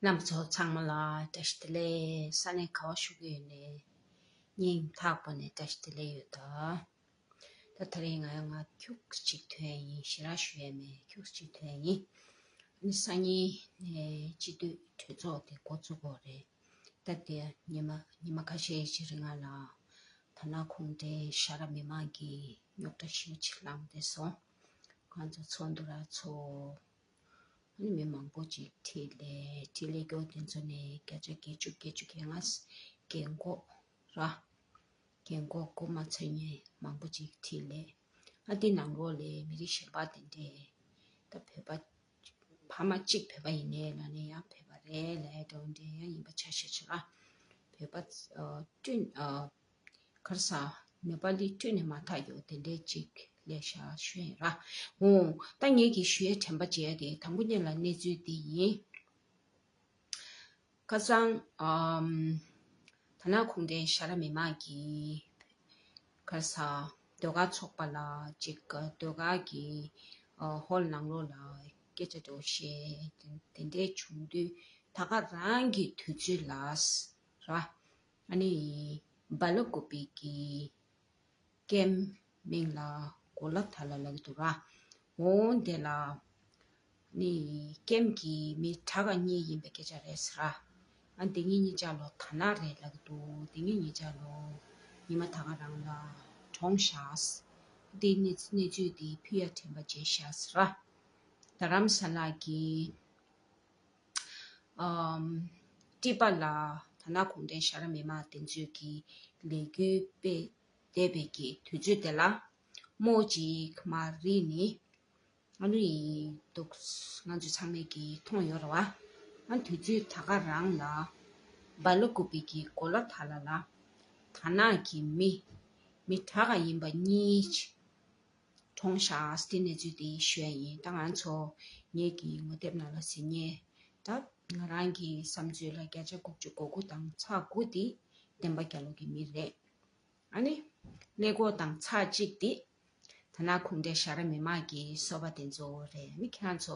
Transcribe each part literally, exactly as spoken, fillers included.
རྣམ་པ་ཚོ་ཚང་མ་ལ་བཀྲ་ཤིས་བདེ་ལེགས། ས་གནས་ག་བ་བཞུགས་ཀྱི་ཡོད་ནས་སྙིང་ཐག་པ་ནས་བཀྲ་ཤིས་བདེ་ལེགས་ཡོད་ད། ད་དེ་རིང་ང་ཡང་ང་ཁྱུག་ཅིག་ཐོན་ཡིན། ཞེ་དྲག་ཞུ་ཡས་མེད། ཁྱུག་ཅིག་ཐོན་ཡིན། ཨ་ནི་སང་ཉིན་ནས་སྤྱི་འཐུས་གྲོས་ཚོགས་དེ་འགོ་བཙུགས་དགོས་རེད། ད་དེ་ཉི་མ་ཉི་མ་ཁ་ཤས་ཤིག་རིང་ང་ལ་དར་ནག་གུང་ཁྲན་ཤ་ར་མི་མང་གི་རྙོག་དྲ་ཞེ་པོ་ཅིག་ལངས་བསྡད་སོང་། ང་ཚོ་ཚོགས་འདུ་ར་ཚོགས། ཨ་ནི་མི་མང་པོ་ཅིག་འཕྲིན་ལས་འཕྲིན་ལས་སྐྱོར་དེ་ཚོ་ནས་བརྒྱ་ཆ་བརྒྱད་ཅུ་བརྒྱད་ཅུ་གྱ་ལྔ་རྒན་གོག་ར། རྒན་གོག་དགུ་མ་ཚོད་མཁན་མང་པོ་ཅིག་འཕྲིན་ལས། ཨ་དེ་ནང་ལོགས་ལས་མི་རིགས་གཞན་པ་དེ་འདྲས་ད་བོད་པ་ཕ་མ་གཅིག་བོད་པ་ཡིན་ནའི་ལ་ནི་ཡང་བོད་པ་རེད་ལབ་འགྲོ་འདྲས་ཡང་ཡིན་པ་ཆ་ཤས་ཆེ་ར། བོད་པ་ཨ་སྤྲིན་ཨ། ག་རེ་ཟ། ནེ་པ་ལི་སྤྲོད་ནས་མ་ཐག་ཡོད་དེ་འདྲའི་ཅིག་ལས་ཤ་ཞུ་ཡིན་ར། འོ། ད་ངེད་ཀྱི་ཞུ་ཡས་དྲན་པ་བརྗེད་དེ་དང་པོ་ཉིད་ལ་གནས་ཚུལ་འདི་ཡིན། ཁ་སང་ཨམ། དར་ནག་གུང་ཁྲན་ཤ་ར་མི་མང་གི་ག་རེ་ཟ། ཟློས་གར་ཚོགས་པ་ལ་ཅིག་ཟློས་གར་གྱི་ཨ་ཧོལ་ནང་ལོགས་ལ་སྐད་ཆ་འདྲ་བོ་བཤད་དེ་འདྲའི་བྱུང་དུས་ད་ག་རང་གི་དུས་ཚོད་ལ་ར། ཨ་ནི་སྦེལ་ཀོབ་གི་ཀེམ་མིང་ལ་གོ་ལ་ཐ་ལ་ལབ་ཀྱི་འདུག་ར། འོ་དེ་ལ་ནི་ཀེམ་གྱི་མི་གྲངས་ཀ་གཉིས་ཡིན་པའི་སྐད་ཆ་རེད་ཟེར་ར། ཨ་འདི་གཉིས་གཉིས་ཆ་ལོ་དར་ནག་རེད་ལབ་ཀྱི་འདུག་འདི་གཉིས་གཉིས་ཆ་ལོ་ཉི་མ་ད་ག་རང་ལ་གྲོངས་ཤག་འདི་གནས་གནས་ཚུལ་འདི་ཕུལ་ཡ་དྲན་པ་བརྗེད་ཤག་ཟེར་ར། རྡ་རམ་ས་ལ་གི་ཨམ། ཀྲི་པ་ལ་དར་ནག་གུང་ཁྲན་ཤ་ར་མི་མང་དེ་ཚོས་ཀྱི་ལས་འགུལ་སྤེལ་བསྡད་པའི་གི་དུས་ཚོད་དེ་ལ་རྨོ་ཅིག་མ་རིག་ནི་ཨ་ནི་འདུག་ང་ཚོ་ཚང་མས་ཀྱི་མཐོང་ཡོད་རེད་བ། ཨ་དུས་ཚོད་ད་ག་རང་ལ་སྦེལ་ཀོབ་གི་གོ་ལ་ཐ་ལ་ལ་དར་ནག་གི་མི་མི་གྲངས་ཀ་ཡིན་པ་གཉིས་གྲོངས་ཤག་དེ་གནས་ཚུལ་དེ་ཞུ་ཡ་ཡིན། ད་ང་ཚོ་ངེད་ཀྱི་ངོ་དེབ་ནང་ལ་གཟིགས་ཉེ་ད་ང་རང་གི་བསམ་ཚུལ་ལ་བརྒྱ་ཆ་དགུ་བཅུ་གོ་དགུ་དང་ཚེག་དགུ་དེ་བདེན་པ་རྒྱལ་ལོ་གི་མི་རེད། ཨ་ནི་ཀླད་ཀོར་དང་ཚེག་གཅིག་དེ་དར་ནག་གུང་ཁྲན་ཤ་ར་མི་མང་གི་སོ་པ་དེ་ཚོ་རེད། ཨ་ནི་ཁྱེད་རང་ཚོ་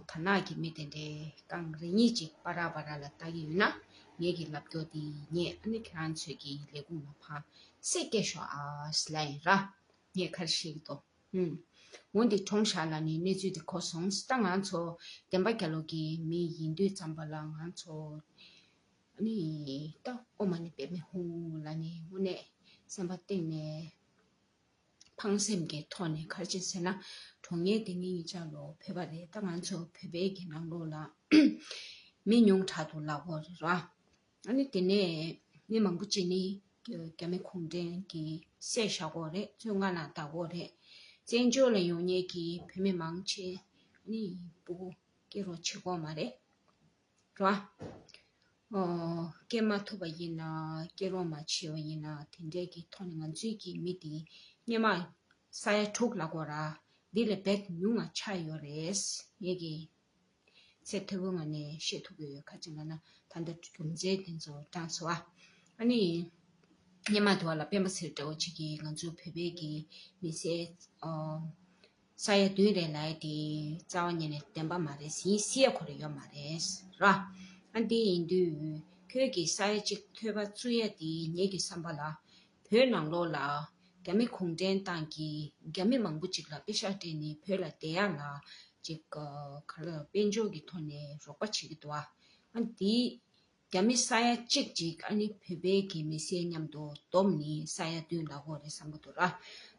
དར་ནག་གི་མི་དེ་འདྲའི་རྐང་རེ་གཉིས་ཅིག་པ་ར་པ་ར་ལ་ལྟ་གི་ཡོད་ན་ངེད་ཀྱི་ལབ་རྒྱུ་དེ་ཉན། ཨ་ནི་ཁྱེད་རང་ཚོས་ཀྱི་ལས་ཁུངས་ལ་ཕར་གསལ་སྐད་ཤོག་ཨ་ཟེར་ལབ་ཡིན་ར། ངས་ཁ་ཤས་ཀྱི་ཏོ། ཧུམ། འོན་ཏེ་གྲོངས་ཤག་ལ་ནི་གནས་ཚུལ་དེ་གོ་སོང་། ད་ང་ཚོ་བདེན་པ་རྒྱལ་ལོ་གི་མི་ཡིན་དུས་ཙམ་པ་ལ་ང་ཚོ་ནི་ད་ཨོ་མ་ནི་པད་མེ་ཧཱུྃ་ལ་ནི་དངོས་གནས་སེམས་པ་གཏིང་ནས་ཕངས་སེམས་ཀྱི་ཐོག་ནས་ག་རེ་བྱས་ཟེར་ན། གྲོངས་ཉེན་དེ་ངེད་གཉིས་ཆ་ལོ་བོད་པ་རེད། ད་ང་ཚོ་བོད་པའི་གི་ནང་ལོགས་ལ་མི་ཉུང་དྲགས་འདུག་ལབ་དགོས་རེད་ར། ཨ་ནི་དེ་ནས་མི་མང་པོ་ཅིག་ནི་རྒྱ་མི་གུང་ཁྲན་གྱིས་བསད་བཞག་གོ་རེད། བཙོན་ཁང་ནང་བསྡད་གོ་རེད། བཙན་བྱོལ་ལ་ཡོང་མཁན་གྱི་བོད་མི་མང་ཆེ་ནི་སྤུ་གུ་སྐྱེ་རོགས་བྱེད་ཀྱི་ཡོད་མ་རེད་ར། ཨོ། སྐྱེ་མ་ཐུབ་པ་ཡིན་ན་སྐྱེ་རོགས་མ་བྱས་པ་ཡིན་ན་དེ་འདྲས་ཀྱི་ཐོག་ནས་ང་ཚོའི་གི་མི་དེ་སྔོན་མ་ས་ཡ་དྲུག་ལབ་དགོས་ར། འདི་ལས་རྦད་ཉུང་ང་ཆགས་ཡོད་རེད། ངེད་ཀྱི་ཚད་མཐོ་པོའི་ངང་ནས་བཤད་ཐུབ་ཀྱི་ཡོད། ཁ་ཅིག་ལབ་ན་ད་ལྟ་རྒྱུ་མཚན་དེ་ཚོ་དྲངས་སོང་ཨ། ཨ་ནི་སྔོན་མ་དུ་བ་ལ་སྤེན་པ་ཚེ་རིང་འདྲ་བོ་ཅིག་གིས་ང་ཚོ་བོད་པའི་གི་མི་སེར་ཨོ་ས་ཡ་བདུན་རེད་ལབ་ཡ་དེ་རྩ་བ་ཉིད་ནས་བདེན་པ་མ་རེད། ཟིན་སྲིད་ཡ་ཁོ་རང་ཡོད་མ་རེད་ར། ཨ་འདི་ཡིན་དུས་ཁྱོད་ཀྱིས་ས་ཡ་གཅིག་ཐོལ་པ་བཙུགས་ཡ་དེ་ངེད་ཀྱི་བསམ་པ་ལ་བོད་ནང་ལོགས་ལ་རྒྱ་མི་གུང་ཁྲན་ཏང་གིས་རྒྱ་མི་མང་པོ་ཅིག་ལ་པེ་ཤག་སྤྲད་ནས་བོད་ལ་བསྡད་ཡ་ལ་ཅིག་ག་ལ་དཔལ་འབྱོར་གྱི་ཐོག་ནས་རོགས་པ་བྱེད་ཀྱི་འདུག་ཨ། ཨ་འདི་ རྒྱ་མི་ས་ཡ་གཅིག་ཅིག་ཨ་ནི་བོད་པའི་གི་མི་སེར་མཉམ་དུ་བསྡོམས་ནི་ས་ཡ་བདུན་ལ་འོ་རེད་བསམ་གི་འདུག་ར།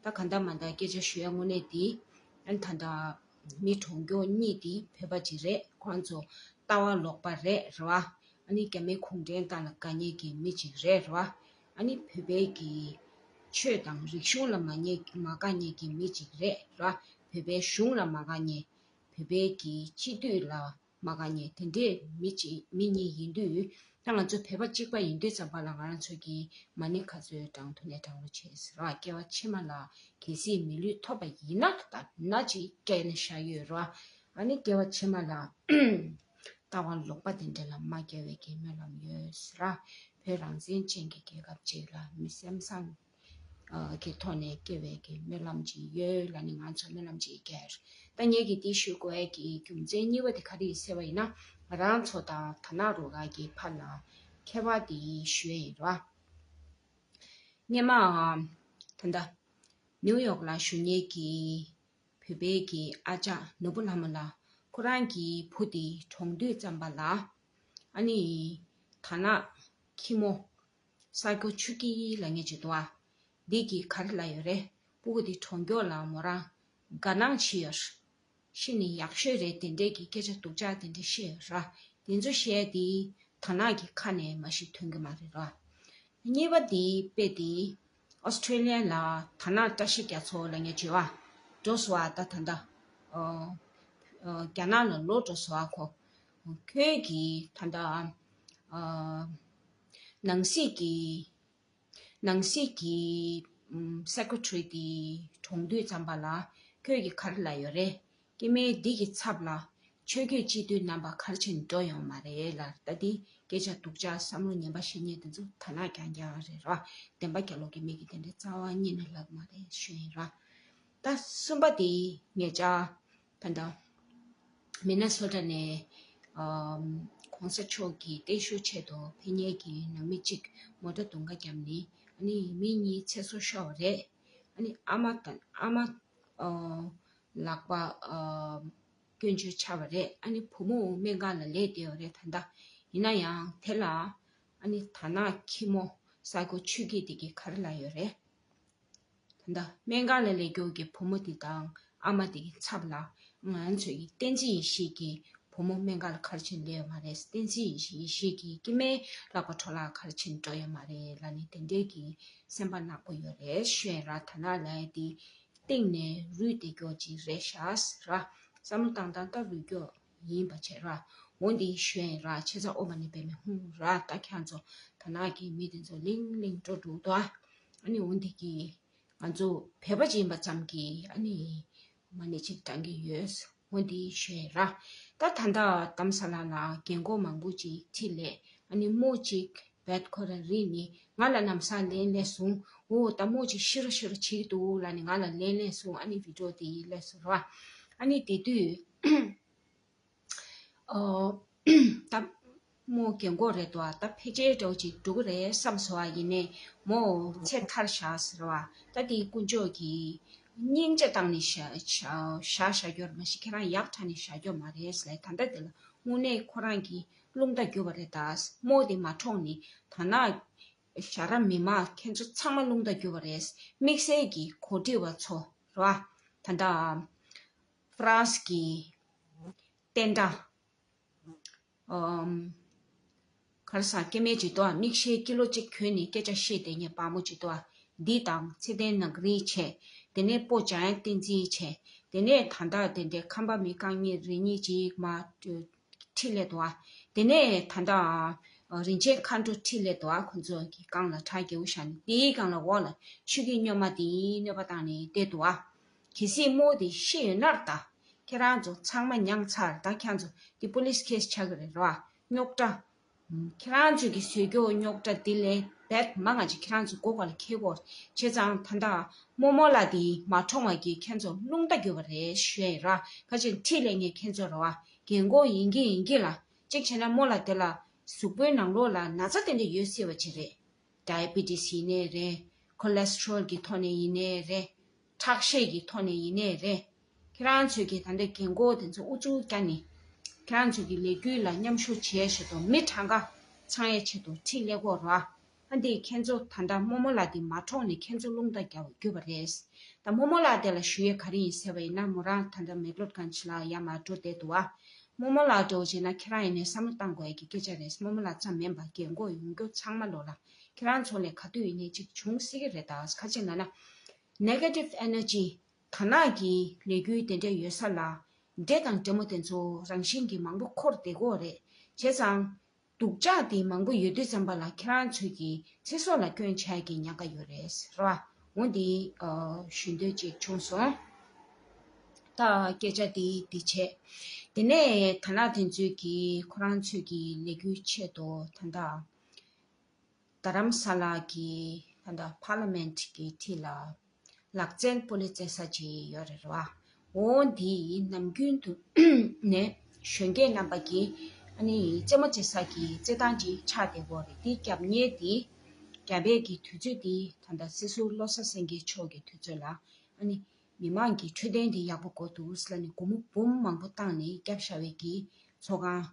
ད་ག་འདྲ་མ་འདྲ་སྐད་ཆ་ཞུ་ཡ་དངོས་གནས་དེ་ཨ་ནི་ད་ལྟ་མི་གྲོངས་མཁན་གཉིས་དེ་བོད་པ་ཅིག་རེད། ཁོང་ཚོ་ལྟ་བ་ལོག་པ་རེད་རེད་བ། ཨ་ནི་རྒྱ་མིའི་གུང་ཁྲན་ཏང་ལ་དགའ་མཁན་གྱི་མི་ཅིག་རེད་རེད་བ། ཨ་ནི་བོད་པའི་གི་ཆོས་དང་རིག་གཞུང་ལ་མ་ཉེས་མ་དགའ་མཁན་གྱི་མི་ཅིག་རེད་རེད་བ། བོད་པའི་གཞུང་ལ་མ་དགའ་མཁན། བོད་པའི་གི་སྤྱི་འཐུས་ལ་མ་དགའ་མཁན་དེ་འདྲའི་མི་ཅིག་མི་གཉིས་ཡིན་དུས་ད་ང་ཚོ་བོད་པ་གཅིག་པ་ཡིན་དུས་ཙམ་པ་ལ་ང་རང་ཚོ་གི་མ་ཎི་ག་ཚོད་བགྲང་ཐུབ་ནས་བགྲང་རོགས་བྱེད་ཟེར་བ། སྐྱེ་བ་ཕྱི་མ་ལ་གལ་སྲིད་མི་ལུས་ཐོབ་པ་ཡིན་ན་ད་ན་ཅིག་སྐྱེལ་ནས་བཞག་ཡོད་རེད་བ། ཨ་ནི་སྐྱེ་བ་ཕྱི་མ་ལ་ལྟ་བ་ལོག་པ་དེ་འདྲ་ལ་མ་སྐྱེ་བའི་གི་སྨོན་ལམ་ཡོད་ཟེར་བ། བོད་རང་བཙན་ཅན་གྱི་རྒྱལ་ཁབ་ཅིག་ལ་མི་སེམས་བཟང་གི་ཐོག་ནས་སྐྱེ་བའི་གི་སྨོན་ལམ་ཅིག་ཡོད་ལ་ནི་ང་ཚོ་སྨོན་ལམ་ཅིག་སྐྱེལ། ད་ངས་གི་འདི་ཞུ་དགོས་ཡ་གི་རྒྱུ་མཚན་གཉིས་པ་དེ་ག་རེ་ཡིན་ཟེར་བ་ཡིན་ན། ང་རང་ཚོ་དང་དར་ནག་རུ་ཁག་གི་བར་ལ་ཁྱད་པར་དེ་ཞུ་ཡ་ཡིན་རོ། སྔོན་མ་ད་ལྟ་ནིའུ་ཡོག་ལ་བཞུགས་མཁན་གྱི་བོད་པའི་གི་ཨ་ཅག་ནོར་བུ་ལྷ་མོ་ལགས་ཁོ་རང་གི་བུ་དེ་གྲོངས་དུས་ཙམ་པ་ལ་ཨ་ནི་དར་ནག་ཁྱི་མོ་སའི་ཀོ་ཆུ་སྐྱིད་ལབ་མཁན་ཅིག་འདུག་ཨ། འདི་གིས་ག་རེ་ལབ་ཡོད་རེད། སྤུ་གུ་འདི་གྲོངས་མཁན་ལ་མོ་རང་དགའ་སྣང་བྱས་ཡོད། ཤི་ནས་ཡག་ཤོས་རེད་དེ་འདྲས་ཀྱི་སྐད་ཆ་སྡུག་ཅག་དེ་འདྲས་བཤད་ཡོད་ར། དེ་ཚོ་བཤད་དེ་དར་ནག་གི་ཁ་ནས་མ་གཞི་ཐོན་གི་མ་རེད་ར། གཉིས་པ་དེ་དཔེ་དེ་ཨོ་སི་ཀྲེ་ལི་ཡ་ལ་དར་ནག་བཀྲ་ཤིས་རྒྱ་མཚོ་ལབ་མཁན་ཅིག་ཡོད་ཨ། འགྲོ་སོང་ཨ། ད་ད་ལྟ་ཨོ་ཨོ་རྒྱ་ནག་ལ་ལོག་འགྲོ་སོང་ཨ་ཁོ། ཁོས་གི་ད་ལྟ་ཨོ་ནང་སྲིད་ཀྱི་ནང་སྲིད་ཀྱི་ཨམ་སེ་ཀེ་ཊ་རི་དེ་གྲོངས་དུས་ཙམ་པ་ལ་ཁོས་ཀྱིས་ག་རེ་ལབ་ཡོད་རེད། སྐྱེ་དམན་འདི་གི་ཚབ་ལ་ཆོས་བརྒྱུད་སྤྱི་འཐུས་རྣམ་པ་ག་རེ་བྱས་ནས་འགྲོ་ཡོང་མ་རེད་ལབ། ད་འདི་སྐད་ཆ་སྡུག་ཅག་བསམ་བློ་ངན་པ་བཤད་མཁན་དེ་ཚོ་དར་ནག་རྐྱང་རྐྱང་རེད་ར། བདེན་པ་རྒྱག་ལོག་གི་མི་གིས་དེ་འདྲའི་རྩ་བ་ཉིད་ནས་ལབ་མ་རེད་ཞུ་ཡིན་ར། ད་གསུམ་པ་དེ་ངེད་ཅག་ད་ལྟ་མི་ནི་སོ་ཊ་ནས་ཨམ་གོང་ས་མཆོག་གི་བརྟན་བཞུགས་ཆེད་དུ་ཕེབས་མཁན་གྱི་ནང་མི་གཅིག་མོ་ཊ་རྡུང་ཁ་བརྒྱབ་ནས་ཨ་ནི་མི་གཉིས་ཚེ་སྲོག་ཤོར་བ་རེད། ཨ་ནི་ཨ་མ་དང་ཨ་མ་ཨོ་ལག་པ་ཨོ་སྐྱོན་བརྗོད་ཆགས་པ་རེད། ཨ་ནི་བུ་མོ་སྨན་ཁང་ལ་ལས་བསྡད་ཡོད་རེད་ད་ལྟ། ཡིན་ན་ཡང་དེ་ལ་ཨ་ནི་དར་ནག་ཁྱི་མོ་སའི་ཀོ་ཆུ་སྐྱིད་དེ་གིས་ག་རེ་ལབ་ཡོད་རེད། ད་ལྟ་སྨན་ཁང་ལ་ལས་རྒྱུ་གི་བུ་མོ་དེ་དང་ཨ་མ་དེ་གི་ཚབ་ལ་ང་ཚོ་ཡི་བསྟན་འཛིན་ཡེ་ཤེས་ཀྱི་བུ་མོ་སྨན་ཁང་ལ་ག་རེ་བྱས་ནས་སླེབས་ཡོད་མ་རེད། བསྟན་འཛིན་ཡེ་ཤེས་ཀྱི་སྐྱེ་དམན་ལག་པ་འཕྲོ་བརླག་ག་རེ་བྱས་ནས་འགྲོ་ཡོད་མ་རེད་ལབ་ནས་དེ་འདྲའི་གི་སེམས་པ་ནག་པོ་ཡོད་རེད་ཞུ་ཡིན་ར། དར་ནག་ལབ་ཡ་དེ་སྟེང་ནས་རུལ་བསྡད་རྒྱུ་ཅིག་རེད་ཤག་ཟེར་ར། བསམ་བློ་བཏང་སྟངས་ད་རུལ་རྒྱུ་ཡིན་པ་བྱས་ར། འོ་འདི་ཞུ་ཡིན་ར། ཆེ་ཚ་ཨོ་མ་ནི་པད་མའི་ཧུང་ར། ད་ཁྱེད་ཚོ་དར་ནག་གི་མི་དེ་ཚོ་ལིང་ལིང་འགྲོ་འགྲོ་འདུག་ཨ། ཨ་ནི་འོ་འདི་གི་ང་ཚོ་བོད་པ་ཅིག་ཡིན་པ་ཙམ་གྱིས་ཨ་ནི་མ་ཎི་ཅིག་བགྲང་གི་ཡོད། འོ་འདི་ཞུ་ཡིན་ར། ད་ད་ལྟ་དྷ་རམ་ས་ལ་ལ་རྒན་གོག་མང་པོ་ཅིག་ཁྲིད་སླེབས། ཨ་ནི་རྨོ་ཅིག་བེད་ཁོ་ར་རིག་ནི་ང་ལ་ལམ་སང་ལན་སླེབས་སོང་། འོ་ད་རྨོ་ཅིག་ཤི་རོ་ཤི་རོ་བྱེད་ཀྱི་འདུག་ལབ་ནི་ང་ལ་ལན་སླེབས་སོང་། ཨ་ནི་བི་ཌི་ཡོ་དེ་སླེབས་སོང་ར། ཨ་ནི་དེ་དུས་ཨོ་ད་རྨོ་རྒན་གོག་རེད་དོ། ད་ཕལ་ཆེར་འདྲ་བོ་ཅིག་འགྲོ་གི་རེད་བསམ་སོང་བ། ཡིན་ནའི་མོ་ཚེ་ཐར་བཞག་ཟེར་བ། ད་དེ་དཀོན་མཆོག་གིས་སྙིང་རྗེ་བཏང་ནས་བཞག་བཞག་བཞག་རྒྱུར་མ་གཞི་ཁྱེད་རང་ཡག་ཕྲ་ནས་བཞག་རྒྱུ་མ་རེད་ཟེར། ད་ལྟ་དེ་ལ་དངོས་གནས་ཁོ་རང་གིས་རླུང་རྟ་བསྒྱུར་བ་རེད། ད་རྨོ་དེ་མ་གྲོངས་ནས་ད་ན་ཞྭ་ར་མི་མང་ཁྱེད་ཚོ་ཚང་མ་རླུང་རྟ་བསྒྱུར་བ་རེད། དམིགས་བསལ་གྱི་གོ་སྒྲིག་པ་ཚོ་རེད་བ། ད་ལྟ་ཧྥ་རན་སི་གི་བསྟན་དགྲ་ཨམ། ག་རེ་ཟེར། སྐྱེ་དམན་ཅིག་འདུག་ཨ། མིག་ཤེལ་སྐྱིད་ལོ་གཅིག་གྱོན་ནས་སྐད་ཆ་བཤད་བསྡད་མཁན་དཔའ་མོ་ཅིག་འདུག་ཨ། འདི་དང་ཚེ་བརྟན་ནག་རིལ་བྱས། དེ་ནས་སྤོ་འཇམ་དབྱངས་བསྟན་འཛིན་བྱས། དེ་ནས་ད་ལྟ་དེ་འདྲའི་ཁམས་པ་མི་རྐང་གཉིས་རེ་གཉིས་ཅིག་མར་ཁྲིད་སླེབས་འདུག་ཨ། དེ་ནས་ད་ལྟ་རིན་ཆེན་མཁའ་འགྲོ་ཁྲིད་སླེབས་འདུག་ཨ། ཁོ་ཚོ་གི་སྒང་ལ་གྲྭ་རྒྱས་པོ་བཞག་ནས་དེའི་སྒང་ལ་འོག་ལ་ཆོས་ཀྱི་སྨྱོན་མ་དེ་གནོད་པ་བཏང་ནས་བསྡད་འདུག་ཨ། གལ་སྲིད་རྨོ་དེ་ཤི་ཡོད་ན་ད་ཁྱེད་རང་ཚོ་ཚང་མ་མྱངས་ཚར། ད་ཁྱེད་ཚོ་དེ་པོ་ལིས་ཁེ་སི་ཆགས་ཀྱི་རེད་ར། རྙོག་དྲ། ཁྱེད་རང་ཚོ་གི་བཟོས་རྒྱུ་རྙོག་དྲ་དེ་ལས་རྦད་མང་ང་ཅིག་ཁྱེད་རང་ཚོ་མགོ་སྒང་ལ་འཁྱེར་དགོས། བྱས་ཙང་ད་ལྟ་རྨོ་མོ་ལགས་དེ་མ་གྲོངས་པ་གི་ཁྱེད་ཚོ་རླུང་རྟ་བསྒྱུར་བ་རེད་ཞུ་ཡ་ཡིན་ར། ཁ་ཅིག་ཁྲིད་ལས་ངས་ཁྱེད་ཚོ་ར་བ་རྒན་གོག་ཡིན་གྱི་ཡིན་གྱི་ལ་གཅིག་བྱས་ན་རྨོ་ལགས་དེ་ལ་གཟུགས་པོའི་ནང་ལོགས་ལ་ན་ཚ་དེ་འདྲ་ཡོད་སྲིད་པ་ཅིག་རེད། ཌའི་བི་ཊི་སི་ཡིན་ནའི་རེད། ཁོ་ལེ་སི་ཊ་རོལ་གྱི་ཐོག་ནས་ཡིན་ནའི་རེད། ཁྲག་ཤེད་ཀྱི་ཐོག་ནས་ཡིན་ནའི་རེད། ཁྱེད་རང་ཚོས་ཀྱི་ད་ལྟ་རྒན་གོག་དེ་ཚོ་ཨུ་ཚུགས་བརྒྱབ་ནས་ཁྱེད་རང་ཚོས་ཀྱི་ལས་འགུལ་ལ་མཉམ་ཞུགས་བྱས་ཞེས་དང་མི་གྲངས་ཀ་ ཚང་ཡའི་ཆེད་དུ་ཁྲིད་སླེབས་ཀྱི་ཡོད་རེད་བ། ཨ་འདི་ཁྱེད་ཚོ་ད་ལྟ་རྨོ་མོ་ལགས་འདི་མ་འཕྲོག་ནས་ཁྱེད་ཚོ་རླུང་རྟ་རྒྱག་པར་གྱུར་པ་རེད། ད་རྨོ་མོ་ལགས་དེ་ལ་ཞུ་ཡས་ག་རེ་ཡིན་ཟེར་བ་ཡིན་ན། མོ་རང་ད་ལྟ་མེག་ལོར་གྷན་ཇི་ལ་ཡར་མར་འགྲོ་བསྡད་འདུག་བ། རྨོ་མོ་ལགས་འདྲ་བོ་བྱས་ན་ཁྱེད་རང་ཡིན་ནའི་བསམ་བློ་བཏང་དགོས་ཡས་ཀྱི་སྐད་ཆ་རེད། རྨོ་མོ་ལགས་ཙམ་མིན་པ་རྒན་གོག་ཡོང་རྒྱུ་ཚང་མ་ལོ་ལ་ཁྱེད་རང་ཚོ་ལས་ག་དུས་ཡིན་ནའི་ཅིག་བྱུང་སྲིད་ཀྱི་རེད། ད་ག་ཅིག་ལབ་ན། negative energy དར་ནག་གི་ལས་འགུལ་དེ་འདྲ་ཡོད་ས་ལ། འདྲེ་དང་འདྲེ་མོ་དེ་ཚོ་རང་བཞིན་གྱིས་མང་པོ་འཁོར་བསྡད་ཀྱི་ཡོད་རེད། བྱས་ཙང་། སྡུག་ཅག་དེ་མང་པོ་ཡོད་དུས་ཙམ་པ་ལ་ཁྱེད་རང་ཚོས་ཀྱི་ཚེ་སྲོག་ལ་སྐྱོན་ཆགས་ཀྱི་ཉེན་ཁ་ཡོད་རེད་ཟེར་བ། འོ་འདི་ཨ་ཞུ་འདོད་ཅིག་བྱུང་སོང་། ད་སྐད་ཆ་འདི་འདི་བྱས། དེ་ནས་དར་ནག་དེ་ཚོས་ཀྱི་ཁོ་རང་ཚོས་ཀྱི་ལས་འགུལ་ཆེད་དུ་ད་ལྟ་རྡ་རམ་ས་ལ་གི་ད་ལྟ་པར་ལི་མེན་ཊི་གི་འཁྲིས་ལ་ལག་རྩལ་སྤོ་ལོ་རྩེ་ས་ཅིག་ཡོད་རེད་བ། འོ་འདི་ནམ་རྒྱུན་དུ་ནས་གཞོན་སྐྱེས་རྣམ་པ་གིས་ཨ་ནི་རྩེད་མོ་རྩེ་ས་གི་རྩེད་ཐང་ཅིག་ཆགས་བསྡད་ཡོད་རེད། འདི་རྒྱབ་གཉེར་འདི་རྒྱབ་པའི་གི་དུས་ཚོད་འདི་ད་ལྟ་སྲིད་ཟུར་བློ་བཟང་སེང་གེ་མཆོག་གི་དུས་ཚོད་ལ་ཨ་ནི་མི་མང་གི་འཕྲོད་བསྟེན་འདི་ཡག་པོ་དགོས་འདུག་ཟེར་ལབ་ནས་སྒོར་མོ་འབུམ་མང་པོ་བཏང་ནས་བརྒྱབ་བཞག་པའི་གི་ཚོགས་ཁང་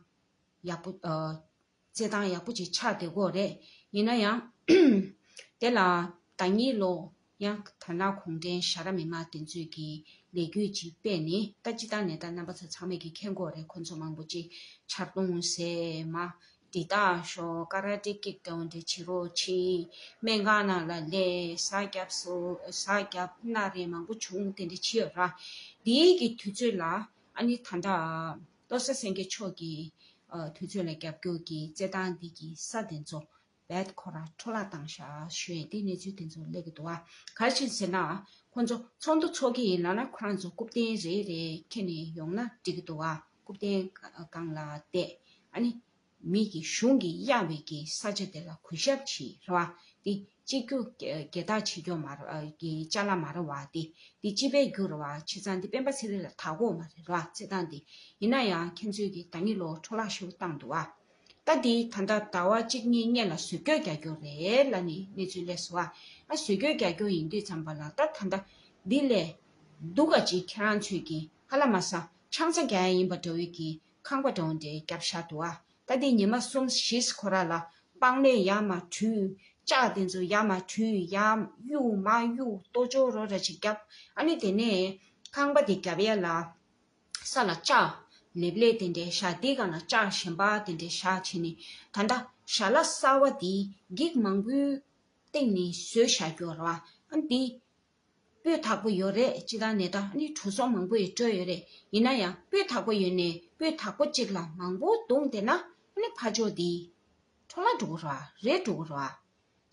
ཡག་པོ་ཨ། རྩེད་ཐང་ཡག་པོ་ཅིག་ཆགས་བསྡད་ཀྱི་ཡོད་རེད། ཡིན་ན་ཡང་། དེ་ལ་ཟླ་གཉིས་ལོ་ཡང་དར་ནག་གུང་ཁྲན་ཞྭ་དྲག་མི་མང་དེ་ཚོས་ཀྱི་ལས་འགུལ་ཅིག་སྤེལ་ནས། ད་སྤྱིར་བཏང་ནས་ད་རྣམ་པ་ཚོ་ཚང་མས་ཀྱི་མཁྱེན་གྱི་ཡོད་རེད། ཁོ་ཚོ་མང་པོ་ཅིག་ཆར་རྡུང་ཟེར་མ། འདི་དག་ཤོག་ཀ་ར་ཊེ་ཀིག་འདྲ་བོ་འདྲ་བྱེད་རོགས་བྱེད། སྨན་ཁང་ནང་ལ་སླེབས། ཟ་བརྒྱབ་སོང་། ཟ་བརྒྱབ་སྣ་རལ་མང་པོ་བྱུང་། དེ་འདྲ་བྱས་ཡོད་ར། འདིའི་གི་དུས་ཚོད་ལ་ཨ་ནི་ད་ལྟ། བློ་བཟང་སེང་གེ་མཆོག་གི་ཨ་དུས་ཚོད་ལ་རྒྱབ་སྐྱོར་གྱི་རྩེད་ཐང་འདི་གི་ས་དེ་ཚོ་རྦད་ཁོ་རང་འཕྲོ་བརླག་བཏང་ཤག་ཞུ་ཡས་དེ་གནས་ཚུལ་དེ་ཚོ་སླེབས་ཀྱི་འདུག་བ། ག་རེ་བྱས་ཟེར་ན། ཁོ་ཚོ་ཚོགས་འདུ་ཚོགས་ཀྱི་ཡིན་ལབ་ན། ཁོ་རང་ཚོ་རྐུབ་སྟེགས་རེ་རེ་འཁྱེར་ནས་ཡོང་ན་འགྲིག་གི་འདུག་བ། རྐུབ་སྟེགས་སྒང་ལ་བསྡད། ཨ་ནི་མི་གི་གཞུང་གིས་གཡར་བའི་གི་ས་ཆ་དེ་ལ་གུས་ཞབས་བྱེད་རེད་བ། དེ་གཅིག་གྱུར་སྒེར་བདག་བྱེད་རྒྱུ་མ་རེད་བ། གི་ཅ་ལག་མ་རེད་བ། དེ་དེ་སྤྱི་པའི་རྒྱུ་རེད་བ། བྱས་ཙང་དེ་སྤེན་པ་ཚེ་རིང་ལ་བདག་གི་ཡོད་མ་རེད་ར། རྩེད་ཐང་དེ། ཡིན་ན་ཡང་ཁྱེད་ཚོས་ཀྱི་ཟླ་གཉིས་ལོ་འཕྲོ་བརླག་ཞེ་པོ་བཏང་འདུག་བ། ད་དེ་ད་ལྟ་ཟླ་བ་གཅིག་གཉིས་སྔོན་ལ་བཟོ་བཀོད་རྒྱག་རྒྱུ་རེད་ལབ་ནས་གནས་ཚུལ་སླེབས་སོང་བ། ཨ་བཟོ་བཀོད་རྒྱག་རྒྱུ་ཡིན་དུས་ཙམ་པ་ལ། ད་ད་ལྟ་འདི་ལས་སྡུག་ག་ཅིག་ཁྱེད་རང་ཚོས་ཀྱི་ཧ་ལམ་ས་ཆང་ས་རྒྱག་ཡ་ཡིན་པ་འདྲ་བོའི་གི་ཁང་པ་འདྲ་བོ་འདྲ་བརྒྱབ་བཞག་འདུག་བ། ད་དེ་ཉི་མ་གསུམ་བཞི་ཁོ་ར་ལ་སྤང་ལེབ་ཡར་མར་དྲུད། ལྕགས་དེ་ཚོ་ཡར་མར་དྲུད། ཡར་གཡུག་མར་གཡུག་ལྟོ་ཅོག་རོ་ར་ཅིག་བརྒྱབ། ཨ་ནི་དེ་ནས་ཁང་པ་དེ་རྒྱབ་ཡ་ལ་ས་ལ་ལྕགས་ལེབ་ལེབ་དེ་འདྲ་བཞག། དེའི་སྒང་ལ་ལྕགས་གཞན་པ་དེ་འདྲ་བཞག་བྱས་ནས། ད་ལྟ་ཞལ་ལག་གསར་བ་དེ་འགྱིག་མང་པོའི་སྟེང་ནས་བཟོས་བཞག་རྒྱུ་རེད་བ། ཨ་ནི་དེ་སྤུས་དག་པོ་ཡོད་རེད། སྤྱིར་བཏང་ནས་ད་ཨ་ནི་འགྲོ་སོང་མང་པོ་ཡང་སྤྲོད་ཡོད་རེད། ཡིན་ན་ཡང་སྤུས་དག་པོ་ཡོད་ནས་སྤུས་དག་པོ་གཅིག་ལ་མང་པོ་བརྡུངས་བསྡད་ན། ཨ་ནི་ཕར་ཕྱོགས་དེ་འཕྲོ་བརླག་འགྲོ་གི་རེད་བ། རལ་འགྲོ་གི་རེད་བ།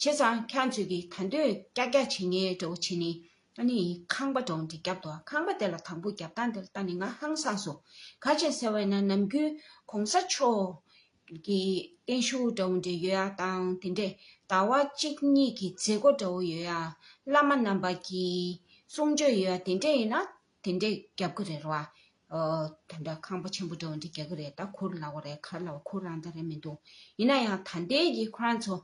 བྱས་ཙང་ཁྱེད་ཚོས་ཀྱིས་ད་དུང་ཀྱག་ཀྱག་བྱེད་མཁན་འདྲ་བོ་བྱས་ནས། ཨ་ནི་ཁང་པ་འདྲ་བོ་འདི་བརྒྱབ་འདུག་ཁང་པ་དེ་ལ་དང་པོ་རྒྱབ་སྟངས་དེ་ལ་ལྟ་ནས་ང་ཧང་སངས་སོང་། ག་རེ་བྱས་ཟེར་བ་ཡིན་ན། ནམ་རྒྱུན་གོང་ས་མཆོག་གི་བརྟན་བཞུགས་འདྲ་བོ་འདྲ་ཡོད་ཡ་དང་། དེ་འདྲས་ཟླ་བ་གཅིག་གཉིས་ཀྱི་མཛད་སྒོ་འདྲ་བོ་ཡོད་ཡ། བླ་མ་རྣམ་པ་གི་གསུང་ཆོས་ཡོད་ཡ། དེ་འདྲས་ཡིན་ན་དེ་འདྲས་རྒྱབ་ཀྱི་རེད་ར། ཨོ། ད་ལྟ་ཁང་པ་ཆེན་པོ་འདྲ་བོ་འདི་རྒྱག་གི་རེད། ད་གུར་ལ་བ་རེད། ག་རེ་ལ་བ། གུར་རང་ད་རེད་མི་འདུག་ཡིན་ན་ཡང་ད་ལྟའི་གི་ཁོ་རང་ཚོ་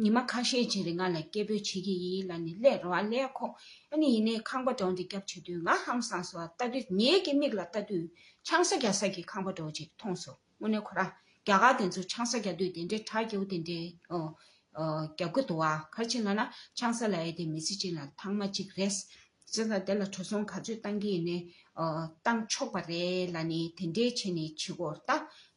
ཉི་མ་ཁ་ཤས་ཅིག་རིང་ང་ལ་སྐད་འབོད་བྱེད་ཀྱི་ཡིན་ལབ་ནས་སླེབས་རེད་བ། སླེབས་ཁོ། ཨ་ནི་ཡིན་ནའི་ཁང་པ་འདྲ་བོ་འདི་རྒྱབ་བྱེད་དུས་ང་ཧང་སངས་སོང་བ། ལྟ་དུས་ངའི་གི་མིག་ལ་ལྟ་དུས་ཆང་ས་རྒྱག་ས་གི་ཁང་པ་འདྲ་བོ་ཅིག་མཐོང་སོང་། དངོས་གནས་ཁོ་ར་རྒྱ་གར་དེ་ཚོ་ཆང་ས་རྒྱག་དུས་དེ་འདྲའི་གྲ་རྒྱས་པོ་དེ་འདྲའི། ཨོ། ཨོ། རྒྱག་གི་འདུག་བ། ག་རེ་བྱས་ལབ་ན་ཆང་ས་ལབ་ཡ་དེ་མི་ཚེ་གཅིག་ལ་ཐེངས་མ་གཅིག་རེད། བྱས་ཙང་དེ་ལ་འགྲོ་སོང་ག་ཚོད་བཏང་གི་ཡིན་ནའི། ཨོ། བཏང་ཆོག་པ་རེད་ལབ་ནས་དེ་འདྲའི་བྱས་ནས་བྱེད་དགོས། ད་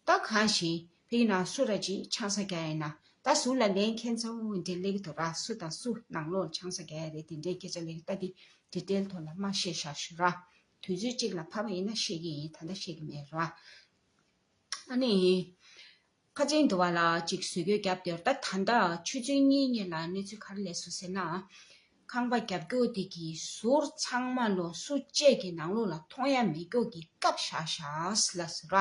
ད་གང་ཞིག་ཕ་གི་ནང་སུ་ར་ཅིག་ཆང་ས་རྒྱག་ཡ་ཡིན་ན། ད་ཟུར་ལ་ལན་ཁྱེད་ཚོ་འདྲ་སླེབས་ཀྱི་འདུག་ར། སུ་དང་སུ་ནང་ལོགས་ཆང་ས་རྒྱག་ཡ་རེད། དེ་འདྲའི་སྐད་ཆ་སླེབས་ཀྱི། ད་དེ་ཌི་ཊེལ་ཐོག་ལ་མ་བཤད་བཞག་ཞུ་ར། དུས་ཚོད་གཅིག་ལ་ཕབ་པ་ཡིན་ན་བཤད་ཀྱི་ཡིན། ད་ལྟ་བཤད་ཀྱི་མེད་ར། ཨ་ནི། ཁ་ཆེམས་འདི་བ་ལ་ཅིག་བཟོ་བཀོད་བརྒྱབ་སྟེ། ད་ད་ལྟ་ཆུ་ཚོད་གཉིས་སྔོན་ལ་གནས་ཚུལ་ག་རེ་སླེབས་སོང་ཟེར་ན། ཁང་པ་རྒྱབ་སྐྱོར་དེ་གི་ཟུར་ཚང་མ་ལོ་སུ་གཅིག་གི་ནང་ལོགས་ལ་མཐོང་ཡ་མེད་སྐྱོ་གི་བཀབ་བཞག་བཞག་ལ་ཟེར་བ།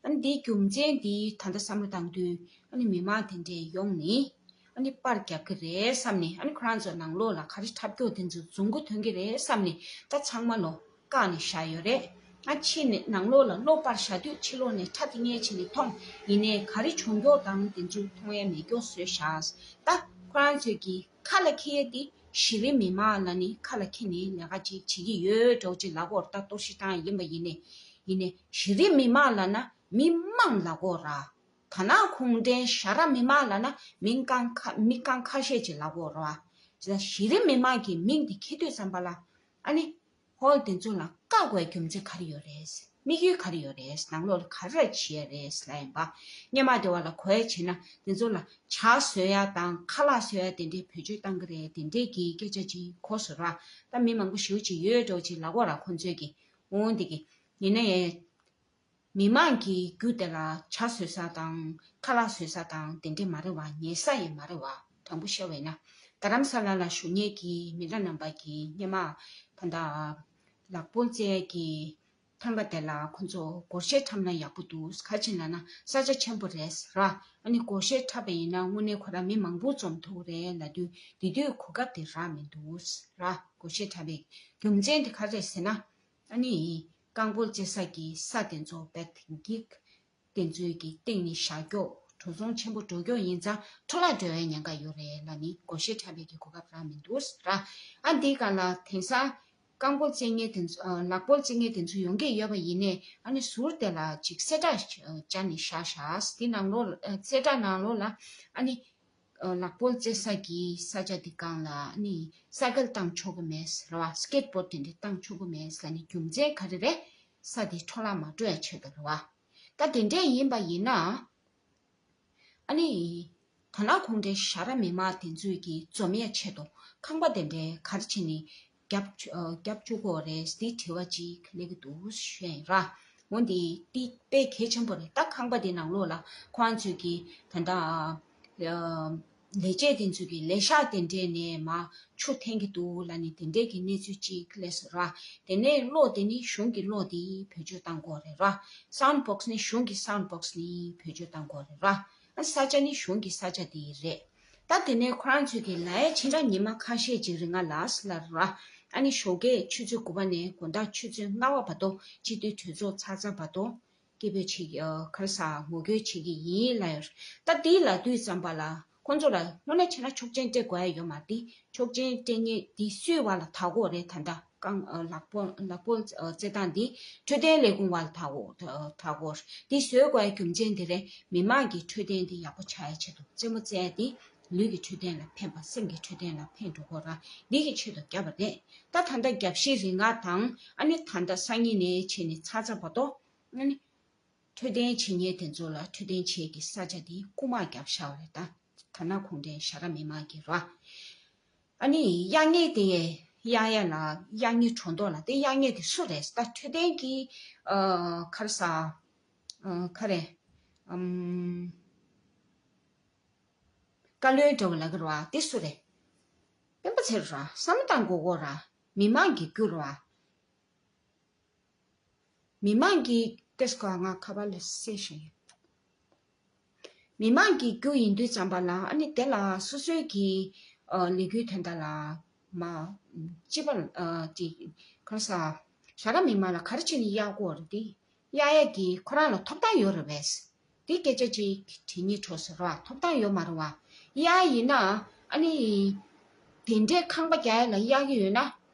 ཨ་ནི་འདིའི་རྒྱུ་མཚན་འདི་ད་ལྟ་བསམ་བློ་བཏང་དུས། ཨ་ནི་མི་མང་དེ་འདྲས་ཡོང་ནས། ཨ་ནི་པར་རྒྱབ་ཀྱི་རེད་བསམ་ནས། ཨ་ནི་ཁོ་རང་ཚོ་ནང་ལོགས་ལ་ག་རེ་འཁྲབ་སྐྱོ་དེ་ཚོ་བཟུང་གི་ཐོན་གྱི་རེད་བསམ་ནས། ད་ཚང་མ་ལོ་བཀག་ནས་བཞག་ཡོད་རེད། ཨ་ཕྱི་ནས་ནང་ལོགས་ལ་གློག་པར་བཞག་དུས་ཕྱི་ལོགས་ནས་ཁྲ་དེ་སྔས་ཕྱི་ནས་མཐོང་། ཡིན་ནའི་ག་རེ་བྱུང་མགྱོགས་དང་དེ་ཚོ་མཐོང་ཡ་མེད་མགྱོགས་བཟོས་བཞག་ད་ཁོ་རང་ཚོས་ཀྱི་ཁ་ལ་འཁྱེར་ཡ་དེ་གཞི་རིམ་མི་མང་ལབ་ནས་ཁ་ལ་འཁྱེར་ནས་ལས་ཀ་ཅིག་བྱེད་ཀྱི་ཡོད་འདྲ་བོ་ཅིག་ལབ་ཀྱི་ཡོད་རེད། ད་གཏོར་བཤིག་བཏང་ཡ་ཡིན་པ་ཡིན་ནའི། ཡིན་ནའི་གཞི་རིམ་མི་མང་ལབ་ན་མི་མང་ལབ་ཀྱི་ཡོད་རེད། དར་ནག་གུང་ཁྲན་ཞྭ་དྲག་མི་མང་ལབ་ན་མིང་རྐང་ཁ་མི་རྐང་ཁ་ཤས་ཅིག་ལབ་དགོས་རེད་བ། བྱས་ཙང་གཞི་རིམ་མི་མང་གི་མིང་དེ་འཁྱེར་དུས་ཙམ་པ་ལ་ཨ་ནི། ཧོལ་དེ་ཚོ་ལ་བཀག་དགོས་རྒྱུ་མཚན་ག་རེ་ཡོད་རེད། དམིགས་ཡུལ་ག་རེ་ཡོད་རེད། ནང་ལོགས་ལ་ག་རེ་བྱེད་ཡ་རེད་ལབ་ཡིན་པ། སྔོན་མ་དེ་བ་ལ་གོ་ཡ་བྱེད་ན་དེ་ཚོ་ལ་ཇ་བཟོ་ཡ་དང་ཁ་ལག་བཟོ་ཡ་དེ་འདྲའི་བེད་སྤྱོད་བཏང་གི་རེད། དེ་འདྲའི་གི་སྐད་ཆ་ཅིག་གོ་སོང་ར། ད་མི་མང་པོ་ཞེ་པོ་ཅིག་ཡོད་འགྲོ་ཅིག་ལབ་དགོས་ར་ཁོང་ཚོས་གི། འོང་དེ་གི། ཡིན་ན་ཡང་། མི་མང་གི་རྒྱུ་དེ་ལ་ཇ་བཟོ་ས་དང་ཁ་ལག་བཟོ་ས་དང་དེ་འདྲས་མ་རེད་བ། ཉལ་ས་ཡང་མ་རེད་བ། དྲང་པོ་བཤད་པ་ཡིན་ན། རྡ་རམ་ས་ལ་ལ་བཞུགས་མཁན་གྱི་མི་རབས་རྣམ་པ་གིས་སྔོན་མ་ད་ལྟ་ལག་པོལ་རྩེ་གི་ཐང་ག་དེ་ལ་ཁོ་ཚོ་སྒོར་གཞས་འཁྲབ་ན་ཡག་པོ་འདུག་ག་རེ་བྱས་ན་ན་ས་ཆ་ཆེན་པོ་རེད་ར། ཨ་ནི་སྒོར་གཞས་འཁྲབ་པ་ཡིན་ན་དངོས་གནས་ཁོ་རང་མི་མང་པོ་འཛོམས་ཐུབ་རེད་ལབ་དུས་དེ་དུས་གོ་སྐབས་དེ་རག་མི་འདུག་ར། སྒོར་གཞས་འཁྲབ་པའི་རྒྱུ་མཚན་དེ་ག་རེ་རེད་ཟེར་ན། ཨ་ནི། རྐང་སྤོལ་རྩེ་ས་གི་ས་དེ་ཚོ་བེད་འགྱིག་དེ་ཚོའི་གི་སྟེང་ནས་བཞག་རྒྱུ། འགྲོ་སོང་ཆེན་པོ་འགྲོ་རྒྱུ་ཡིན་ཙང་འཕྲོ་བརླག་འགྲོ་བའི་ཉེན་ཁ་ཡོད་རེད་ལབ་ནི་སྒོར་གཞས་འཁྲབ་པའི་གི་གོ་སྐབས་རག་མི་འདུག་ར། ཨ་འདིའི་སྒང་ལ་དེང་སང་རྐང་སྤོལ་རྩེ་མཁན་དེ་ཚོ་ལག་སྤོལ་རྩེ་མཁན་དེ་ཚོ་ཡོང་གི་ཡོད་པ་ཡིན་ནའི་ཨ་ནི་ཟུར་དེ་ལ་ཅིག་གསལ་བསྒྲགས་བྱས་ནས་བཞག་བཞག་དེ་ནང་ལོགས་གསལ་བསྒྲགས་ནང་ལོགས་ལ་ཨ་ནི། ལག་སྤོལ་རྩེ་ས་གི་ས་ཆ་འདི་སྒང་ལ་ནི་སའི་ཀལ་བཏང་ཆོག་གི་མེད་ཟེར་བ། སི་ཀེ་ཊི་བོར་ཌི་དེ་འདྲ་བཏང་ཆོག་གི་མེད་ཟེར་ནི་རྒྱུ་མཚན་ག་རེ་རེད། ས་དེ་འཕྲོ་བརླག་མ་འགྲོ་ཡ་ཆེད་དུ་རེད་བ། ད་དེ་འདྲས་ཡིན་པ་ཡིན་ན། ཨ་ནི། དར་ནག་གུང་ཁྲན་ཞྭ་དྲག་མི་མང་དེ་ཚོས་ཀྱི་འཛོམས་ཡ་ཆེད་དུ་ཁང་པ་དེ་འདྲའི་ག་རེ་བྱས་ནི་རྒྱབ་ཆོ་ཨ་རྒྱབ་བཅུག་གི་ཡོད་རེད་འདི་དྲི་བ་ཅིག་སླེབས་ཀྱི་འདུག་ཞུ་ཡ་ཡིན་ར། འོ་འདི་འདི་དཔེ་གལ་ཆེན་པོ་རེད། ད་ཁང་པ་འདི་ནང་ལོགས་ལ་ཁོ་རང་ཚོས་ཀྱི་ད་ལྟ་ཨ་ལས་བྱེད་དེ་ཚོས་ཀྱི་ལས་ཤག་དེ་འདྲས་ནས་མར་ཆུ་འཐེན་གྱི་འདུག་ལབ་ནས་དེ་འདྲས་ཀྱི་གནས་ཚུལ་ཅིག་སླེབས་སོང་ར། དེ་ནས་གློག་དེ་ནི་གཞུང་གི་གློག་དེ་བེད་སྤྱོད་བཏང་དགོས་རེད་ར། སའུན་ཌི་བོག་སི་ནི་གཞུང་གི་སའུན་ཌི་བོག་སི་ནི་བེད་སྤྱོད་བཏང་དགོས་རེད་ར། ཨ་ས་ཆ་ནི་གཞུང་གི་ས་ཆ་དེ་རེད། ད་དེ་ནས་ཁོ་རང་ཚོས་ཀྱི་ལ་ཡ་ཕྱི་དྲག་ཉི་མ་ཁ་ཤས་ཅིག་རིང་ང་ལ་སི་ལ་ར། ཨ་ནི་ཞོགས་ཀས་ཆུ་ཚོད་དགུ་པ་ནས་དགོང་དག་ཆུ་ཚོད་ལྔ་པ་བར་དུ་སྤྱི་འཐུས་གྲོས་ཚོགས་ཚར་ཚར་བར་དུ་སྐད་འབོད་བྱེད་ཀྱི་ཨ་ག་རེ་ཟ་ངོ་རྒོལ་བྱེད་ཀྱི་ཡིན་ལབ་ཡོད། ད་དེ་ལབ་དུས་ཙམ་པ་ལ་ཁོང་ཚོ་ལ་དངོས་གནས་བྱས་ན་ཆོག་མཆན་སྤྲད་དགོས་ཡ་ཡོད་མ་རེད། ཆོག་མཆན་སྤྲད་མཁན་དེ་སུའི་བར་ལ་བལྟ་དགོས་རེད། ད་ལྟ་རྐང་ཨ་ལག་པོ་ལག་པོ་ཨ་རྩེ་སྟངས་འདི་འཕྲོད་བསྟེན་ལས་ཁུངས་བར་ལ་བལྟ་དགོས་བལྟ་དགོས་རེད། འདི་བཟོས་དགོས་ཡ་རྒྱུ་མཚན་དེ་རེད། མི་མང་གི་འཕྲོད་བསྟེན་འདི་ཡག་པོ་ཆགས་ཡ་ཆེད་དུ་རྩེད་མོ་རྩེ་ཡ་འདི་ལུས་ཀྱི་འཕྲོད་བསྟེན་ལ་ཕན་པ་སེམས་ཀྱི་འཕྲོད་བསྟེན་ལ་ཕན་འགྲོ་དགོས་ར། འདི་གི་ཆེད་དུ་བརྒྱབ་པ་རེད། ད་ད་ལྟ་རྒྱབ་བཤིག་རིང་ང་དང་ཨ་ནི་ད་ལྟ་སང་ཉིན་ནས་བྱས་ནས་ཚར་ཚར་བར་དུ་ཨ་ནི། འཕྲོད་བསྟེན་བྱེད་མཁན་དེ་ཚོ་ལ་འཕྲོད་བསྟེན་བྱེད་ཀྱི་ས་ཆ་དེ་རྐུ་མ་བརྒྱབ་བཞག་པ་རེད། ད་དར་ནག་གུང་ཁྲན་ཞྭ་དྲག་མི་མང་གིས་ར། ཨ་ནི་གཡག་ངན་དེ་གཡག་ཡ་ལ་གཡག་ངན་གྲོང་ཐོག་ལ་དེ་གཡག་ངན་དེ་སུ་རེད། ད་འཕྲོད་བསྟེན་གྱི་ཨ་ག་རེ་ཟ་ཨ་ག་རེ་ཨམ་བཀའ་བློན་འདྲ་བོ་ལབ་ཀྱི་རེད་བ། དེ་སུ་རེད། སྤེན་པ་ཚེ་རིང་ར། བསམ་བློ་བཏང་དགོས་ཀྱི་རེད་བ། མི་མང་གི་རྒྱུ་རེད་བ། མི་མང་གི་ཏེས་ཀ་ང་ཁ་པར་ལ་གསལ་ཞིག་ཡོད། མི་མང་གི་རྒྱུ་ཡིན་དུས་ཙམ་པ་ལ་ཨ་ནི་དེ་ལ་སོ་སོའི་གི་ཨ་ལས་འགུལ་དོན་དག་ལ་མ་སྤྱི་པ་ཨ་ཅིག་ག་རེ་ཟ་ཞྭ་དྲག་མི་མང་ལ་ག་རེ་བྱས་ནས་གཡར་དགོས་རེད། དེ་གཡར་ཡས་ཀྱི་ཁོ་རང་ལ་ཐོབ་ཐང་ཡོད་རེད་པས། དེ་སྐད་ཆ་ཅིག་དྲི་ཉེ་འགྲོ་ཟེར་བ། ཐོབ་ཐང་ཡོད་མ་རེད་བ། གཡར་ཡིན་ན་ཨ་ནི་དེ་འདྲའི་ཁང་པ་རྒྱག་ཡས་ལ་གཡར་གྱི་ཡོད་ན་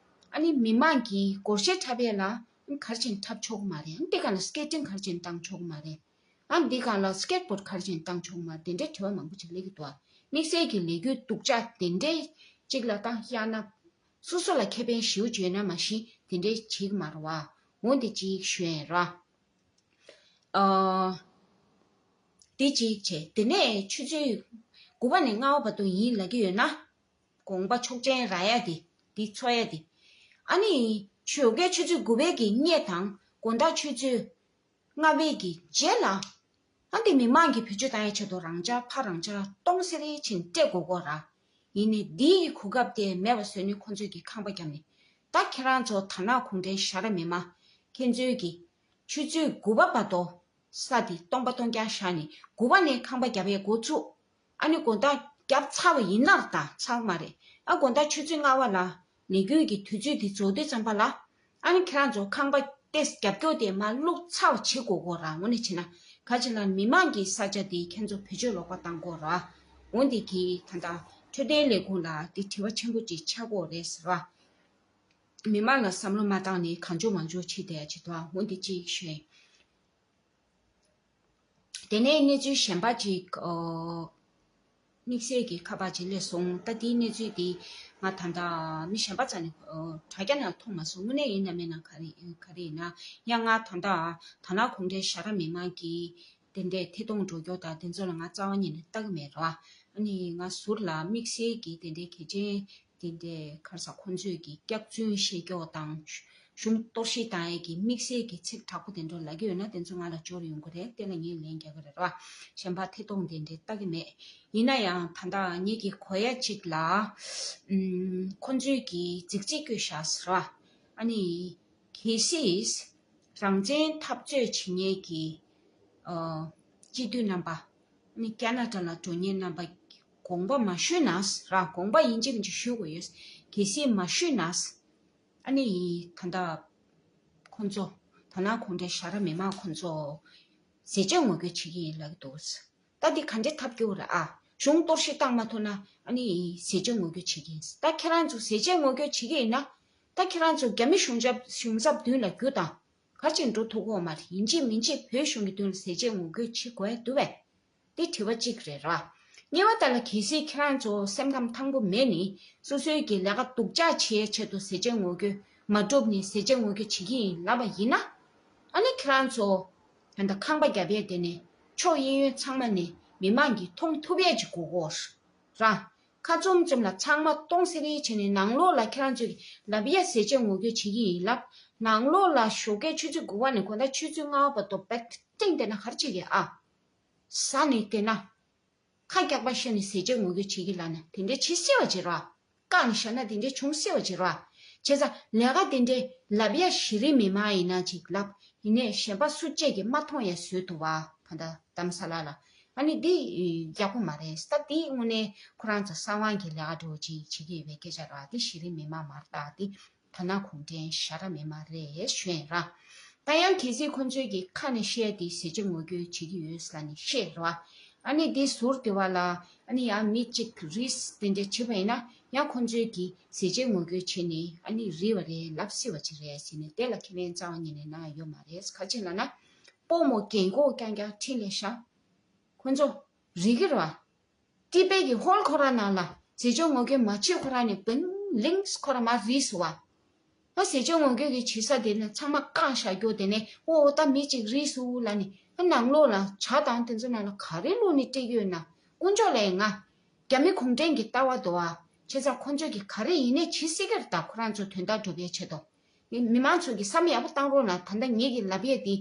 ཨ་ནི་མི་མང་གི་སྒོར་གཞས་འཁྲབ་ཡས་ལ་ག་རེ་བྱས་ནས་འཁྲབ་ཆོག་གི་མ་རེད། ཨ་འདི་ག་ལ་སི་ཀེ་ཊིང་ག་རེ་བྱས་ནས་བཏང་ཆོག་གི་མ་རེད། ཨ་འདི་ག་ལ་སི་ཀེ་ཊི་བོར་ཌི་ག་རེ་བྱས་ནས་བཏང་ཆོག་གི་མ་རེད། དེ་འདྲའི་དྲི་བ་མང་པོ་ཅིག་སླེབས་ཀྱི་འདུག་དམིགས་བསལ་གྱི་ལས་འགུལ་སྡུག་ཅག་དེ་འདྲའི་ཅིག་ལ་ད་གཡར་ན་སོ་སོ་ལ་ཁེ་ཕན་ཞེ་པོ་ཅིག་ཡོད་ན་མ་གཞི་དེ་འདྲའི་བྱེད་ཀྱི་མ་རེད་བ། འོ་འདི་ཅིག་ཞུ་ཡས་ར། ཨ་འདི་གཅིག་བྱས། དེ་ནས་ཆུ་ཚོད་དགུ་པ་ནས་ལྔ་པ་བར་དུ་ཡིན་ལབ་ཀྱི་ཡོད་ན། དགོངས་པ་ཆོག་མཆན་རག་ཡ་དེ་འདི་འཚོགས་ཡ་དེ། ཨ་ནི་ཞོགས་ཀའི་ཆུ་ཚོད་དགུ་པའི་གི་སྔས་དང་དགོང་དག་ཆུ་ཚོད་ལྔ་པའི་གི་རྗེས་ལ། ཨ་འདི་མི་མང་གི་བེད་སྤྱོད་བཏང་ཡ་ཆེད་དུ་རང་འཇགས་ཕར་རང་འཇགས་གཏོང་སེ་རེ་ཕྱིན་སྤྲད་དགོས་གོ་ར། ཡིན་ནའི་འདི་ཡི་གོ་སྐབས་དེ་མེད་པ་བཟོས་ནས་ཁོང་ཚོས་ཀྱི་ཁང་པ་བརྒྱབ་ནས། ད་ཁྱེད་རང་ཚོ་དར་ནག་གུང་ཁྲན་ཞྭ་དྲག་མི་མང་ཁྱེད་ཚོས་ཀྱི་ཆུ་ཚོད་དགུ་པ་བར་དུ་ས་དེ་སྟོང་པ་སྟོང་རྐྱང་བཞག་ནས་དགུ་པ་ནས་ཁང་པ་བརྒྱབ་ཡས་འགོ་ཚུགས། ཨ་ནི་དགོང་དག་བརྒྱབ་ཚར་བ་ཡིན་ན་ད་ཚར་མ་རེད། ཨ་དགོང་དག་ཆུ་ཚོད་ལྔ་པ་ལ་ལས་འགུལ་གྱི་དུས་ཚོད་དེ་རྫོགས་དུས་ཙམ་པ་ལ་ཨ་ནི་ཁྱེད་རང་ཚོ་ཁང་པ་ཏེས་རྒྱབ་སྐྱོར་དེ་མར་བླུགས་ཚར་བ་བྱེད་དགོས་གོ་ར། འོ་ནི་བྱས་ན་ག་ཅི་ལ་མི་མང་གི་ས་ཆ་དེ་ཁྱེད་ཚོ་བེད་སྤྱོད་ལོག་པ་བཏང་གོ་ར། འོ་འདི་གི་ད་ལྟ་འཕྲོད་བསྟེན་ལས་ཁུངས་ལ་དེ་དྲི་བ་ཆེན་པོ་ཅིག་ཆགས་གོ་རེད་ཟེར་བ། མི་མང་ལ་བསམ་བློ་མ་བཏང་ནས་གང་བྱུང་མང་བྱུང་བྱེད་བསྡད་ཡ་ཅིག་འདུག་འོ་འདི་གཅིག་ཞུ་ཡིན། དེ་ནས་གནས་ཚུལ་གཞན་པ་ཅིག་ཨོ། དམིགས་བསལ་གྱི་ཁ་པར་ཅིག་སླེབས་སོང་། ད་དེའི་གནས་ཚུལ་དེ་ང་ད་ལྟ་མི་གཞན་པ་རྩ་ནས་ཨོ། དྲ་རྒྱ་ནང་མཐོང་མ་སོང་། དངོས་གནས་ཡིན་ན་མིན་ན་ག་རེ་ག་རེ་ཡིན་ན། ཡང་ང་ད་ལྟ་དར་ནག་གུང་ཁྲན་ཞྭ་དྲག་མི་མང་གི་དེ་འདྲའི་ཐད་གཏོང་འགྲོ་རྒྱུ་དང་དེ་ཚོ་ལ་ང་རྩ་བ་ཉིད་ནས་ལྟ་གི་མེད་ར། ཨ་ནི་ང་ཟུར་ལ་དམིགས་བསལ་གྱི་དེ་འདྲའི་གལ་ཆེན་དེ་འདྲའི་ག་རེ་ཟ། ཁོང་ཚོས་ཀྱི་སྐྱག་རྫུན་བཤད་རྒྱུ་དང་གཞུང་གཏོར་བཤིག་བཏང་ཡས་ཀྱི་དམིགས་བསལ་གྱི་ཚིག་དྲག་པོ་དེ་འདྲ་ལབ་ཀྱི་ཡོད་ན་དེ་ཚོ་ང་ལ་འབྱོར་ཡོང་གི་རེད། དེ་ལ་ངས་ལན་རྒྱག་གི་རེད་ར། གཞན་པ་ཐད་གཏོང་དེ་འདྲའི་ལྟ་གི་མེད། ཡིན་ན་ཡང་ད་ལྟ་ངེད་ཀྱི་གོ་ཡ་གཅིག་ལ་ཨུམ། ཁོང་ཚོས་ཀྱི་རྫིག་རྫིག་བཀོད་བཞག་ཟེར་བ། ཨ་ནི། གལ་སྲིད་རང་བཙན་འཐབ་རྩོད་བྱེད་མཁན་གྱི་ཨ། སྤྱི་འཐུས་རྣམ་པ། ཨ་ནི་ཁ་ན་ཌ་ལ་འགྲོ་མཁན་རྣམ་པ་དགོངས་པ་མ་ཞུས་ན་ར། དགོངས་པ་ཡིན་གཅིག་མིན་གཅིག་ཞུ་དགོས་ཡོད། གལ་སྲིད་མ་ཞུས་ན། ཨ་ནི་ད་ལྟ་ཁོང་ཚོ་དར་ནག་གུང་ཁྲན་ཞྭ་དྲག་མི་མང་ཁོང་ཚོ་ཟས་བཅད་ངོ་རྒོལ་བྱེད་ཀྱི་ཡིན་ལབ་ཀྱི་འདུག་ད་འདི་ག་འདྲས་ཐབས་སྐྱོ་རེད་ཨ། གཞུང་གཏོར་བཤིག་བཏང་མ་ཐུབ་ན་ཨ་ནི་ཟས་བཅད་ངོ་རྒོལ་བྱེད་ཀྱི་ཡིན། ད་ཁྱེད་རང་ཚོ་ཟས་བཅད་ངོ་རྒོལ་བྱེད་ཀྱི་ཡིན་ན། ད་ཁྱེད་རང་ཚོ་རྒྱ་མི་གཞུང་ཚབ་གཞུང་ཚབ་མདུན་ལ་རྒྱུགས་དང་། ག་རེ་བྱས་འགྲོ་ཐུབ་ཀྱི་ཡོད་མ་རེད། ཡིན་གཅིག་མིན་གཅིག་བོད་གཞུང་གི་མདུན་ལ་ཟས་བཅད་ངོ་རྒོལ་བྱེད་དགོས་འདུག་པས། འདི་དྲི་བ་གཅིག་རེད་ར། གཉིས་པ་ད་ལ་གལ་སྲིད་ཁྱེད་རང་ཚོ་སེམས་ཁམས་ཐང་པོ་མེད་ནི། སོ་སོའི་གི་ལས་ཀ་སྡུག་ཅག་བྱེད་ཆེད་དུ་ཟས་བཅད་ངོ་རྒོལ་མ་འགྲུབ་ནི་ཟས་བཅད་ངོ་རྒོལ་བྱེད་ཀྱི་ཡིན་ལབ་པ་ཡིན་ན། ཨ་ནི་ཁྱེད་རང་ཚོ་ད་ལྟ་ཁང་པ་རྒྱབ་ཡས་དེ་ནས་ཕྱོགས་གཡས་གཡོན་ཚང་མ་ནས་མི་མང་གིས་མཐོང་ཐུབ་ཡས་ཅིག་དགོས་ཀྱི་ཡོད་ར། ཁ་བཙུམ་བཙུམ་ལ་ཚང་མ་གཏོང་སེ་རེ་བྱས་ནས་ནང་ལོགས་ལ་ཁྱེད་རང་ཚོས་ལབ་ཡས་ཟས་བཅད་ངོ་རྒོལ་བྱེད་ཀྱི་ཡིན་ལབ། ནང་ལོགས་ལ་ཞོགས་ཀས་ཆུ་ཚོད་དགུ་པ་ནས་དགོང་དག་ཆུ་ཚོད་ལྔ་པ་བར་དུ་བེད་ཀྲིང་བསྡད་ན་ག་རེ་བྱེད་ཀྱི་ཨ། ཟ་ནས་བསྡད་ན། ཁ་སྐྱག་པ་བཤད་ནས་ཟས་བཅད་ངོ་རྒོལ་བྱེད་ཀྱི་ལབ་ན་དེ་འདྲའི་བྱེད་སྲིད་པ་བྱེད་རོགས། བཀག་ནས་བཞག་ན་དེ་འདྲའི་བྱུང་སྲིད་པ་བྱེད་རོགས། བྱས་ཙང་ལས་ཀ་དེ་འདྲའི་ལབ་ཡ་གཞི་རིམ་མི་མང་ཡིན་ན་ཅིག་ལབ། ཡིན་ནའི་གཞན་པ་སུ་གཅིག་གིས་མ་མཐོང་ཡ་བཟོས་འདུག་བ། ད་ལྟ་རྡ་རམ་ས་ལ་ལ། ཨ་ནི་འདི་ཡག་པོ་མ་རེད། ད་འདི་དངོས་གནས་ཁོ་རང་ཚོ་གསང་བ་གི་ལས་ཀ་འདྲ་བོ་ཅིག་བྱེད་ཀྱི་ཡོད་པའི་སྐད་ཆ་རེད་བ། འདི་གཞི་རིམ་མི་མང་མ་རེད། ད་འདི་དར་ནག་གུང་ཁྲན་ཞྭ་དྲག་མི་མང་རེད་ཞུ་ཡིན་ར། ད་ཡང་གལ་སྲིད་ཁོང་ཚོའི་གི་ཁ་ནས་བཤད་དེ་ཟས་བཅད་ངོ་རྒོལ་བྱེད་ཀྱི་ཡོད་ལབ་ནས་བཤད་ར། ཨ་ནི་འདི་ཟུར་དེ་བ་ལ་ཨ་ནི་ཡང་མི་གཅིག་རིས་དེ་འདྲ་བྱེད་པ་ཡིན་ན་ཡང་ཁོང་ཚོའི་གི་ཟས་བཅད་ངོ་རྒོལ་བྱེད་ནས་ཨ་ནི་རིལ་བ་རེད་ལབ་སྲིད་པ་ཅིག་རེད་ཟེར་ནས་དེ་ལ་ཁས་ལེན་རྩ་བ་ཉིད་ནས་གནང་ཡ་ཡོད་མ་རེད། ག་རེ་བྱས་ལབ་ན་སྤོ་རྨོ་རྒན་གོག་རྐྱང་རྐྱང་ཁྲིད་ལས་བཞག་ཁོ་ཚོ་རིག་གི་རེད་བ། ཏི་པེ་གི་ཧོལ་ཁོ་ར་ནང་ལ་ཟས་བཅད་ངོ་རྒོལ་མ་བྱེད་ཁོ་ར་ནས་བུན་ལིང་ཁོ་ར་མར་རིལ་སོང་བ། ང་ཟས་བཅད་ངོ་རྒོལ་གི་བྱེད་ས་དེ་ནས་ཚང་མ་བཀང་བཞག་རྒྱུ་དེ་ནས་ཨོ་ད་མི་གཅིག་རིལ་སོང་ལབ་ནས་ཨ་ནང་ལོགས་ལ་ཇ་དང་དེ་ཚོ་ནང་ལ་ག་རེ་བླུགས་ནས་སྤྲད་ཀྱི་ཡོད་ན། དཀོན་མཆོག་ལས་ང་རྒྱ་མི་གུང་ཁྲན་གྱི་ལྟ་བ་འདུག་ཨ། བྱས་ཙང་ཁོ་ཚོས་ཀྱི་ག་རེ་ཡིན་ནས་བྱེད་སྲིད་ཀྱི་རེད། ད་ཁོ་རང་ཚོ་དོན་དག་སྒྲུབ་པའི་ཆེད་དུ། མི་མང་ཚོ་གི་བསམ་ཡག་པོ་བཏང་རོགས་གནང་། ད་ལྟ་ངེད་ཀྱི་ལབ་ཡས་དེ།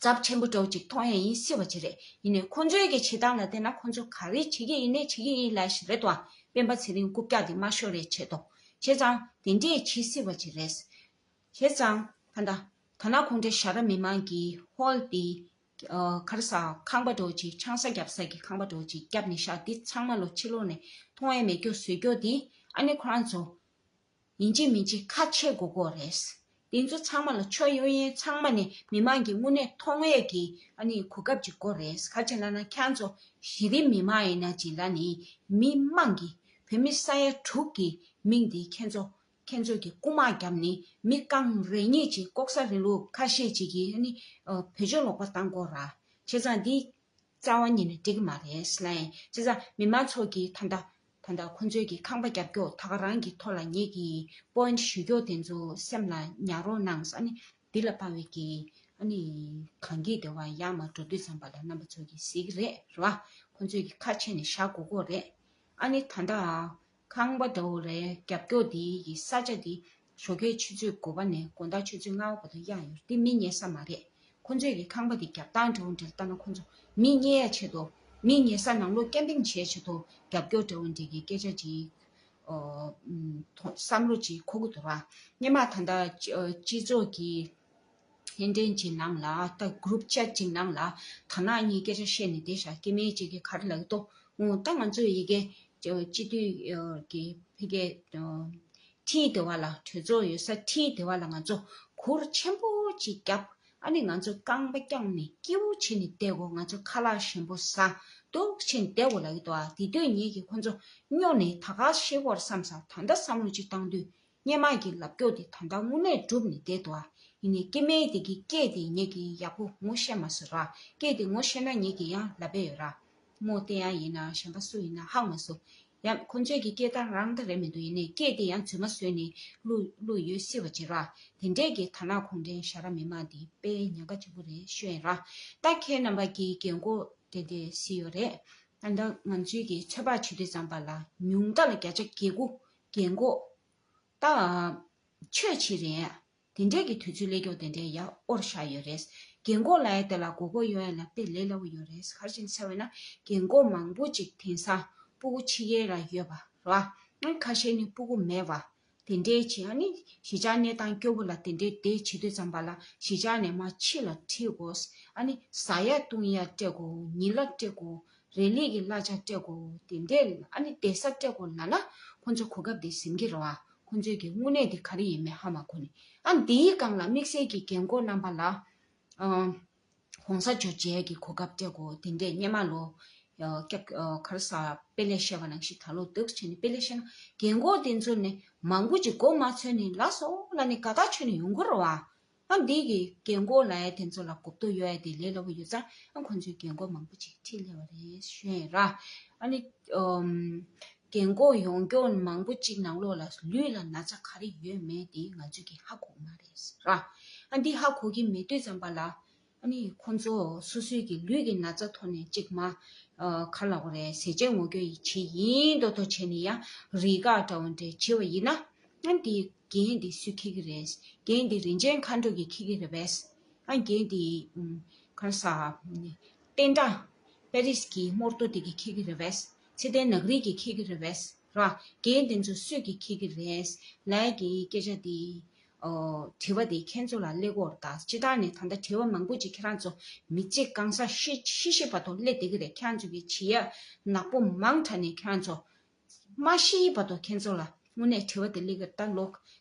ཚབས་ཆེན་པོ་འདྲ་བོ་ཅིག་མཐོང་ཡ་ཡིན་སྲིད་པ་ཅིག་རེད། ཡིན་ནའི་ཁོང་ཚོའི་གི་བྱེད་སྟངས་ལ་བལྟས་ན་ཁོང་ཚོ་ག་རེ་བྱེད་ཀྱི་ཡིན་ནའི་བྱེད་ཀྱི་ཡིན་ལབ་ཞིག་རེད་དོ། སྤེན་པ་ཚེ་རིང་རྐུབ་བཀྱག་དེ་མ་ཤོར་རེ་བྱེད་དོ། བྱས་ཙང་དེ་འདྲས་བྱེད་སྲིད་པ་ཅིག་རེད། བྱས་ཙང་ད་ལྟ་དར་ནག་གུང་ཁྲན་ཞྭ་དྲག་མི་མང་གི་ཧོལ་དེ་ཨ་ག་རེ་ཟ། ཁང་པ་འདྲ་བོ་ཅིག་ཆང་ས་བརྒྱབ་ས་གི་ཁང་པ་འདྲ་བོ་ཅིག་བརྒྱབ་ནས་བཞག་འདི་ཚང་མ་ལོ་ཕྱི་ལོགས་ནས་མཐོང་ཡ་མེད་རྒྱུ་བཟོས་རྒྱུ་དེ་ཨ་ནི་ཁོ་རང་ཚོ། ཡིན་གཅིག་མིན་གཅིག་ཁ་ཕྱེ་དགོས་ཀྱི་རེད། དེ་ཚོ་ཚང་མ་ལ་ཕྱོགས་གཡས་གཡོན་ཚང་མ་ནས་མི་མང་གི་དངོས་གནས་མཐོང་ཡས་ཀྱི་ཨ་ནི་གོ་སྐབས་ཅིག་དགོས་རེད། ག་རེ་བྱས་ལབ་ན་ཁྱེད་ཚོ་གཞི་རིམ་མི་མང་ཡིན་ན་ཅིག་ལབ་ནི་མི་མང་གི་བོད་མི་ས་ཡ་དྲུག་གི་མིང་དེ་ཁྱེད་ཚོ་ཁྱེད་ཚོ་གི་རྐུ་མ་བརྒྱབ་ནི་མི་རྐང་རེ་གཉིས་ཅིག་ལྐོག་ཟ་རིང་ལུགས་ཁ་ཤས་ཅིག་གིས་ཨ་ནི་བེད་སྤྱོད་ལོག་པ་བཏང་དགོས་ར། བྱས་ཙང་འདི། རྩ་བ་ཉིད་ནས་འགྲིག་གི་མ་རེད་ལབ་ཡིན། བྱས་ཙང་མི་མང་ཚོ་གིས་ད་ལྟ་ད་ལྟ་ཁོང་ཚོའི་གི་ཁང་པ་རྒྱབ་སྐྱོར་ད་ག་རང་གི་ཐོག་ལ་ངེད་ཀྱི་པོ་ཡིན་ཊི་ཞུ་རྒྱུ་དེ་ཚོ་སེམས་ལ་ཉར་རོགས་གནང་། ཨ་ནི་འདི་ལ་དཔག་པའི་གི་ཨ་ནི་གངས་སྐྱིད་སྡེ་བ་ཡར་མར་འགྲོ་དུས་ཙམ་པ་ལ་རྣམ་པ་ཚོ་གིས་གཟིགས་ཀྱི་རེད། རེད་བ། ཁོང་ཚོས་གི་ཁ་ཕྱེ་ནས་བཞག་དགོས་ཀྱི་རེད། ཨ་ནི་ད་ལྟ་ཁང་པ་འདྲ་བོ་རེད། རྒྱབ་སྐྱོར་དེ་གི་ས་ཆ་དེ་ཞོགས་ཀའི་ཆུ་ཚོད་དགུ་པ་ནས་དགོང་དག་ཆུ་ཚོད་ལྔ་པ་བར་དུ་གཡར་ཡོད། དེ་མི་ཉལ་ས་མ་རེད། ཁོ་ཚོས་ཀྱི་ཁང་པ་དེ་རྒྱབ་སྟངས་འདྲ་བོ་འདྲ་ལྟ་ན་ཁོ་ཚོ་མི་ཉལ་ཡ་ཆེད་དུ་མི་ཉལ་ས་ནང་ལོགས་ཀེམ་པིང་བྱེད་ཆེད་དུ་རྒྱབ་སྐྱོར་འདྲ་བོ་འདྲ་གི་སྐད་ཆ་ཅིག་ཨོ། ཐོ་བསམ་བློ་ཅིག་འཁོར་གི་འདུག་ར། སྔོན་མ་ད་ལྟ་སྤྱི་ཚོགས་ཀྱི་ཧན་ཏན་ཅིག་ནང་ལ་ད་གུ་རུབ་ཅེཊ་ཅིག་ནང་ལ་དར་ནག་གཉིས་སྐད་ཆ་བཤད་ནས་བསྡད་ཤག་སྐྱེ་དམན་ཅིག་གིས་ག་རེ་ལབ་ཀྱི་འདུག་ཨོ་ད་ང་ཚོ་ཡི་གེ་སྤྱི་འཐུས་ཀྱི་ཕ་གི་ཁྲིའི་སྡེ་བ་ལ་གྲོས་ཚོགས་ཡོད་ས་ཁྲིའི་སྡེ་བ་ལ་ང་ཚོ་གུར་ཆེན་པོ་ཅིག་བརྒྱབ། ཨ་ནི་ང་ཚོ་རྐང་པ་བརྐྱངས་ནས་སྐྱིད་པོ་བྱས་ནས་བསྡད་དགོས། ང་ཚོ་ཁ་ལག་ཞིམ་པོ་ཟ་འདུག་བྱས་ནས་བསྡད་དགོས་ལབ་ཀྱི་འདུག་ཨ་དེ་དུས་ངེད་ཀྱིས་ཁོ་ཚོ་སྨྱོ་ནས་ད་ག་ཤེས་དགོས་རེད་བསམ་སོང་། ད་ལྟ་བསམ་བློ་ཅིག་བཏང་དུས། སྔོན་མ་གི་ལབ་སྐྱོ་དེ་ད་ལྟ་དངོས་གནས་གྲུབ་ནས་བསྡད་འདུག་ཨ། ཡིན་ནའི་སྐྱེ་དམན་དེ་གི་སྐད་དེ་ངེད་ཀྱིས་ཡག་པོ་ངོ་ཤེས་མ་སོང་ར། སྐད་དེ་ངོ་ཤེས་ན་ངེད་ཀྱིས་ཡང་ལབ་པ་ཡོད་ར། རྨོ་བསྟན་ཡག་ཡིན་ན་གཞན་པ་སུ་ཡིན་ན་ཧ་མ་སོང་། ཡང་ཁོང་ཚོའི་གི་སྐད་བརྡ་རང་ད་རེད་མི་འདུག་ཡིན་ནའི་སྐད་དེ་ཡང་རྫུན་མ་བཟོས་ནས་བླུགས་བླུགས་ཡོད་སྲིད་པ་ཅིག་ར། དེ་འདྲས་ཀྱི་དར་ནག་གུང་ཁྲན་ཞྭ་ར་མི་མང་དེ་དཔེ་ཉེན་ཁ་ཆེན་པོ་རེད་ཤོད་ཡིན་ར། ད་ཁྱེད་རྣམ་པ་གི་རྒན་གོག་དེ་འདྲས་སྲིད་ཡོད་རེད། ད་ལྟ་ང་ཚོའི་གི་ཚོད་དཔག་བྱེད་དུས་ཙམ་པ་ལ་ཉུང་མཐའ་ལ་བརྒྱ་ཆ་བརྒྱད་དགུ་རྒན་གོག་ད་ཆོས་བྱེད་རེད། དེ་འདྲས་ཀྱི་དུས་ཚོད་སླེབས་ཀྱོག་དེ་འདྲས་ཡག་ཨོར་ཤ་ཡོད་རེད། རྒན་གོག་ལ་ཡ་དེ་ལ་མགོ་སྐོར་གཡོག་ཡ་ལ་དཔེ་ལས་སླ་བོ་ཡོད་རེད། ག་རེ་བྱས་ནས་ཟེར་བས་ན་རྒན་གོག་མང་པོ་ཅིག་དེང་སང་སྤུ་གུ་ཕྱི་རྒྱལ་ལ་ཡོད་པ་རེད་བ། ཁ་ཤས་ནི་སྤུ་གུ་མེད་པ། དེ་འདྲའི་ཆེ་ཨ་ནི་གཞིས་ཆགས་གནས་སྟངས་སྐྱོ་པོ་ལ་དེ་འདྲའི་བསྡད་བྱེད་དུས་ཙམ་པ་ལ་གཞིས་ཆགས་ནས་མར་ཕྱི་ལ་ཁྲིད་དགོས། ཨ་ནི་ཟ་ཡ་བཏུང་ཡ་སྤྲད་དགོས། ཉིན་གླ་སྤྲད་དགོས། རེ་ལིག་གི་གླ་ཆ་སྤྲད་དགོས། དེ་འདྲའི་ཨ་ནི་བསྡད་ས་སྤྲད་དགོས་ལབ་ན་ཁོང་ཚོ་གོ་སྐབས་དེ་ཟིན་གྱི་རེད་བ། ཁོང་ཚོའི་གི་དངོས་གནས་དེ་ག་རེ་ཡིན་མིན་ཧ་མ་གོ་ནས་ཨ་ནི་དེའི་སྒང་ལ་དམིགས་བསལ་གྱི་རྒན་གོག་རྣམ་པ་ལ་ཨ། གོང་ས་མཆོག་མཇལ་གྱི་གོ་སྐབས་སྤྲད་དགོས། དེ་འདྲས་སྔོན་མ་ལོ་སྐྱབས་ག་རེ་ཟ་དཔེ་ལས་བཤད་པ་ནང་བཞིན་ད་ལོ་འདུག་བྱས་ནས་དཔེ་ལས་བཤད་ན་རྒན་གོག་དེ་ཚོ་ནས་མང་པོ་ཅིག་མགོ་མ་ཚོས་ནས་ལགས་སོ་ལབ་ནས་དགའ་ཐག་ཆོད་ནས་ཡོང་གི་རེད་བ། ཨ་འདི་གི་རྒན་གོག་ལབ་ཡ་དེ་ཚོ་ལ་གོ་བསྡུར་ཡོད་ཡ་དེ་ལས་སླ་པོ་ཡོད་ཙང་ཨ་ཁོང་ཚོའི་རྒན་གོག་མང་པོ་ཅིག་ཁྲིད་སླེབས་པ་རེད་ཞུ་ཡ་ཡིན་ར། ཨ་ནི་ཨམ། རྒན་གོག་ཡོང་མགྱོགས་མང་པོ་གཅིག་ནང་ལོགས་ལ་ལུས་ལ་ན་ཚ་ག་རེ་ཡོད་མེད་དེ་ང་ཚོས་ཀྱིས་ཧ་གོ་གི་མ་རེད་ར། ཨ་འདི་ཧ་གོ་གི་མེད་དུས་ཙམ་པ་ལ་ཨ་ནི་ཁོང་ཚོ་སོ་སོའི་གི་ལུས་ཀྱི་ན་ཚ་ཐོག་ནས་གཅིག་མ་ཨ་ག་ལབ་དགོས་རེད། ཟས་བཅད་ངོ་རྒོལ་ཡི་བྱེད་ཡིན་མདོག་མདོག་བྱས་ནས་ཡང་རིགས་ཁག་འདྲ་བོ་འདྲ་བྱེད་པ་ཡིན་ན་ཨ་འདི་འགན་འདི་སུས་འཁྱེར་གི་རེད། འགན་འདི་རིན་ཆེན་མཁའ་འགྲོ་གིས་འཁྱེར་གི་རེད་པས། ཨ་འགན་དེ་ཨུམ་ག་རེ་ཟ། བསྟན་དགྲ་པེ་རིས་ཀྱི་རྨོར་ཏོ་དེ་གིས་འཁྱེར་གྱི་རེད་པས། ཚེ་བརྟན་ནག་རིས་ཀྱིས་འཁྱེར་གྱི་རེད་པས་ར། འགན་དེ་ཚོ་སུས་ཀྱིས་འཁྱེར་གྱི་རེད། ལའི་གི་སྐད་ཆ་དེ་ཨོ་དྲི་བ་དེ་ཁྱེད་ཚོ་ལ་སླེབས་ཀྱི་ཡོད་རེད་ད། སྤྱིར་བཏང་ནས་ད་ལྟ་དྲི་བ་མང་པོ་ཅིག་ཁྱེད་རང་ཚོ་མི་གཅིག་གང་ཟག་ཤི་ཤི་ཤི་བར་དུ་སླེབས་བསྡད་ཀྱི་རེད། ཁྱེད་རང་ཚོ་གི་བྱེད་ཡ་ནག་པོ་མང་དྲགས་ནས་ཁྱེད་རང་ཚོ་མ་ཤི་བར་དུ་ཁྱེད་ཚོ་ལ་དངོས་གནས་དྲི་བ་དེ་སླེབས་ཀྱི་རེད། ད་ལོ་ག་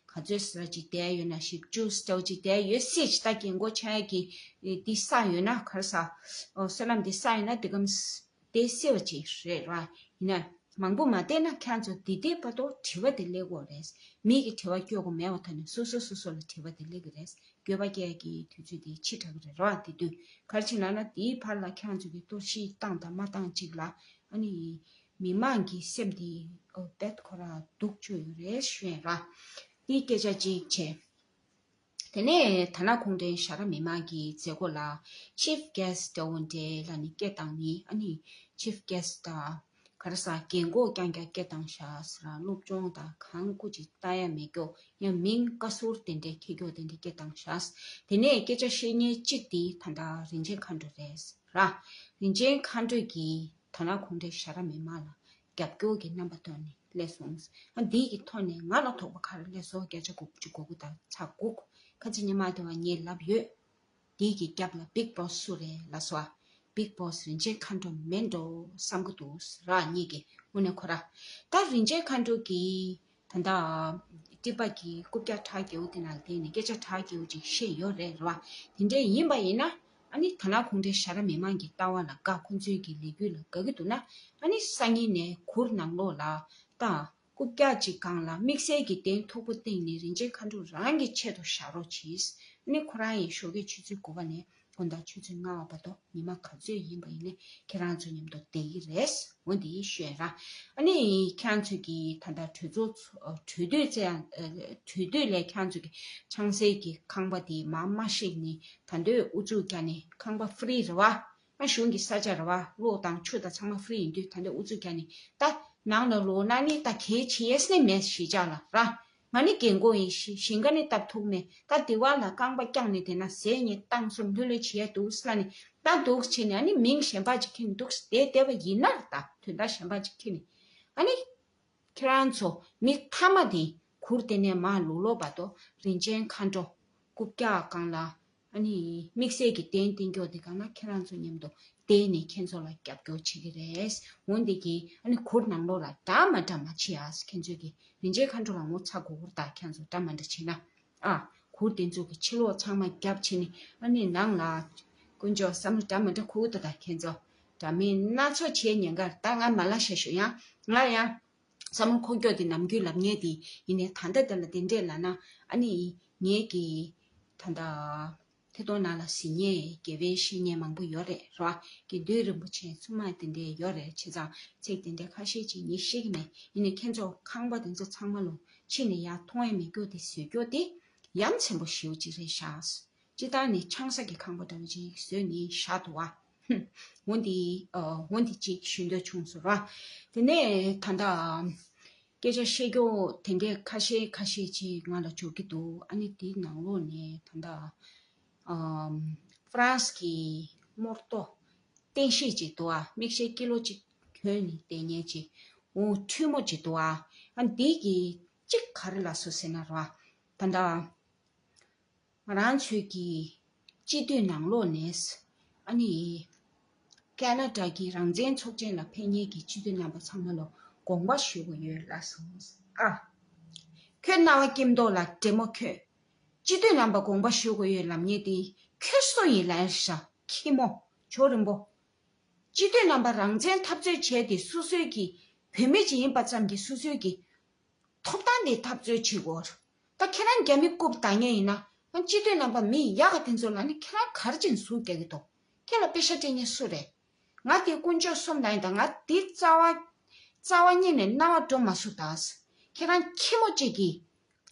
ཚོད་ཟེར་ཅིག་བསྡད་ཡོད་ན་བཞི་བཅུ་ཟེར་ཅིག་བསྡད་ཡོད་སྲིད་ཅིག་ད་རྒན་གོག་ཆགས་ཡ་གི་འདི་བསགས་ཡོད་ན་ག་རེ་ཟ་ཨོ་བསོད་ནམས་འདི་བསགས་ཡོད་ན་དེ་གམ་དེ་སྲིད་པ་ཅིག་རེད་ར། ཡིན་ན་མང་པོ་མ་བསྡད་ན་ཁྱེད་ཚོ་དེ་དེ་བར་དུ་དྲི་བ་དེ་སླེབས་ཀྱི་ཡོད་རེད། མི་གི་དྲི་བ་སྐྱོ་པོ་མེད་པ་ཐོག་ནས་སོ་སོ་སོ་སོ་ལ་དྲི་བ་དེ་སླེབས་ཀྱི་རེད། འགྱོད་པ་སྐྱེ་ཡ་གི་དུས་ཚོད་དེ་ཕྱི་དྲགས་ཀྱི་རེད་ར། དེ་དུས་ག་རེ་བྱས་ན་ན་དེའི་བར་ལ་ཁྱེད་ཚོ་གི་གཏོར་བཤིག་བཏང་དང་མ་བཏང་ཅིག་ལ་ཨ་ནི། མི་མང་གི་སེམས་དེ་ཨོ་བེད་ཁོ་ར་སྡུག་བཅུག་ཡོད་རེད་ཞུ་ཡིན་ར། དེའི་སྐད་ཆ་གཅིག་བྱས། དེ་ནས་དར་ནག་གུང་ཁྲན་ཞྭ་ར་མི་མང་གི་མཛད་སྒོ་ལ་ཆིབ་གེ་སི་འདྲ་བོ་འདྲ་ལ་ནི་སྐད་བཏང་ནི་ཨ་ནི་ཆིབ་གེ་སི་དང་ག་རེ་ཟ་རྒན་གོག་རྐྱང་རྐྱང་སྐད་བཏང་ཤག་ཟེར་ར། སློབ་སྦྱོང་དང་གང་སྐུ་ཅིག་ལྟ་ཡ་མེད་ཀྱོག་ཡང་མིང་བཀའ་ཟུར་དེ་འདྲའི་འཁྱེར་ཀྱོག་དེ་འདྲའི་སྐད་བཏང་ཤག་དེ་ནས་སྐད་ཆ་བཤད་མཁན་གཅིག་དེ་ད་ལྟ་རིན་ཆེན་མཁའ་འགྲོ་རེད། ར། རིན་ཆེན་མཁའ་འགྲོས་ཀྱིས་དར་ནག་གུང་ཁྲན་ཞྭ་ར་མི་མང་ལ་རྒྱབ་སྐྱོར་གྱི་རྣམ་པ་སྟོན་ནས་སླེབས་སོང་། ཨ་འདི་གི་ཐོག་ནས་ང་ལ་དོགས་པ་ག་རེ་སླེབས་སོང་། སྐད་ཆ་དགུ་བཅུ་གོ་དགུ་དང་ཚ་དགུ། ཁ་ཆེ་ཉི་མ་དེ་བ་ངས་ལབ་ཡོད། འདི་གི་རྒྱབ་ལ་བིག་བོ་སི་སུ་རེད་ལབ་སོང་ཨ། བིག་བོ་སི་རིན་ཆེན་མཁའ་འགྲོ་མིན་འགྲོ་བསམ་གི་འདུག་ར་ངེད་ཀྱི་དངོས་གནས་ཁོ་ར། ད་རིན་ཆེན་མཁའ་འགྲོ་གིས་ད་ལྟ་ཏི་པ་གི་རྐུབ་བཀྱག་བྲག་རྒྱལ་པོ་དེ་ནང་བསྡད་ནས་སྐད་ཆ་བྲག་རྒྱལ་པོ་ཅིག་བཤད་ཡོད་རེད་ར་བ། དེ་འདྲས་ཡིན་པ་ཡིན་ན་ཨ་ནི་དར་ནག་གུང་ཁྲན་ཞྭ་ར་མི་མང་གི་ལྟ་བ་ལ་དགའ། ཁོང་ཚོའི་གི་ལས་འགུལ་ལ་དགའ་གི་འདུག་ན་ཨ་ནི་སང་ཉིན་ནས་གུར་ནང་ལོགས་ལ་ད་རྐུབ་བཀྱག་ཅིག་སྒང་ལ་དམིགས་བསལ་གྱི་གདན་མཐོ་པོ་བཏིང་ནས་རིན་ཆེན་མཁའ་འགྲོ་རང་གི་ཆེད་དུ་བཞག་རོགས་གྱིས། ཨ་ནི་ཁོ་རང་ཡི་ཞོགས་ཀས་ཆུ་ཚོད་དགུ་པ་ནས་དགོང་དག་ཆུ་ཚོད་ལྔ་པ་བར་དུ་ཉི་མ་ག་ཚོད་ཡིན་པ་ཡིན་ནའི་ཁྱེད་རང་ཚོ་མཉམ་དུ་བསྡད་ཀྱི་རེད། འོ་འདི་ཤོད་ར། ཨ་ནི་ཁྱེད་རང་ཚོ་གིས་ད་ལྟ་གྲོས་ཚོགས་ཚོ་གྲོས་སྡུད་ཚེ་ཡང་གྲོས་སྡུད་ལས་ཁྱེད་རང་ཚོ་གི་ཆང་སའི་གི་ཁང་པ་དེ་མར་མ་བཤིག་ནས་ད་འདོད་ཨུ་ཚུགས་རྒྱག་ནས་ཁང་པ་ཧྥི་རི་རེད་བ། ཨ་གཞུང་གི་ས་ཆ་རེད་བ། གློག་དང་ཆུ་དང་ཚང་མ་ཧྥི་རི་ཡིན་དུས་ད་འདོད་ཨུ་ཚུགས་རྒྱག་ནས་ད་ནང་ལ་ལོག་ན་ནི་ད་གལ་ཆེ་ཡས་ནི་མེད་གཞིས་ཆགས་ལ་ར། ང་ནི་རྒན་གོག་ཡིན། ཞི་ཞིང་ཁ་ནི་བཏབ་ཐུབ་མེད། ད་དེ་བ་ལ་རྐང་པ་བརྐྱངས་ནས་བསྡད་ན་ཟས་ངས་བཏང་སོང་ལྷོད་ལྷོད་བྱེད་ཡ་འདུག་ཟེར་ནས་ད་འདུག་བྱས་ནས་ཨ་ནི་མིང་གཞན་པ་ཅིག་ཁྱེར་ནས་འདུག་བསྡད་བསྡད་པ་ཡིན་ན་ད་དོན་དག་གཞན་པ་ཅིག་ཁྱེར་ནས་ཨ་ནི་ཁྱེད་རང་ཚོ་མི་མཐའ་མ་དེ་གུར་དེ་ནས་མར་ལོག་ལོག་བར་དུ་རིན་ཆེན་མཁའ་འགྲོ་རྐུབ་བཀྱག་སྒང་ལ་ཨ་ནི་དམིགས་བསལ་གྱི་གདན་བཏིང་ཀྱོག་དེ་སྒང་ལ་ཁྱེད་རང་ཚོ་མཉམ་དུ་བསྡད་ནས་ཁྱེད་ཚོ་ལ་རྒྱབ་སྐྱོར་བྱེད་ཀྱི་རེད། འོན་ཏེ་གི་ཨ་ནི་གུར་ནང་ལོགས་ལ་འདྲ་མ་འདྲ་མ་བྱེད་ཨ། ཁྱེད་ཚོས་གི་རིན་ཆེན་མཁའ་འགྲོ་ལ་ངོ་ཚ་དགོས་ཀྱི་རེད་ད། ཁྱེད་ཚོ་འདྲ་མ་འདྲ་བྱེད་ན། ཨ། གུར་དེ་ཚོ་གི་ཕྱི་ལོགས་ཚང་མ་རྒྱབ་བྱས་ནས་ཨ་ནི་ནང་ལ་དཀོན་མཆོག་བསམ་བློ་འདྲ་མ་འདྲ་འཁོར་གི་འདུག་ད་ཁྱེད་ཚོ་འདྲ་མིན་སྣ་ཚོགས་བྱེད་ཉེན་ཁ་རེད། ད་ང་མ་ལ་ཤ་ཞུ་ཡང་ང་ཡང་ བསམ་བློ་འཁོར་སྐྱོད་དེ་ནམ་རྒྱུན་ལབ་མཁན་དེ་ཡིན་ནའི་ད་ལྟ་དེ་ལ་དེ་འདྲས་ལབ་ན་ཨ་ནི་ངེད་ཀྱི་ད་ལྟ་ཐད་གཏོང་ནང་ལ་གཟིགས་མཁན་དགེ་བའི་བཤེས་གཉེན་མང་པོ་ཡོད་རེད་རོ། དགེ་འདུན་རིན་པོ་ཆེ་ཚང་མ་དེ་འདྲས་ཡོད་རེད། བྱས་ཙང་ཚིག་དེ་འདྲས་ཁ་ཤས་ཅིག་ངས་ཤེས་ཀྱི་མེད། ཡིན་ནའི་ཁྱེད་ཚོ་ཁང་པ་དེ་ཚོ་ཚང་མ་ལོ་ཕྱི་ནས་ཡར་མཐོང་ཡ་མེད་རྒྱུ་དེ་བཟོས་རྒྱུ་དེ་ཡ་མཚན་པོ་ཞེ་པོ་ཅིག་རེད་ཤག་སྤྱིར་བཏང་ནས་ཆང་ས་གི་ཁང་པ་འདྲ་བོ་ཅིག་བཟོས་ནས་བཞག་འདུག་བ། ཧུམ། འོ་འདི་ཨ་འོ་འདི་གཅིག་ཞུ་འདོད་བྱུང་སོང་ར། དེ་ནས་ད་ལྟ་སྐད་ཆ་བཤད་རྒྱུ་དེ་འདྲས་ཁ་ཤས་ཁ་ཤས་ཅིག་ང་ལ་འབྱོར་གྱི་འདུག་ཨ་ནི་དེའི་ནང་ལོགས་ནས་ད་ལྟ་ཨམ་ཧྥ་རན་སི་གི་རྨོར་ཏོ་རྟེན་གཞི་ཅིག་འདུག་ཨ། མིག་ཤེལ་ཀི་ལོ་གཅིག་གྱོན་ནས་བསྡད་མཁན་ཅིག་འོ་འཕྲུལ་མོ་ཅིག་འདུག་ཨ། ཨ་འདི་གི་གཅིག་ག་རེ་ལབ་སོང་ཟེར་ན་ར། ད་ལྟ་ང་རང་ཚོའི་གི་སྤྱི་འཐུས་ནང་ལོགས་ནས་ཨ་ནི་ཀ་ན་ཌ་གི་རང་བཙན་ཚོགས་ཆེན་ལ་ཕེབས་མཁན་གྱི་སྤྱི་འཐུས་རྣམ་པ་ཚང་མ་ལ་དགོངས་པ་ཞུ་དགོས་ཡོད་ལབ་སོང་ཨ། ཁྱོད་རྣ་བ་སྐྱིད་མདོག་ལ་འདྲེ་མོ་ཁྱོད། སྤྱི་འཐུས་རྣམ་པ་དགོངས་པ་ཞུ་དགོས་ཡོད་ལབ་མཁན་དེ་ཁྱོད་སུ་ཡིན་ལབ་ཤག་ཁྱི་མོ་ཇོ་རིན་པོ། སྤྱི་འཐུས་རྣམ་པ་རང་བཙན་འཐབ་རྩོད་བྱས་ཏེ་སོ་སོའི་གི་བོད་མི་ཅིག་ཡིན་པ་ཙམ་གྱིས་སོ་སོའི་གི་ཐོབ་ཐང་དེ་འཐབ་རྩོད་བྱེད་དགོས། ད་ཁྱེད་རང་རྒྱ་མི་རྐུབ་བཏང་མཁན་ཡིན་ན་ཨ་སྤྱི་འཐུས་རྣམ་པ་མི་ཡག་ག་དེ་ཚོ་ལ་ནི་ཁྱེད་རང་ག་རེ་བྱས་ནས་ཟུར་རྒྱག་གི་འདུག་ཁྱེད་ལ་པེ་ཤ་སྤྲད་མཁན་སུ་རེད། ང་དེ་དཀོན་མཆོག་གསུམ་ལ་ཡིན་ད་ང་དེ་རྩ་བ་རྩ་བ་ཉིད་ནས་རྣ་བ་འགྲོ་མ་སོང་ད། ཁྱེད་རང་ཁྱི་མོ་གཅིག་གིས་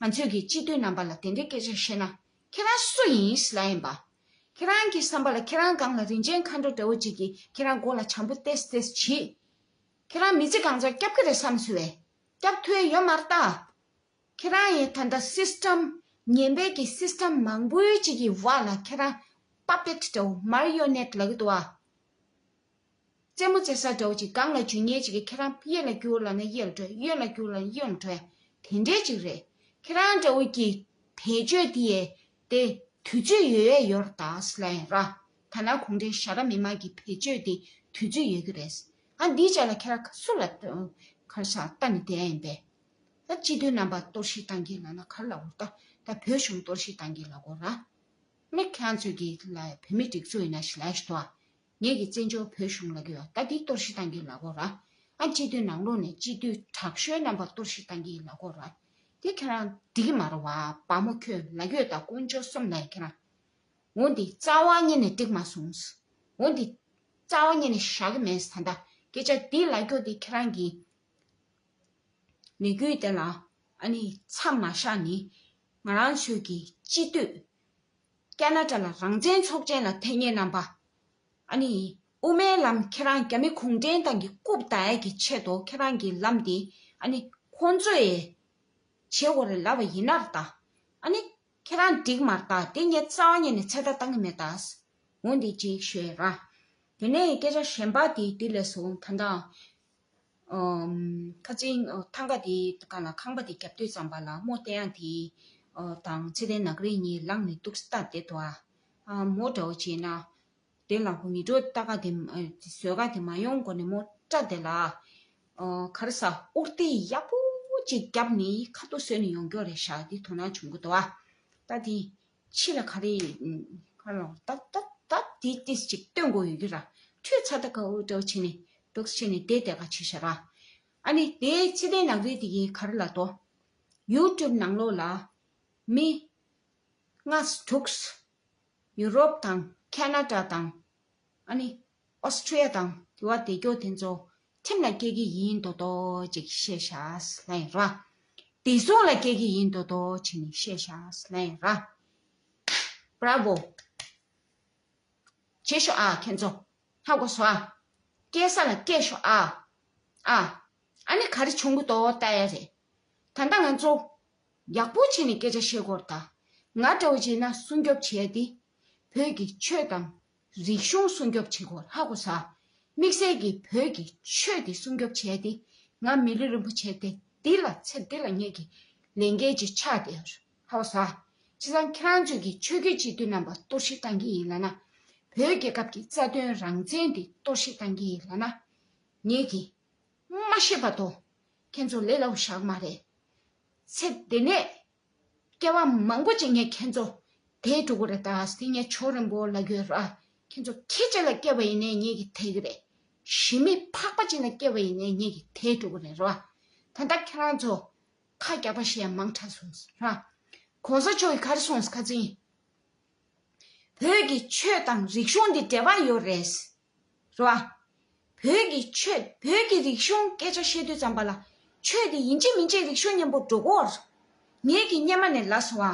ང་ཚོའི་གི་སྤྱི་འཐུས་རྣམ་པ་ལ་དེ་འདྲའི་སྐད་ཆ་བཤད་ན་ཁྱེད་རང་སུ་ཡིན་ལབ་ཡིན་པ། ཁྱེད་རང་གི་བསམ་པ་ལ་ཁྱེད་རང་སྒང་ལ་རིན་ཆེན་མཁའ་འགྲོ་འདྲ་བོ་གཅིག་གིས་ཁྱེད་རང་མགོ་ལ་བྱམས་པོ་ཏེས་ཏེས་བྱེད། ཁྱེད་རང་མི་ཚེ་གང་ཚར་སྐྱབས་ཀྱི་རེད་བསམ་སོང་བས། སྐྱབས་ཐུབ་ཡ་ཡོད་མ་རེད་ད། ཁྱེད་རང་ཡིན་ད་ལྟ་སིས་ཊམ་ངན་པའི་གི་སིས་ཊམ་མང་པོའི་གཅིག་གི་བར་ལ་ཁྱེད་རང་པ་པེཊ་འདྲ་བོ་མར་ཡོ་ནེཊ་ལབ་ཀྱི་འདུག་ཨ། རྩེད་མོ་རྩེ་ས་འདྲ་བོ་ཅིག་སྒང་ལ་འཇུས་མཁན་ཅིག་གིས་ཁྱེད་རང་གཡས་ལ་བསྐྱུར་ལབ་ན་གཡས་ལ་འགྲོ། གཡོན་ལ་བསྐྱུར་ལབ་ན་གཡོན་ལ་འགྲོ་ཡ་དེ་འདྲའི་ཅིག་རེད། ཁྱེད་རང་འདྲ་བོ་གི་བེད་སྤྱོད་དེ་ཡས་དེ་དུས་ཚོད་ཡོད་ཡས་ཡོད་རེད་ད་ཟེར་ལབ་ཡིན་ར། ད་ནང་གུང་ཁྲན་ཞྭ་སྒྲ་མི་དམར་གྱི་བེད་སྤྱོད་དེ་དུས་ཚོད་ཡོད་ཀྱི་རེད། ཨ་འདིའི་ཆ་ལ་ཁྱེད་རང་སུ་ལ་ག་རེ་ཟ་ལྟ་ནས་བསྡད་ཡ་ཡིན་པས། ད་སྤྱི་འཐུས་རྣམ་པ་གཏོར་བཤིག་བཏང་གི་ལབ་ན་ག་རེ་ལབ་དགོས་རེད་ད། ད་བོད་གཞུང་གཏོར་བཤིག་བཏང་གི་ལབ་དགོས་ར། མི་ཁྱེད་ཚོས་ཀྱི་ལ་བོད་མི་སྒྲིག་འཛུགས་ཡིན་ན་ཞིག་ལབ་ཞིག་འདུག་ཨ། ངེད་ཀྱི་བཙན་བྱོལ་བོད་གཞུང་ལབ་ཀྱི་ཡོད། ད་འདི་གཏོར་བཤིག་བཏང་གི་ལབ་དགོས་ར། ཨ་སྤྱི་འཐུས་ནང་ལོགས་ནས་སྤྱི་འཐུས་དྲག་ཤོས་རྣམ་པ་གཏོར་བཤིག་བཏང་གི་ལབ་དགོས་ར། དེ་ཁྱེད་རང་འགྲིག་གི་མ་རེད་བ། བ་མོ་ཁྱོད་ལབ་ཀྱི་ཡོད་ད། དཀོན་མཆོག་གསུམ་ལ་ཡ་ཁྱེད་རང་། འོ་འདི་རྩ་བ་ཉིད་ནས་འགྲིག་མ་སོང་། འོ་འདི་རྩ་བ་ཉིད་ནས་བཞག་གི་མེད་ད། ད་སྐད་ཆ་འདི་ལབ་རྒྱུ་འདི་ཁྱེད་རང་གི་ལས་འགུལ་དེ་ལ་ཨ་ནི་མཚམས་མ་བཞག་ནི། ང་རང་ཚོའི་གི་སྤྱི་འཐུས་ཀ་ན་ཌ་ལ་རང་བཙན་ཚོགས་ཆེན་ལ་ཕེབས་མཁན་རྣམ་པ། ཨ་ནི་དབུ་མའི་ལམ་ཁྱེད་རང་རྒྱ་མི་གུང་ཁྲན་ཏང་གི་རྐུབ་བལྡག་ཡས་ཀྱི་ཆེད་དུ་ཁྱེད་རང་གི་ལམ་འདི་ཨ་ནི་ཁོང་ཚོས་བྱེད་དགོས་རེད་ལབ་པ་ཡིན་ན་ར་ད། ཨ་ནི་ཁྱེད་རང་འགྲིག་མ་རེད་ད། དེ་ངས་རྩ་བ་ཉིད་ནས་ཚོད་ལྟ་བཏང་གི་མེད་ད། འོ་འདི་གཅིག་ཤོད་ར། དེ་ནས་སྐད་ཆ་གཞན་པ་དེ་འདི་ལས་སོང་ད་ལྟ། ཨམ། ཁ་ཅིག་ཨ་ཐང་ག་དེ་ག་ལ་ཁང་པ་དེ་རྒྱབ་དུས་ཙམ་པ་ལ་རྨོ་བསྟན་ཡག་དེ་ཨ་དང་ཚེ་བརྟན་ནག་རིག་གཉིས་ལངས་ནས་འདུག་སེ་ལྟ་བསྡད་འདུག་ཨ། ཨ་མོ་འདྲ་བོ་བྱས་ན། དེ་ལ་ཁོ་མི་འགྲོ་ལྟ་ག་དེ་ཨ་བཟོད་ག་དེ་མ་ཡོང་གོ་ནས་མོ་སྐྲ་དེ་ལ་ཨ་ག་རེ་ཟ་དབུགས་དེ་ཡག་པོ་ཅིག་བརྒྱབ་ནས་ཁ་ཐུག་བཟོས་ནས་ཡོང་རྒྱུ་རེད་ཤག་དེ་དོ་སྣང་བྱུང་གི་འདུག་ཨ། ད་དེ། ཕྱི་ལ་ག་རེ། ག་ལ་ད་ད་ད་དེ་ཏིས་ཅིག་སྟོན་དགོས་ཡོད་ཀྱི་ར། ཁྲོས་ཚ་ད་ག་འུ་འདྲ་བྱས་ནས་འདུག་བྱས་ནས་བསྡད་བསྡད་ག་བྱེད་ཤག་ར། ཨ་ནི་དེ་ཚེ་བརྟན་ནག་རིག་དེ་གིས་ག་རེ་ལབ་འདུག་ཡུ་ཊུབ་ནང་ལོགས་ལ་མི་ལྔ་དྲུག་ཡུ་རོབ་དང་ཁེ་ན་ཌ་དང་ཨ་ནི་ཨོ་སི་ཁྲི་ཡ་དང་དེ་བ་དེ་སྐྱོ་དེ་ཚོ་ཁྲིམས་ལ་སྐྱེལ་གྱི་ཡིན་མདོག་མདོག་ཅིག་བཤད་ཤག་ལབ་ཡིན་ར། བདེ་སྲུང་ལ་སྐྱེལ་གྱི་ཡིན་མདོག་མདོག་བྱས་ནས་བཤད་ཤག་ལབ་ཡིན་ར། བྷ་ར་བོ། བྱེད་ཤོག་ཨ་ཁྱེད་ཚོ། ཧ་གོ་སོང་ཨ། སྐྱེལ་ས་ལ་སྐྱེལ་ཤོག་ཨ། ཨ། ཨ་ནི་ག་རེ་བྱུང་གི་འདུག་ལྟ་ཡ་རེད། ད་ལྟ་ང་ཚོ་ཡག་པོ་བྱས་ནས་སྐད་ཆ་བཤད་དགོས་རེད་ད། ང་འདྲ་བོ་བྱས་ན་སྲུང་སྐྱོབ་བྱས་ཏེ། བོད་ཀྱི་ཆོས་དང་། རིག་གཞུང་སྲུང་སྐྱོབ་བྱེད་དགོས། ཧ་གོ་ས། དམིགས་བསལ་གྱི་བོད་ཀྱི་ཆོས་དེ་སྲུང་སྐྱོབ་བྱས་ཏེ། ང་མི་ལུས་རིན་པོ་ཆེ་དེ་འདི་ལ་ཚེ་འདི་ལ་ངེད་ཀྱི་ལས་འགན་ཅིག་ཆགས་བསྡད་ཡོད། ཧ་གོ་ས། བྱས་ཙང་ཁྱེད་རང་ཚོས་ཀྱི་ཆོས་བརྒྱུད་སྤྱི་འཐུས་རྣམ་པ་གཏོར་བཤིག་བཏང་གི་ཡིན་ལབ་ན། བོད་རྒྱལ་ཁབ་ཀྱི་རྩ་དོན་རང་བཙན་དེ་གཏོར་བཤིག་བཏང་གི་ཡིན་ལབ་ན། ངེད་ཀྱིས་མ་ཤེས་པ་དོ། ཁྱེད་ཚོ་ལས་སླ་པོ་བཞག་མ་རེད། ཚེ་འདི་ནས་སྐྱེ་བ་མང་པོ་ཅིག་ངས་ཁྱེད་ཚོ་དེད་འགྲོ་གི་རེད་ད། དེ་ངས་ཇོ་རིན་པོ་ལབ་ཀྱི་ཡོད་ར། ཁྱེད་ཚོ་ཁྱི་གཅིག་ལ་སྐྱེས་པ་ཡིན་ནའི་ངེད་ཀྱིས་དེད་ཀྱི་རེད། ཞི་མི་ཕག་པ་གཅིག་ལ་སྐྱེས་པ་ཡིན་ནའི་ངེད་ཀྱིས་དེད་འགྲོ་གི་རེད་ར། ད་ལྟ་ཁྱེད་རང་ཚོ་ཁ་རྒྱག་པ་ཞེས་མང་དྲགས་སོང་ར། གོང་ས་མཆོག་གིས་ག་རེ་གསུངས་ཁ་ཚིག་བོད་ཀྱི་ཆོས་དང་རིག་གཞུང་འདི་འབྲེལ་བ་ཡོད་རེད། རེད་བ། བོད་ཀྱི་ཆོས་བོད་ཀྱི་རིག་གཞུང་སྐད་ཆ་བཤད་དུས་ཙམ་པ་ལ་ཆོས་དེ་ཡིན་གཅིག་མིན་གཅིག་རིག་གཞུང་མཉམ་པོ་འགྲོ་གོ། ངེད་ཀྱི་སྔོན་མ་ནས་ལབ་སོང་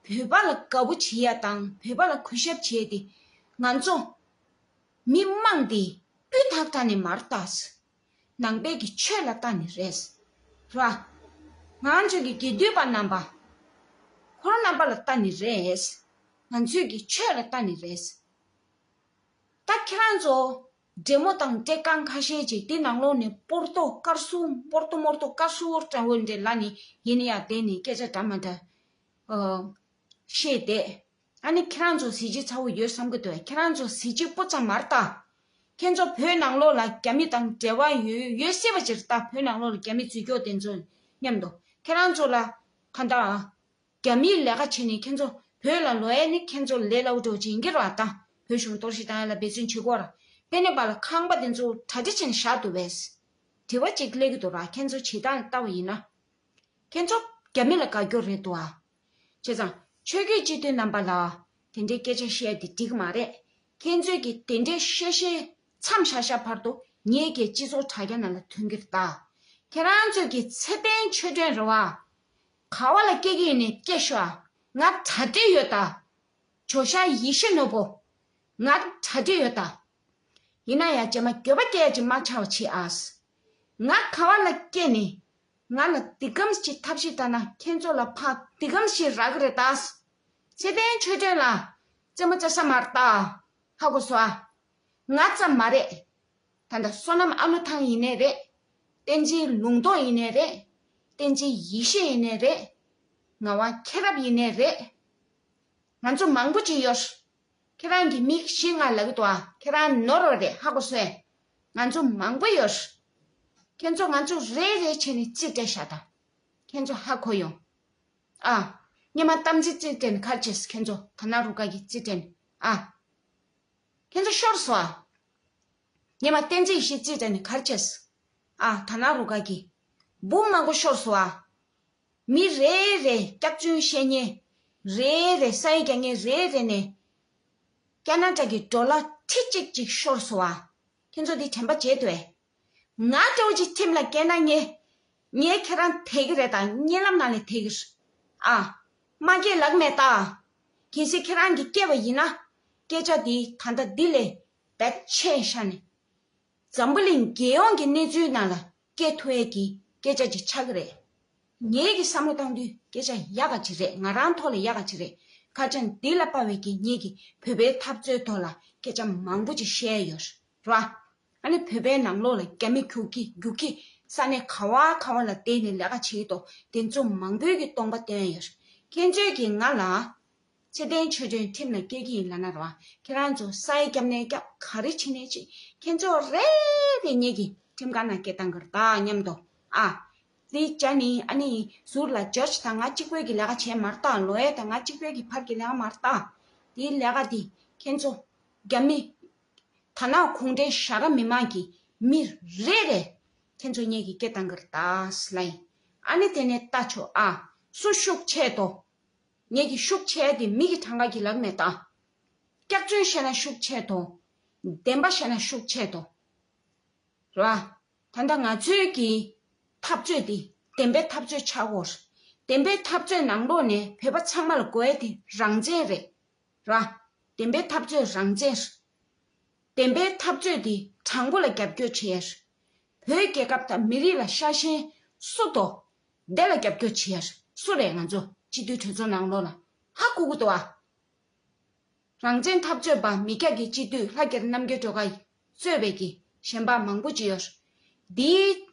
བ། བོད་པ་ལ་དགའ་པོ་བྱེད་ཡ་དང་བོད་པ་ལ་གུས་ཞབས་བྱེད་དེ་ང་ཚོ་མི་མང་དེ་སྤུས་དག་དྲགས་ནས་མར་ལྟ། ནང་པའི་གི་ཆོས་ལ་ལྟ་ནི་རེད། ར། ང་ཚོའི་གི་དགེ་འདུན་པ་རྣམ་པ། འཁོར་རྣམ་པ་ལ་ལྟ་ནི་རེད། ང་ཚོའི་གི་ཆོས་ལ་ལྟ་ནི་རེད། ད་ཁྱེད་རང་ཚོ་འདྲེ་མོ་དང་འདྲེ་རྐང་ཁ་ཤས་ཅིག་དེ་ནང་ལོགས་ནས་སྤོར་ཏོ་དཀར་སུ་སྤོར་ཏོ་སྨོར་ཏོ་དཀར་སུ་འདྲ་བོ་འདྲེ་ལ་ནི་ཡིན་ཡ་དེ་ནི་སྐད་ཆ་འདྲ་མ་འདྲ་ཨ། བཤད་དེ། ཨ་ནི་ཁྱེད་རང་ཚོ་གཟི་བརྗིད་ཚ་བོ་ཡོད་བསམ་གི་འདུག་ཁྱེད་རང་ཚོ་གཟི་བརྗིད་སྤུ་ཙམ་མར་ལྟ། ཁྱེད་ཚོ་བོད་ནང་ལོགས་ལ་རྒྱ་མི་དང་འབྲེལ་བ་ཡོད་ཡོད་སྲིད་པ་ཅིག་ལྟ། བོད་ནང་ལོགས་ལ་རྒྱ་མི་འཛུལ་སྐྱོག་དེ་ཚོ་མཉམ་དུ་ཁྱེད་རང་ཚོ་ལ་ག་འདྲ། རྒྱ་མིའི་ལས་ཀ་བྱེད་ནི་ཁྱེད་ཚོ་བོད་ལ་ལོག་ཡས་ནི་ཁྱེད་ཚོ་ལས་སླ་བོ་འགྲོ་ཅིག་ཡིན་གྱི་རེད་བ། ད་བོད་གཞུང་གཏོར་བཤིག་བཏང་ཡ་ལ་འབད་བརྩོན་བྱེད་དགོས་ར། དེ་ནས་པ་ལ་ཁང་པ་དེ་ཚོ་གྲ་སྒྲིག་བྱས་ནས་བཞག་འདུག་བས། དྲི་བ་གཅིག་སླེབས་ཀྱི་འདུག་ར། ཁྱེད་ཚོ་བྱེད་སྟངས་ལྟ་བ་ཡིན་ན། ཁྱེད་ཚོ་རྒྱ་མི་ལ་དགའ་སྐྱོ་རེད་འདུག་ཨ། བྱས་ཙང་ཆོས་བརྒྱུད་སྤྱི་འཐུས་རྣམ་པ་ལ་དེ་འདྲའི་སྐད་ཆ་བཤད་དེ་འགྲིག་མ་རེད། ཁྱེད་ཚོས་ཀྱི་དེ་འདྲའི་བཤད་བཤད་མཚམས་བཞག་བཞག་བར་དུ་ངེད་ཀྱི་སྤྱི་ཚོགས་དྲ་རྒྱ་ནང་ལ་ཐོན་གྱི་རེད་ད། ཁྱེད་རང་ཚོས་ཀྱི་ཚེ་བརྟན་ཆོས་སྒྲོན་རེད་བ། ག་བ་ལ་སྐྱེ་གི་ཡིན་ནས་སྐྱེ་ཤོག་ང་གྲ་སྒྲིག་ཡོད་ད། ཇོ་ཤཱཀ་ཡེ་ཤེས་ནོར་བུ། ང་གྲ་སྒྲིག་ཡོད་ད། ཡིན་ན་ཡང་རྗེས་མ་འགྱོད་པ་སྐྱེ་ཡ་ཅིག་མ་ཆགས་པ་བྱེད་ཨ། ང་ག་བ་ལ་སྐྱེ་ནས། ང་ལ་འདི་གམ་ཞིག་ཐབས་ཤེས་བཏང་ན་ཁྱེད་ཚོ་ལ་ཕར་འདི་གམ་ཞིག་རག་གི་རེད་ད། ཚེ་བརྟན་ཆོས་སྒྲོན་ལ་རྩེད་མོ་རྩེ་ས་མ་རེད་ད། ཧ་གོ་སོང་ཨ། ང་ཙམ་མ་རེད། ད་ལྟ་བསོད་ནམས་ཨ་ལོ་ཐང་ཡིན་ནའི་རེད། བསྟན་འཛིན་ལུང་རྟོགས་ཡིན་ནའི་རེད། བསྟན་འཛིན་ཡེ་ཤེས་ཡིན་ནའི་རེད། ངག་དབང་མཁྱེན་རབ་ཡིན་ནའི་རེད། ང་ཚོ་མང་པོ་ཅིག་ཡོད། ཁྱེད་རང་གི་མིག་བཞི་ལྔ་ལབ་ཀྱི་འདུག་ཨ། ཁྱེད་རང་ནོར་བ་རེད། ཧ་གོ་སོང་ཨེ། ང་ཚོ་མང་པོ་ཡོད། ཁྱེད་ཚོ་ང་ཚོ་རེ་རེ་བྱས་ནས་རྩིས་སྤྲད་བཞག་དང་། ཁྱེད་ཚོ་ཧ་གོ་ཡོང་། ཨ། སྔོན་མ་དམ་ཚིག་རྩིས་སྤྲད་ནས་ག་རེ་བྱས། ཁྱེད་ཚོ་དྷ་ན་རུ་ཀ་གི་རྩིས་སྤྲད་ནས་ཨ། ཁྱེད་ཚོ་ཤོར་སོང་ཨ། སྔོན་མ་བསྟན་འཛིན་ཡེ་ཤེས་རྩིས་སྤྲད་ནས་ག་རེ་བྱས། ཨ། དྷ་ན་རུ་ཀ་གི་འབུམ་མང་པོ་ཤོར་སོང་ཨ། མི་རེ་རེ་སྐྱག་རྫུན་བཤད་མཁན་རེ་རེ་ས་ཡི་རྒྱག་མཁན་རེ་རེ་ནས་ཀ་ན་ཊ་གི་ཌོ་ལར་ཁྲི་གཅིག་ཅིག་ཤོར་སོང་བ། ཁྱེད་ཚོ་འདི་དྲན་པ་བརྗེད་འདུག་ཨེ། ང་འདྲ་བོ་ཅིག་ཁྲིམས་ལ་སྐྱེས་ན་ངས་ངས་ཁྱེད་རང་དེད་ཀྱི་རེད་དང་གཉིད་ལམ་ནང་ནས་དེད་ཀྱི་རེད། ཨ། མ་སྐྱེས་ལབ་མེད་ད། གལ་སྲིད་ཁྱེད་རང་གིས་སྐྱེས་པ་ཡིན་ན། སྐད་ཆ་འདི་ད་ལྟ་འདི་ལས་བེད་ཆེ་ཤ་ནས། འཛམ་བུ་གླིང་རྒྱལ་ཡོངས་ཀྱི་གནས་ཚུལ་ནང་ལ་སྐྱེ་ཐུབ་ཡས་ཀྱི་སྐད་ཆ་ཅིག་ཆགས་ཀྱི་རེད། ངེད་ཀྱི་བསམ་བློ་བཏང་དུས་སྐད་ཆ་ཡག་ག་ཅིག་རེད། ང་རང་ཐོག་ལ་ཡག་ག་ཅིག་རེད། ཁ་ཆེམས་འདི་ལ་དཔག་པའི་གི་ངེད་ཀྱི་བོད་པའི་འཐབ་རྩོད་ཐོག་ལ་སྐད་ཆ་མང་པོ་ཅིག་བཤད་ཡོད་རེད་བ། ཨ་ནི་བོད་པའི་ནང་ལོགས་ལ་རྒྱ་མི་རྒྱུག་གི་རྒྱུག་གི་ས་གནས་ག་བ་ག་བ་ལ་བསྡད་ནས་ལས་ཀ་བྱེད་ཀྱི་འདུག་དེ་ཚོ་མང་པོའི་གི་སྟོང་པ་བཏོན་ཡོད་རེད། ཁྱེད་ཚོས་ཀྱིས་ང་ལ། ཚེ་བརྟན་ཆོས་སྒྲོན་ཁྲིམས་ལ་སྐྱེལ་གྱི་ཡིན་ལབ་ན་རེད་བ། ཁྱེད་རང་ཚོ་ས་ཡི་རྒྱབ་ནས་རྒྱབ་ག་རེ་བྱེད་ནས་བྱེད། ཁྱེད་ཚོ་རེ་རེ་ངེད་ཀྱི་ཁྲིམས་ཁང་ནང་སྐྱེལ་བཏང་གི་རེད་ད་མཉམ་དུ། ཨ། དེ་བྱས་ནི་ཨ་ནི་ཟུར་ལ་ཇོརྗ་དང་ང་གཅིག་པོའི་གི་ལས་ཀ་བྱས་མ་རེད་ད། ལོ་ཡེ་དང་ང་གཅིག་པོའི་གི་ཕར་གི་ལས་ཀ་མ་རེད་ད། དེའི་ལས་ཀ་དེ་ཁྱེད་ཚོ་རྒྱ་མི་དྷ་ན་གུང་ཁྲན་ཞྭ་དྲག་མི་མང་གི་མི་རེ་རེ་ཁྱེད་ཚོ་ངེད་ཀྱི་སྐྱེལ་བཏང་གི་རེད་ད་ལབ་ཡིན། ཨ་ནི་དེ་ནས་ལྟ་ཆོག་ཨ། སུ་ཤུགས་ཆེ་དོ། ངེད་ཀྱི་ཤུགས་ཆེ་དེ་མི་གི་གྲངས་ཀ་གི་ལབ་མེད་ད། སྐྱག་རྫུན་བཤད་ན་ཤུགས་ཆེ་དོ། བདེན་པ་བཤད་ན་ཤུགས་ཆེ་དོ། རེད་བ། ད་ལྟ་ང་ཚོའི་གི་འཐབ་རྩོད་དེ་བདེན་པའི་འཐབ་རྩོད་ཆགས་ཡོད་རེད། བདེན་པའི་འཐབ་རྩོད་ནང་ལོགས་ནས་བོད་པ་ཚང་མ་ལ་དགོས་ཡ་དེ་རང་བཙན་རེད། རེད་བ། བདེན་པའི་འཐབ་རྩོད་རང་བཙན་རེད། བདེན་པའི་འཐབ་རྩོད་དེ་དྲང་པོ་ལ་རྒྱབ་སྐྱོར་བྱེད་ཡ་རེད། བོད་རྒྱལ་ཁབ་དང་མི་རིགས་ལ་ཤ་ཞེན་སུ་དོ། དེ་ལ་རྒྱབ་སྐྱོར་བྱེད་ཡ་རེད། སུ་རེད། ང་ཚོ་སྤྱི་འཐུས་གྲོས་ཚོགས་ནང་ལོགས་ལ་ཧ་གོ་གི་འདུག་ཨ། རང་བཙན་འཐབ་རྩོད་པ་མི་སྐྱ་གི་སྤྱི་འཐུས་ལྷ་རྒྱལ་རྣམ་རྒྱལ་སྒྲོལ་དཀར་གཙོས་པའི་གི་གཞན་པ་མང་པོ་ཅིག་ཡོད། འདི་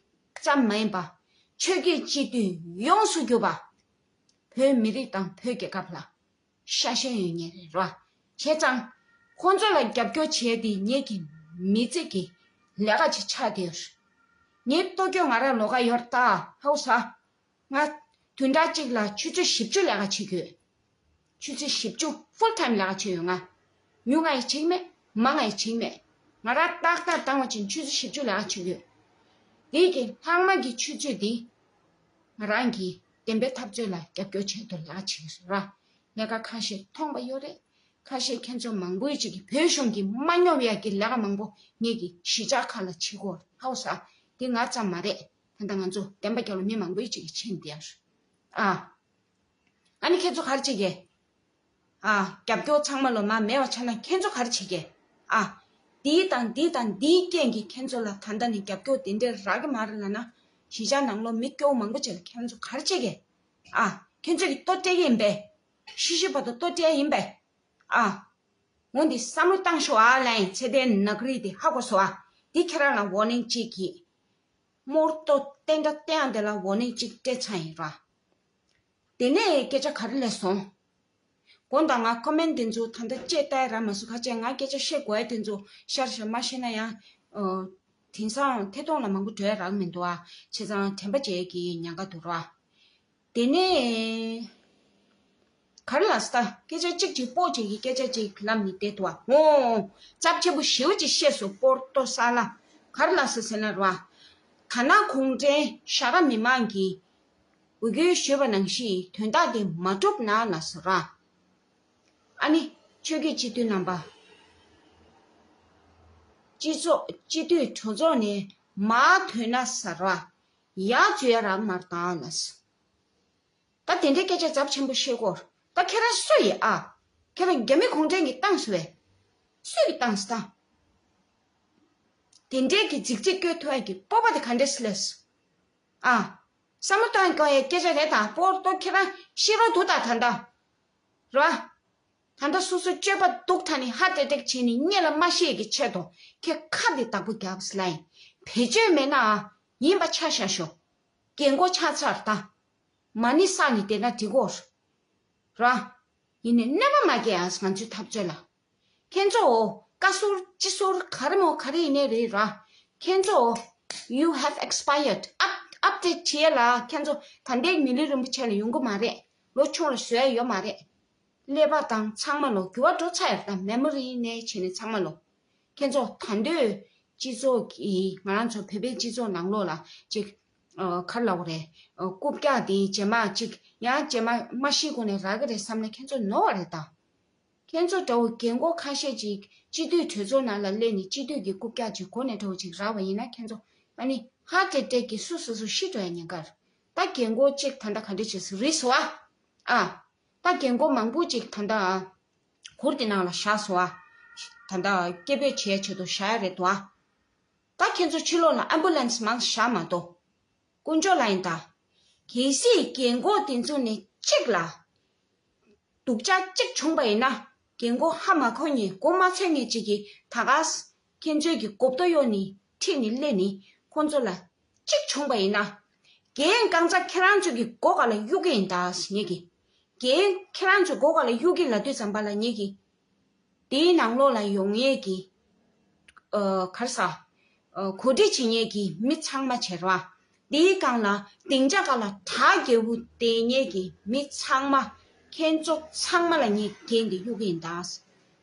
ཙམ་མ་ཡིན་པ། ཆོས་བརྒྱུད་སྤྱི་འཐུས་ཡོངས་སུ་གྱུར་པ། བོད་མི་རིགས་དང་བོད་རྒྱལ་ཁབ་ལ་ཤ་ཞེན་ཡོད་མཁན་རེད་རོ། བྱས་ཙང་ཁོང་ཚོ་ལ་རྒྱབ་སྐྱོར་བྱས་ཏེ་ངེད་ཀྱི་མི་ཚེ་གི་ལས་ཀ་ཅིག་ཆགས་བསྡད་ཡོད། ངའི་ལྟོ་སྐྱོ་ང་རང་ལོགས་ཀ་ཡོད་ད་ཧའུ་ས། ང་བདུན་ཕྲག་གཅིག་ལ་ཆུ་ཚོད་བཞི་བཅུ་ལས་ཀ་བྱེད་ཀྱི་ཡོད། ཆུ་ཚོད་བཞི་བཅུ་ཧྥུལ་ཊའིམ་ལས་ཀ་བྱེད་ཡོད་ང་། ཉུང་ང་ཡི་བྱེད་ཀྱི་མེད། མང་ང་ཡི་བྱེད་ཀྱི་མེད། ང་རང་ཏག་ཏག་བཏང་བ་ཅིན་ཆུ་ཚོད་བཞི་བཅུ་ལས་ཀ་བྱེད་ཀྱི་ཡོད། དེ་གི་ལྷག་མ་གི་ཆུ་ཚོད་དེ་ང་རང་གི་བདེན་པའི་འཐབ་རྩོད་ལ་རྒྱབ་སྐྱོར་བྱེད་དུ་ལས་ཀ་བྱེད་ཀྱི་ཡོད་ར། ལས་ཀ་ཁ་ཤས་མཐོང་པ་ཡོད་རེད། ཁ་ཤས་ཁྱེད་ཚོ་མང་པོའི་ཅིག་གི་བོད་གཞུང་གི་མ་སྙོབ་ཡ་གི་ལས་ཀ་མང་པོ་ངེད་ཀྱི་གཞིས་ཆགས་ཁག་ལ་བྱེད་དགོས་ཧའོ་ས། དེ་ང་ཙམ་མ་རེད། ད་ལྟ་ང་ཚོ་བདེན་པ་རྒྱལ་ལོ་མི་མང་པོའི་ཅིག་གི་ཕྱིན་བསྡད་ཡ་རེད། ཨ། ཨ་ནི་ཁྱེད་ཚོ་ག་རེ་བྱེད་ཀྱི། ཨ། རྒྱབ་སྐྱོར་ཚང་མ་ལོ་མ་མེད་པ་ཆགས་ན་ཁྱེད་ཚོ་ག་རེ་བྱེད་ཀྱི། ཨ། འདི་དང་འདི་དང་འདིའི་རྐྱེན་གྱིས་ཁྱེད་ཚོ་ལ་ད་ལྟ་ནས་རྒྱབ་སྐྱོར་དེ་འདྲས་རག་གི་མ་རེད་ལབ་ན། གཞིས་ཆགས་ནང་ལོ་མི་སྐྱོ་བོ་མང་པོ་ཅིག་ལ་ཁྱེད་ཚོ་ག་རེ་བྱེད་ཀྱི། ཨ། ཁྱེད་ཚོ་གི་ལྟོ་སྤྲད་ཀྱི་ཡིན་པས། ཤི་ཤི་བར་དུ་ལྟོ་སྤྲད་ཡིན་པས། ཨ། འོ་འདི་བསམ་བློ་བཏང་ཤོག་ཨ་ལན་ཚེ་བརྟན་ནག་རིས་དེ་ཧ་གོ་སོང་ཨ། འདི་ཁྱེད་རང་ལ་ཝོ་ནིང་གཅིག་གིས། རྨོར་ཏོ་བསྟན་དགྲ་བསྟན་ཡང་དེ་ལ་ཝོ་ནིང་གཅིག་སྤྲད་ཚར་ཡིན་ར། དེ་ནས་སྐད་ཆ་ག་རེ་སླེབས་སོང་། དགོངས་དག་ང་ཁོ་མེན་དེ་ཚོ་ད་ལྟ་བཅད་ལྟ་ཡ་རག་མ་སོང་ཁ་ཆེ། ང་སྐད་ཆ་བཤད་དགོས་ཡ་དེ་ཚོ་ཤར་ཤར་མ་བཤད་ན་ཡང་། ཨོ། དེང་སང་ཐད་གཏོང་ལ་མང་པོ་འགྲོ་ཡ་རག་མི་འདུག་ཨ། བྱས་ཙང་དྲན་པ་བརྗེད་ཀྱི་ཉེན་ཁ་འདུག་ར། དེ་ནས་ག་རེ་ལབ་སོང་ད། སྐད་ཆ་གཅིག་གཅིག་སྤོ་བྱེད་ཀྱི་སྐད་ཆ་གཅིག་ལབ་ནི་བསྡད་འདུག་ཨ། འོ། ཚབས་ཆེན་པོ་ཞེ་པོ་ཅིག་བཤད་སོང་རྨོར་ཏོ་ས་ལ། ག་རེ་ལབ་སོང་ཟེར་ན་ར། ད་ནང་གུང་ཁྲན་ཞྭ་ར་མི་མང་གིས་འོས་སྐུལ་ཞུས་པ་ནང་བཞིན་དོན་དག་དེ་མ་གྲུབ་ན་ལབ་སོང་ར། ཨ་ནི་ཆོས་བརྒྱུད་སྤྱི་འཐུས་རྣམ་པ། སྤྱི་ཚོགས་སྤྱི་འཐུས་གྲོས་ཚོགས་ནས་མར་ཐོན་ན་ཟེར་བ། ཡར་འཛུལ་ཡ་རག་མ་རེད་ད་ལབ་སོང་། ད་དེ་འདྲའི་སྐད་ཆ་ཚབས་ཆེན་པོ་བཤད་སྐོར། ད་ཁྱེད་རང་སུ་ཡིན་ཨ། ཁྱེད་རང་རྒྱ་མི་གུང་ཁྲན་གྱིས་བཏང་སོང་བས། སུ་ཡིས་བཏང་སོང་ད། དེ་འདྲའི་གི་རྫིག་རྫིག་སྐྱོན་ཐུབ་ཡ་གི་སྤོབས་པ་དེ་ག་འདྲས་སླེབས་སོང་། ཨ། བསམ་བློ་གཏོང་དགོས་ཡའི་སྐད་ཆ་རེད་ད། རྨོར་ཏོ་ཁྱེད་རང་ཤི་རོགས་འདུག་ད་ད་ད། ར། ད་ལྟ་སོ་སོ་སྤྱོད་པ་སྡུག་ཐ་ནི་ཧ་ཏེ་ཏེག་བྱས་ནི་གཉེན་ལ་མ་ཤེས་ཀྱི་ཆེད་དུ་ཁྱེད་ཁ་འདི་བདག་པོ་རྒྱབ་སི་ལ་ཡིན། བེད་སྤྱོད་མེད་ན་ཡིན་པ་ཆ་བཞག་ཤོག་རྒན་གོག་ཆགས་ཚར་ད། མ་ཎི་བསགས་ནི་དེ་འདྲ་འགྲིག་གོ། ར། ཡིན་ནི་གནོད་པ་མ་སྐྱེལ་ཨ་ང་ཚོའི་འཐབ་རྩོད་ལ། ཁྱེད་ཚོ་བཀའ་ཟུར་སྤྱི་ཟུར་ག་རེ་མོ་ག་རེ་ཡིན་ནའི་རེད་ར། ཁྱེད་ཚོ་you have expired up update བྱེད་ཡ་ལ་ཁྱེད་ཚོ་ད་ལྟའི་མི་ལུས་རིན་པོ་ཆེ་ལ་ཡོང་གི་མ་རེད། ལོ་ཆུང་ལ་བཟོ་ཡ་ཡོད་མ་རེད། ཀླད་པ་དང་ཚང་མ་ལོ་འགྱུར་བ་འགྲོ་ཚར་ཡ་རེད་ད་མེ་མོ་རི་ནས་བྱས་ནས་ཚང་མ་ལོ། ཁྱེད་ཚོ་ད་འདོད་སྤྱི་ཚོགས་ཀྱི་ང་རང་ཚོ་བོད་པའི་སྤྱི་ཚོགས་ནང་ལོགས་ལ་ཅིག་ཨ། ག་རེ་ལབ་དགོས་རེད། ཨ། རྐུབ་བཀྱག་དེ་རྗེས་མ་ཅིག་ཡང་རྗེས་མ་མ་ཤི་གོང་ནས་རག་གི་རེད་བསམ་ན་ཁྱེད་ཚོ་ནོར་བ་རེད་ད། ཁྱེད་ཚོ་འདྲ་བོ་རྒན་གོག་ཁ་ཤས་ཅིག་སྤྱི་འཐུས་གྲོས་ཚོགས་ནང་ལ་སླེབས་ནས་སྤྱི་འཐུས་ཀྱི་རྐུབ་བཀྱག་ཅིག་གོ་ནས་འདྲ་བོ་ཅིག་རག་པ་ཡིན་ན་ཁྱེད་ཚོ་ཨ་ནི་ཧ་ཏེ་ཏེ་གི་སུ་སོ་སོ་ཤི་འགྲོ་ཡ་ཉེན་ཁ་རེད། ད་རྒན་གོག་ཅིག་ད་ལྟ་ག་འདྲ་བྱས་སོང་རེད་སོ་ཨ། ཨ། ད་རྒན་གོག་མང་པོ་ཅིག་ད་ལྟ་གུར་དེ་ནང་ལ་བཞག་སོང་ཨ། ད་ལྟ་སྐད་འབོད་བྱེད་ཆེད་དུ་བཞག་ཡ་རེད་དོ་ཨ། ད་ཁྱེད་ཚོ་ཕྱི་ལོགས་ལ་ཨམ་བུ་ལན་སི་མང་བཞག་མ་གཏོགས། དཀོན་མཆོག་ལ་ཡིན་ད། གལ་སྲིད་རྒན་གོག་དེ་ཚོ་ནས་གཅིག་ལ་སྡུག་ཅག་གཅིག་བྱུང་པ་ཡིན་ན། རྒན་གོག་ཧ་མ་གོ་མཁན་མགོ་མ་ཚོས་མཁན་ཅིག་གིས་ད་ག་ས་ཁྱེད་ཚོའི་གི་མགོ་ཐོག་གཡོགས་ནི་ཁྲིད་ནི་སླེབས་ནི་ཁོང་ཚོ་ལ་གཅིག་བྱུང་པ་ཡིན་ན། རྒན་རྐང་ཚ་ཁྱེད་རང་ཚོ་གི་མགོ་སྒང་ལ་གཡུག་གི་ཡིན་ད་ཟེར་ངེད་ཀྱིས། རྒན་ཁྱེད་རང་ཚོ་མགོ་སྒང་ལ་གཡུག་གི་ལབ་དུས་ཙམ་པ་ལ་ངེད་ཀྱིས། དེའི་ནང་ལོགས་ལ་ཡོང་མཁན་གྱི། ཨ། ག་རེ་ཟ། ཨ། གོ་སྒྲིག་བྱེད་མཁན་གྱི་མི་ཚང་མ་བྱེད་རོགས། དེའི་སྒང་ལ་སྡིངས་ཆ་སྒང་ལ་བྲག་རྒྱལ་པོ་བསྡད་མཁན་གྱི་མི་ཚང་མ། ཁྱེད་ཚོ་ཚང་མ་ལ་ངས་འགན་དེ་གཡུག་གི་ཡིན་ད།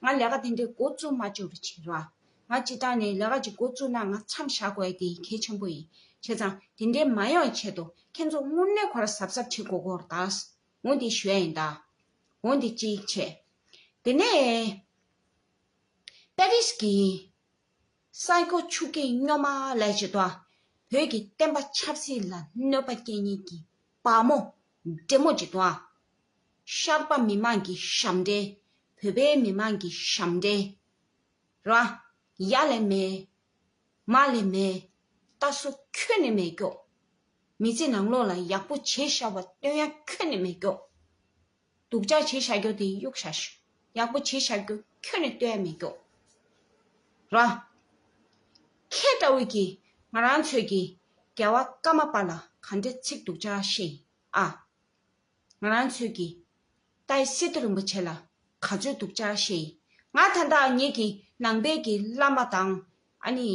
ང་ལས་ཀ་དེ་འདྲའི་འགོ་བཙུགས་མ་བཅུག་རོགས་བྱེད་རོགས། ང་སྤྱིར་བཏང་ནས་ལས་ཀ་ཅིག་འགོ་བཙུགས་ན་ང་མཚམས་བཞག་དགོས་ཡ་དེ་གལ་ཆེན་པོ་ཡིན། བྱས་ཙང་དེ་འདྲའི་མ་ཡོང་བའི་ཆེད་དུ་ཁྱེད་ཚོ་དངོས་གནས་ཁོ་ར་གཟབ་གཟབ་བྱེད་དགོས་ཀྱི་ཡོད་རེད་ད། འོ་འདི་ཞུ་ཡ་ཡིན་ད། འོ་འདི་གཅིག་བྱས། དེ་ནས་པེ་རིས་ཀྱི་སའི་གོ་ཆུ་རྐྱེན་སྨྱོན་མ་ལས་བྱེད་དོ། བོད་ཀྱི་བསྟན་པ་ཆབ་སྲིད་ལ་གནོད་པ་སྐྱེལ་མཁན་གྱི་བག་མོ་འདྲེ་མོ་ཅིག་དོ། ཤར་པ་མི་མང་གི་ཞབས་འདྲེན། བོད་པའི་མི་མང་གི་ཞབས་འདྲེན་ར། ཡ་ལས་མེད། མ་ལས་མེད། ད་སུ་ཁྱོན་ནས་མེད་སྐྱོ། མི་ཚེ་ནང་ལོགས་ལ་ཡག་པོ་བྱས་བཞག་པ་སྟོན་ཡ་ཁྱོན་ནས་མེད་སྐྱོ། སྡུག་ཅག་བྱས་བཞག་རྒྱུ་དེ་གཡུག་བཞག་ཤོག་ཡག་པོ་བྱས་བཞག་རྒྱུ་ཁྱོན་ནས་སྟོན་ཡ་མེད་སྐྱོ། ར། ཁྱེད་ལྟ་བུ་གི་ང་རང་ཚོས་ཀྱི་རྒྱལ་བ་ཀརྨ་པ་ལ་ག་འདྲའི་ཚིག་སྡུག་ཅག་བཤད་ཡིན་ཨ། ང་རང་ཚོས་ཀྱི་ཏཱའི་སི་ཏུ་རིན་པོ་ཆེ་ལ་ག་ཚོད་སྡུག་ཅག་བཤད་ཡིན། ང་ད་ལྟ་ངེད་ཀྱི་ནང་པའི་གི་བླ་མ་དང་ཨ་ནི་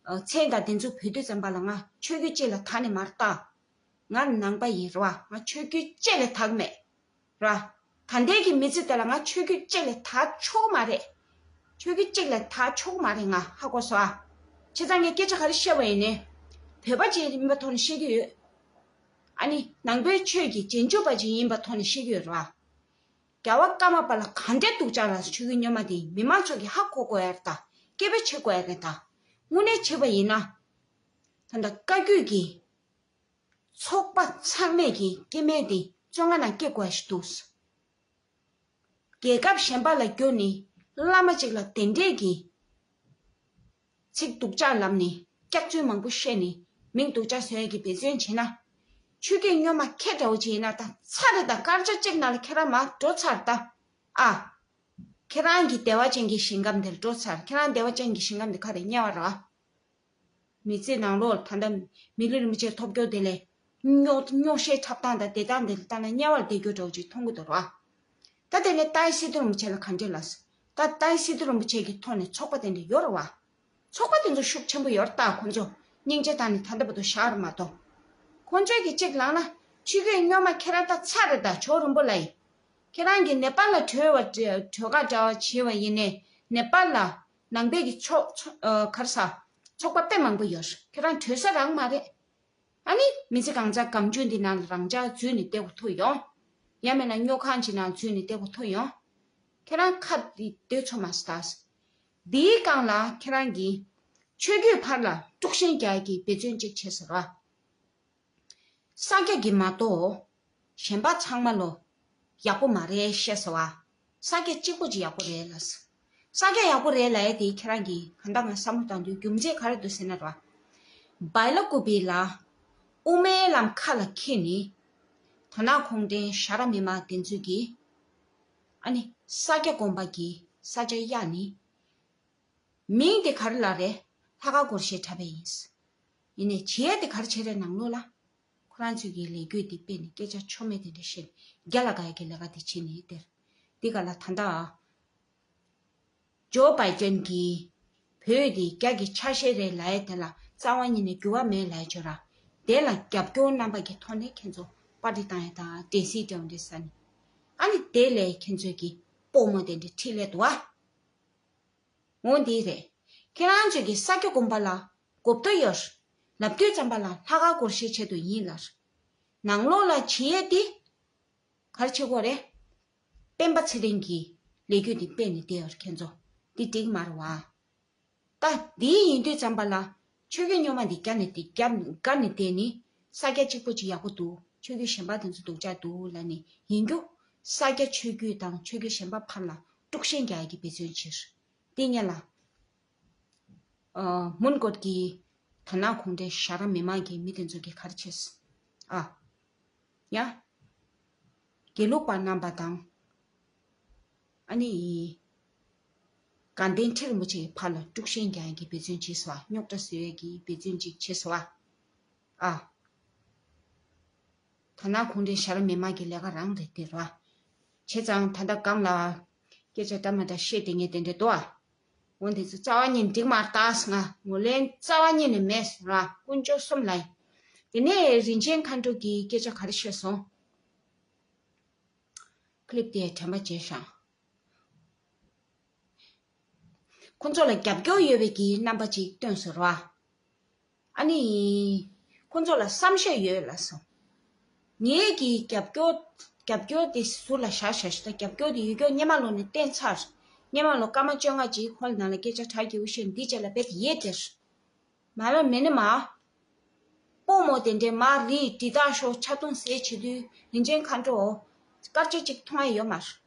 མཚན་དང་དེ་ཚོ་འབོད་དུས་ཙམ་པ་ལ་ང་ཆོས་བརྒྱུད་གཅིག་ལ་དག་ནས་མར་ལྟ། ང་ནང་པ་ཡིན་རེད་བ། ང་ཆོས་བརྒྱུད་གཅིག་ལ་དག་མེད་ར། ད་ལྟའི་གི་མི་ཚེ་དེ་ལ་ང་ཆོས་བརྒྱུད་གཅིག་ལ་དག་ཆོག་གི་མ་རེད། ཆོས་བརྒྱུད་གཅིག་ལ་དག་ཆོག་གི་མ་རེད་ང་ཧ་གོ་སོང་ཨ། བྱས་ཙང་ངས་སྐད་ཆ་ག་རེ་བཤད་པ་ཡིན་ནའི། བོད་པ་ཅིག་ཡིན་པ་ཐོག་ནས་བཤད་ཀྱི་ཡོད། ཨ་ནི་ནང་པའི་ཆོས་ཀྱི་རྗེས་འཇུག་པ་ཅིག་ཡིན་པ་ཐོག་ནས་བཤད་ཀྱི་ཡོད་རེད་བ། རྒྱལ་བ་ཀརྨ་པ་ལ་ག་འདྲའི་སྡུག་ཅག་ལ་ཆོས་ཀྱི་སྨྱོན་མ་དེ་མི་མང་ཚོ་གིས་ཧ་གོ་དགོས་ཡ་རེད་ད། སྐད་འབོད་བྱེད་དགོས་ཡ་རེད་ད། དངོས་གནས་བྱས་པ་ཡིན་ན། ད་ལྟ་བཀའ་བརྒྱུད་ཀྱི་ཚོགས་པ་ཚང་མས་ཀྱི་སྐྱེ་དམན་དེ་བཙོན་ཁང་ནང་སྐྱེལ་དགོས་ཞིག་འདུག། རྒྱལ་ཁབ་གཞན་པ་ལ་བསྐྱོད་ནས་བླ་མ་གཅིག་ལ་དེ་འདྲས་ཀྱི་ཚིག་སྡུག་ཅག་ལབ་ནས་སྐྱག་རྫུན་མང་པོ་བཤད་ནས་མིང་སྡུག་ཅག་བཟོ་ཡ་གི་འབད་བརྩོན་བྱེད་ན། ཆོས་བརྒྱུད་སྨྱོན་མ་ཁྱེད་འདྲ་བོ་ཅིག་ཡིན་ན་ད་ཚར་རེད་ད། སྐར་ཆ་གཅིག་ནང་ལ་ཁྱེད་རང་མར་འགྲོ་ཚར་ད། ཨ། ཁྱེད་རང་གི་བདེ་བ་ཅན་གྱི་ཞིང་ཁམས་དེར་འགྲོ་ཚར། ཁྱེད་རང་བདེ་བ་ཅན་གྱི་ཞིང་ཁམས་དེ་ག་རེ་དམྱལ་བ་རེད། མི་ཚེ་ནང་ལོགས་ད་ལྟ་མི་ལུས་རིན་པོ་ཆེ་ཐོབ་རྒྱུ་དེ་ལས་སྨྱོ་སྨྱོ་བཤད་འཁྲབ་སྟངས་དང་བསྡད་སྟངས་དེ་ལ་ལྟ་ན་དམྱལ་བར་བསྡད་རྒྱུ་འདྲ་བོ་ཅིག་མཐོང་གི་འདུག་ར། ད་དེ་ནས་ཏཱའི་སི་ཏུ་རིན་པོ་ཆེ་ལ་ག་འདྲས་ལབ་སོང་། ད་ཏཱའི་སི་ཏུ་རིན་པོ་ཆེ་གི་ཐོག་ནས་ཚོགས་པ་དེ་འདྲ་ཡོད་རེད་བ། ཚོགས་པ་དེ་ཚོ་ཤུགས་ཆེན་པོ་ཡོད་རེད་ད། ཁོང་ཚོ་སྙིང་རྗེ་བཏང་ནས་ད་ལྟ་བར་དུ་བཞག་རེད་མ་གཏོགས། ཁོང་ཚོས་ཀྱི་གཅིག་ལངས་ན་ཆོས་བརྒྱུད་སྨྱོན་མ་ཁྱེད་རང་ད་ཚར་རེད་ད། ཇོ་རིན་པོ་ལགས་ཡིན། ཁྱེད་རང་གིས་ནེ་པཱལ་ལ་བྲོས་བ་བྲོས་ཁ་འདྲ་བ་བྱས་པ་ཡིན་ནའི་ནེ་པཱལ་ལ་ནང་པའི་གི་ཚོགས་ཚོགས་ཨ་ག་རེ་ཟ། ཚོགས་པ་དཔེ་མང་པོ་ཡོད། ཁྱེད་རང་བྲོས་ས་རང་མ་རེད། ཨ་ནི་མི་ཚེ་གང་ཚ་སྒམ་ཆུང་འདི་ནང་ལ་རང་ཅག་འཛུལ་ནས་བསྡད་དགོས་ཐུག་ཡོང་། ཡང་མིན་ན་སྨྱོ་ཁང་ཅིག་ནང་འཛུལ་ནས་བསྡད་དགོས་ཐུག་ཡོང་། ཁྱེད་རང་ཁ་འདི་སྡོད་ཚོ་མ་སྟགས། འདིའི་སྒང་ལ་ཁྱེད་རང་གིས་ཆོས་བརྒྱུད་བར་ལ་དཀྲུག་ཤིང་རྒྱག་གི་འབད་བརྩོན་ཅིག་བྱས་ཟེར་བ། ས་སྐྱ་གི་མ་གཏོགས་གཞན་པ་ཚང་མ་ལོ་ཡག་པོ་མ་རེད་བཤད་ཟེར་བ། ས་སྐྱ་གཅིག་པོ་ཅིག་ཡག་པོ་རེད་ལབ་སོང་། ས་སྐྱ་ཡག་པོ་རེད་ལབ་ཡ་དེ་ཁྱེད་རང་གིས་གང་ལྟར་ང་བསམ་བློ་བཏང་དུས་རྒྱུ་མཚན་ག་རེ་འདུག་ཟེར་ན་ར། བཱི་ལ་ཀུ་པི་ལ་དབུ་མའི་ལམ་ཁ་ལ་འཁྱེར་ནས་དོ་སྣང་ཁུངས་ལྡན་ཞྭ་ར་མི་མང་དེ་ཚོས་ཀྱིས་ཨ་ནི་ས་སྐྱ་དགོན་པ་གི་ས་ཆ་གཡར་ནས། མིང་དེ་ག་རེ་ལབ་རེད། ལྷ་ཁང་སྒོར་གཞས་འཁྲབ་པ་ཡིན། ཡིན་ནའི་བྱེད་ཡས་དེ་ག་རེ་བྱེད་རེད་ནང་ལོགས་ལ། ཁོ་རང་ཚོས་ཀྱི་ལས་འགུལ་དེ་སྤེལ་ནས་སྐད་ཆ་ཆོ་མེད་དེ་འདྲ་བཤད་ནས་རྒྱ་ལ་དགའ་ཡ་གི་ལས་ཀ་དེ་བྱེད་ནས་དེར། འདི་ག་ལ་ད་ལྟ་ཇོ་བྷའི་ཏན་གྱིས་བོད་དེ་རྒྱ་གི་ཆ་ཤས་རེད་ལབ་ཡ་དེ་ལ་རྩ་བ་ཉིད་ནས་འགྱུར་བ་མེད་ལབ་ཡ་བྱོས་ར། དེ་ལ་རྒྱབ་སྐྱོར་རྣམ་པ་གི་ཐོག་ནས་ཁྱེད་ཚོ་པར་ཊི་བཏང་ཡ་དང་འབྲས་སིལ་འདྲ་བོ་འདྲ་ཟ་ནས། ཨ་ནི་དེ་ལས་ཁྱེད་ཚོས་ཀྱི་སྤོ་མོ་དེ་འདྲ་ཁྲིད་སླེབས་འདུག་བ། འོ་འདི་རེད། ཁྱེད་རང་ཚོས་ཀྱི་ས་སྐྱ་དགོན་པ་ལ་གོ་བསྡུར་ཡོད། ལབ་དུས་ཙམ་པ་ལ་ལྷ་ཁང་སྒོར་གཞས་ཆེད་དུ་ཡིན་ལབ། ནང་ལོགས་ལ་བྱེད་ཡས་འདི་ག་རེ་བྱེད་དགོས་རེད། སྤེན་པ་ཚེ་རིང་གིས་ལས་འགུལ་འདི་སྤེལ་ནས་བསྡད་ཡོད་རེད་ཁྱེད་ཚོ། འདི་འགྲིག་མ་རེད་བ། ད་འདི་ཡིན་དུས་ཙམ་པ་ལ་ཆོས་བརྒྱུད་སྨྱོན་མ་འདི་བརྒྱབ་ནས་བསྡད་བརྒྱབ་བསྒར་ནས་བསྡད་ནི། ས་སྐྱ་གཅིག་པོ་ཅིག་ཡག་པོ་འདུག་ཆོས་བརྒྱུད་གཞན་པ་དེ་ཚོ་སྡུག་ཅག་འདུག་ལབ་ནས་ཡིན་རྒྱུ། ས་སྐྱ་ཆོས་བརྒྱུད་དང་ཆོས་བརྒྱུད་གཞན་པ་བར་ལ་དཀྲུག་ཤིང་རྒྱག་ཡ་གི་འབད་བརྩོན་བྱས། འདི་སྔོན་ལ། ཨ། མོན་གྷོ་གི་དོ་སྣང་ཁུངས་ལྡན་ཞྭ་ར་མི་མང་གི་མི་དེ་ཚོ་གིས་ག་རེ་བྱས། ཨ། ཡ། དགེ་ལུགས་པ་རྣམ་པ་དང་། ཨ་ནི། དགའ་ལྡན་ཁྲི་རིན་པོ་ཆེ་གི་ཕར་ལ་དཀྲུག་ཤིང་རྒྱག་ཡ་གི་འབད་བརྩོན་བྱས་སོང་བ། རྙོག་དྲ་བཟོ་ཡ་གི་འབད་བརྩོན་ཅིག་བྱས་སོང་བ། ཨ། དོ་སྣང་ཁུངས་ལྡན་ཞྭ་ར་མི་མང་གི་ལས་ཀ་རང་རེད་དེ་ར། བྱས་ཙང་ད་ལྟ་སྒང་ལ་སྐད་ཆ་འདྲ་མི་འདྲ་བཤད་བསྡད་མཁན་དེ་འདྲ་འདུག་ཨ། འོ་དེ་ཚོ་རྩ་བ་ཉིད་འགྲིག་མ་རེད་ད། ང་ངོས་ལེན་རྩ་བ་ཉིད་ནས་མེད་ར། དཀོན་མཆོག་གསུམ་ལ་ཡིན། དེ་ནས་རིན་ཆེན་མཁའ་འགྲོ་གིས་སྐད་ཆ་ག་རེ་བཤད་སོང་། ཀི་ལིབ་དེ་དྲན་པ་བརྗེད་ཤག་ཁོ་ཚོ་ལ་རྒྱབ་སྐྱོར་ཡོད་པའི་གི་རྣམ་པ་ཅིག་སྟོན་སོང་ར། ཨ་ནི། ཁོ་ཚོ་ལ་བསམ་ཤེས་ཡོད་ལབ་སོང་། ངེད་ཀྱི་རྒྱབ་སྐྱོར། རྒྱབ་སྐྱོར་དེ་ཟུར་ལ་བཞག་བཞག་ཤག་ད་རྒྱབ་སྐྱོར་དེ་ཡོད་སྐྱོར་སྔོན་མ་ལོ་ནས་བསྟན་ཚར། སྔོན་མ་ལོ་སྐར་མ་བཅོ་ལྔ་ཅིག་ཁོ་ལ་ནང་ལ་སྐད་ཆ་གྲགས་ཀྱི་འུ་ཤེས་འདི་བྱས་ལ་བེད་ཡེ་དེར། མ་ར་མེ་ནི་མ། སྤོ་མོ་དེ་འདྲའི་མ་རི་དྲི་དག་ཤོག་ཆ་ཐུང་ཟས་བྱེད་དུས་རིན་ཆེན་མཁའ་འགྲོ། སྐར་ཆ་གཅིག་མཐོང་ཡ་ཡོད་མ་རེད།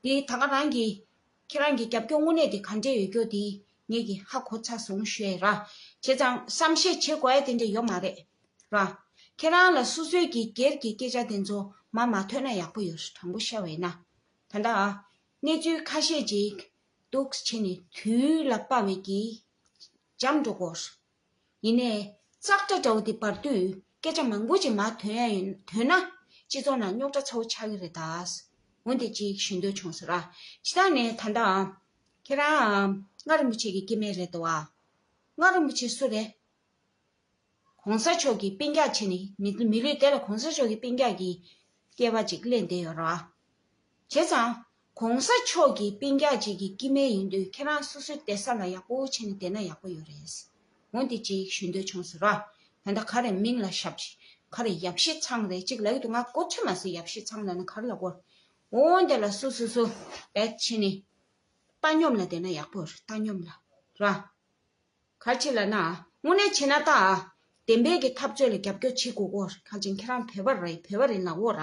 དེ་ད་ག་རང་གི། ཁྱེད་རང་གི་རྒྱབ་སྐྱོར་དངོས་གནས་དེ་ག་འདྲས་ཡོད་སྐྱོ་དེ་ངེད་ཀྱིས་ཧ་གོ་ཚར་སོང་ཞུ་ཡ་ར། བྱས་ཙང་བསམ་ཤེས་བྱེད་དགོས་ཡ་དེ་འདྲས་ཡོད་མ་རེད་ར། ཁྱེད་རང་ལ་སོ་སོའི་གི་སྒེར་གྱི་སྐད་ཆ་དེ་ཚོ་མ་མ་ཐོན་ན་ཡག་པོ་ཡོད་རེད། དྲང་པོ་བཤད་པ་ཡིན་ན། ད་ལྟ་གནས་ཚུལ་ཁ་ཤས་ཅིག་འདུག་བྱས་ནས་དུས་ལ་དཔག་པའི་གི་འཇམ་འགྲོ་གོ། ཡིན་ནའི་ཙག་སྒྲ་འདྲ་བོ་དེ་བར་དུས་སྐད་ཆ་མང་པོ་ཅིག་མར་ཐོན་ཡ་ཡིན། ཐོན་ན་སྤྱི་ཚོགས་ནང་རྙོག་དྲ་ཚ་བོ་ཆགས་ཀྱི་རེད་ད། འོན་ཏེ་ཅིག་ཞུ་འདོད་བྱུང་ཟེར་ར། ཇི་ལྟར་ནས་ད་ལྟ་ཁྱེད་རང་མངའ་རིན་པོ་ཆེ་གི་སྐྱེ་དམན་རེད་དོ་ཨ། མངའ་རིན་པོ་ཆེ་སུ་རེད། གོང་ས་མཆོག་གི་སྤུན་ཀྱག་བྱས་ནས་མི་མི་ལུས་དེ་ལ་གོང་ས་མཆོག་གི་སྤུན་ཀྱག་གི་སྐྱེས་པ་ཅིག་གླེང་བསྡད་ཡོད་ར། བྱས་ཙང་གོང་ས་མཆོག་གི་སྤུན་ཀྱག་ཅིག་གི་སྐྱེ་དམན་ཡིན་དུས་ཁྱེད་རང་སོ་སོའི་བསྡད་ས་ལ་ཡག་པོ་བྱས་ནས་བསྡད་ན་ཡག་པོ་ཡོད་རེད། འོན་ཏེ་ཅིག་ཞུ་འདོད་བྱུང་ཟེར་ར། ད་ལྟ་ག་རེ་མིང་ལ་ཞབས་ཕྱི། ག་རེ་ཡབ་གཞིས་ཚང་རེད་ཅིག་ལབ་ཀྱི་འདུག་ང་གོ་ཐོས་མ་སོང་། ཡབ་གཞིས་ཚང་ལབ་ན་ག་རེ་ལབ་དགོས། འོ་འདི་ལ་སུ་སུ་སུ་བེད་ཕྱིན་ནས་བཏང་སྙོམས་ལ་བསྡད་ན་ཡག་པོ་རེད། བཏང་སྙོམས་ལ་ར། ག་རེ་བྱེད་ལབ་ན། དངོས་གནས་བྱེད་ན་ད། བདེན་པའི་གི་འཐབ་རྩོད་ལ་རྒྱབ་སྐྱོར་བྱེད་དགོས་གོ། ག་ཅིག་ཁྱེད་རང་བོད་པ་རེད། བོད་པ་རེད་ལབ་འོ་ར།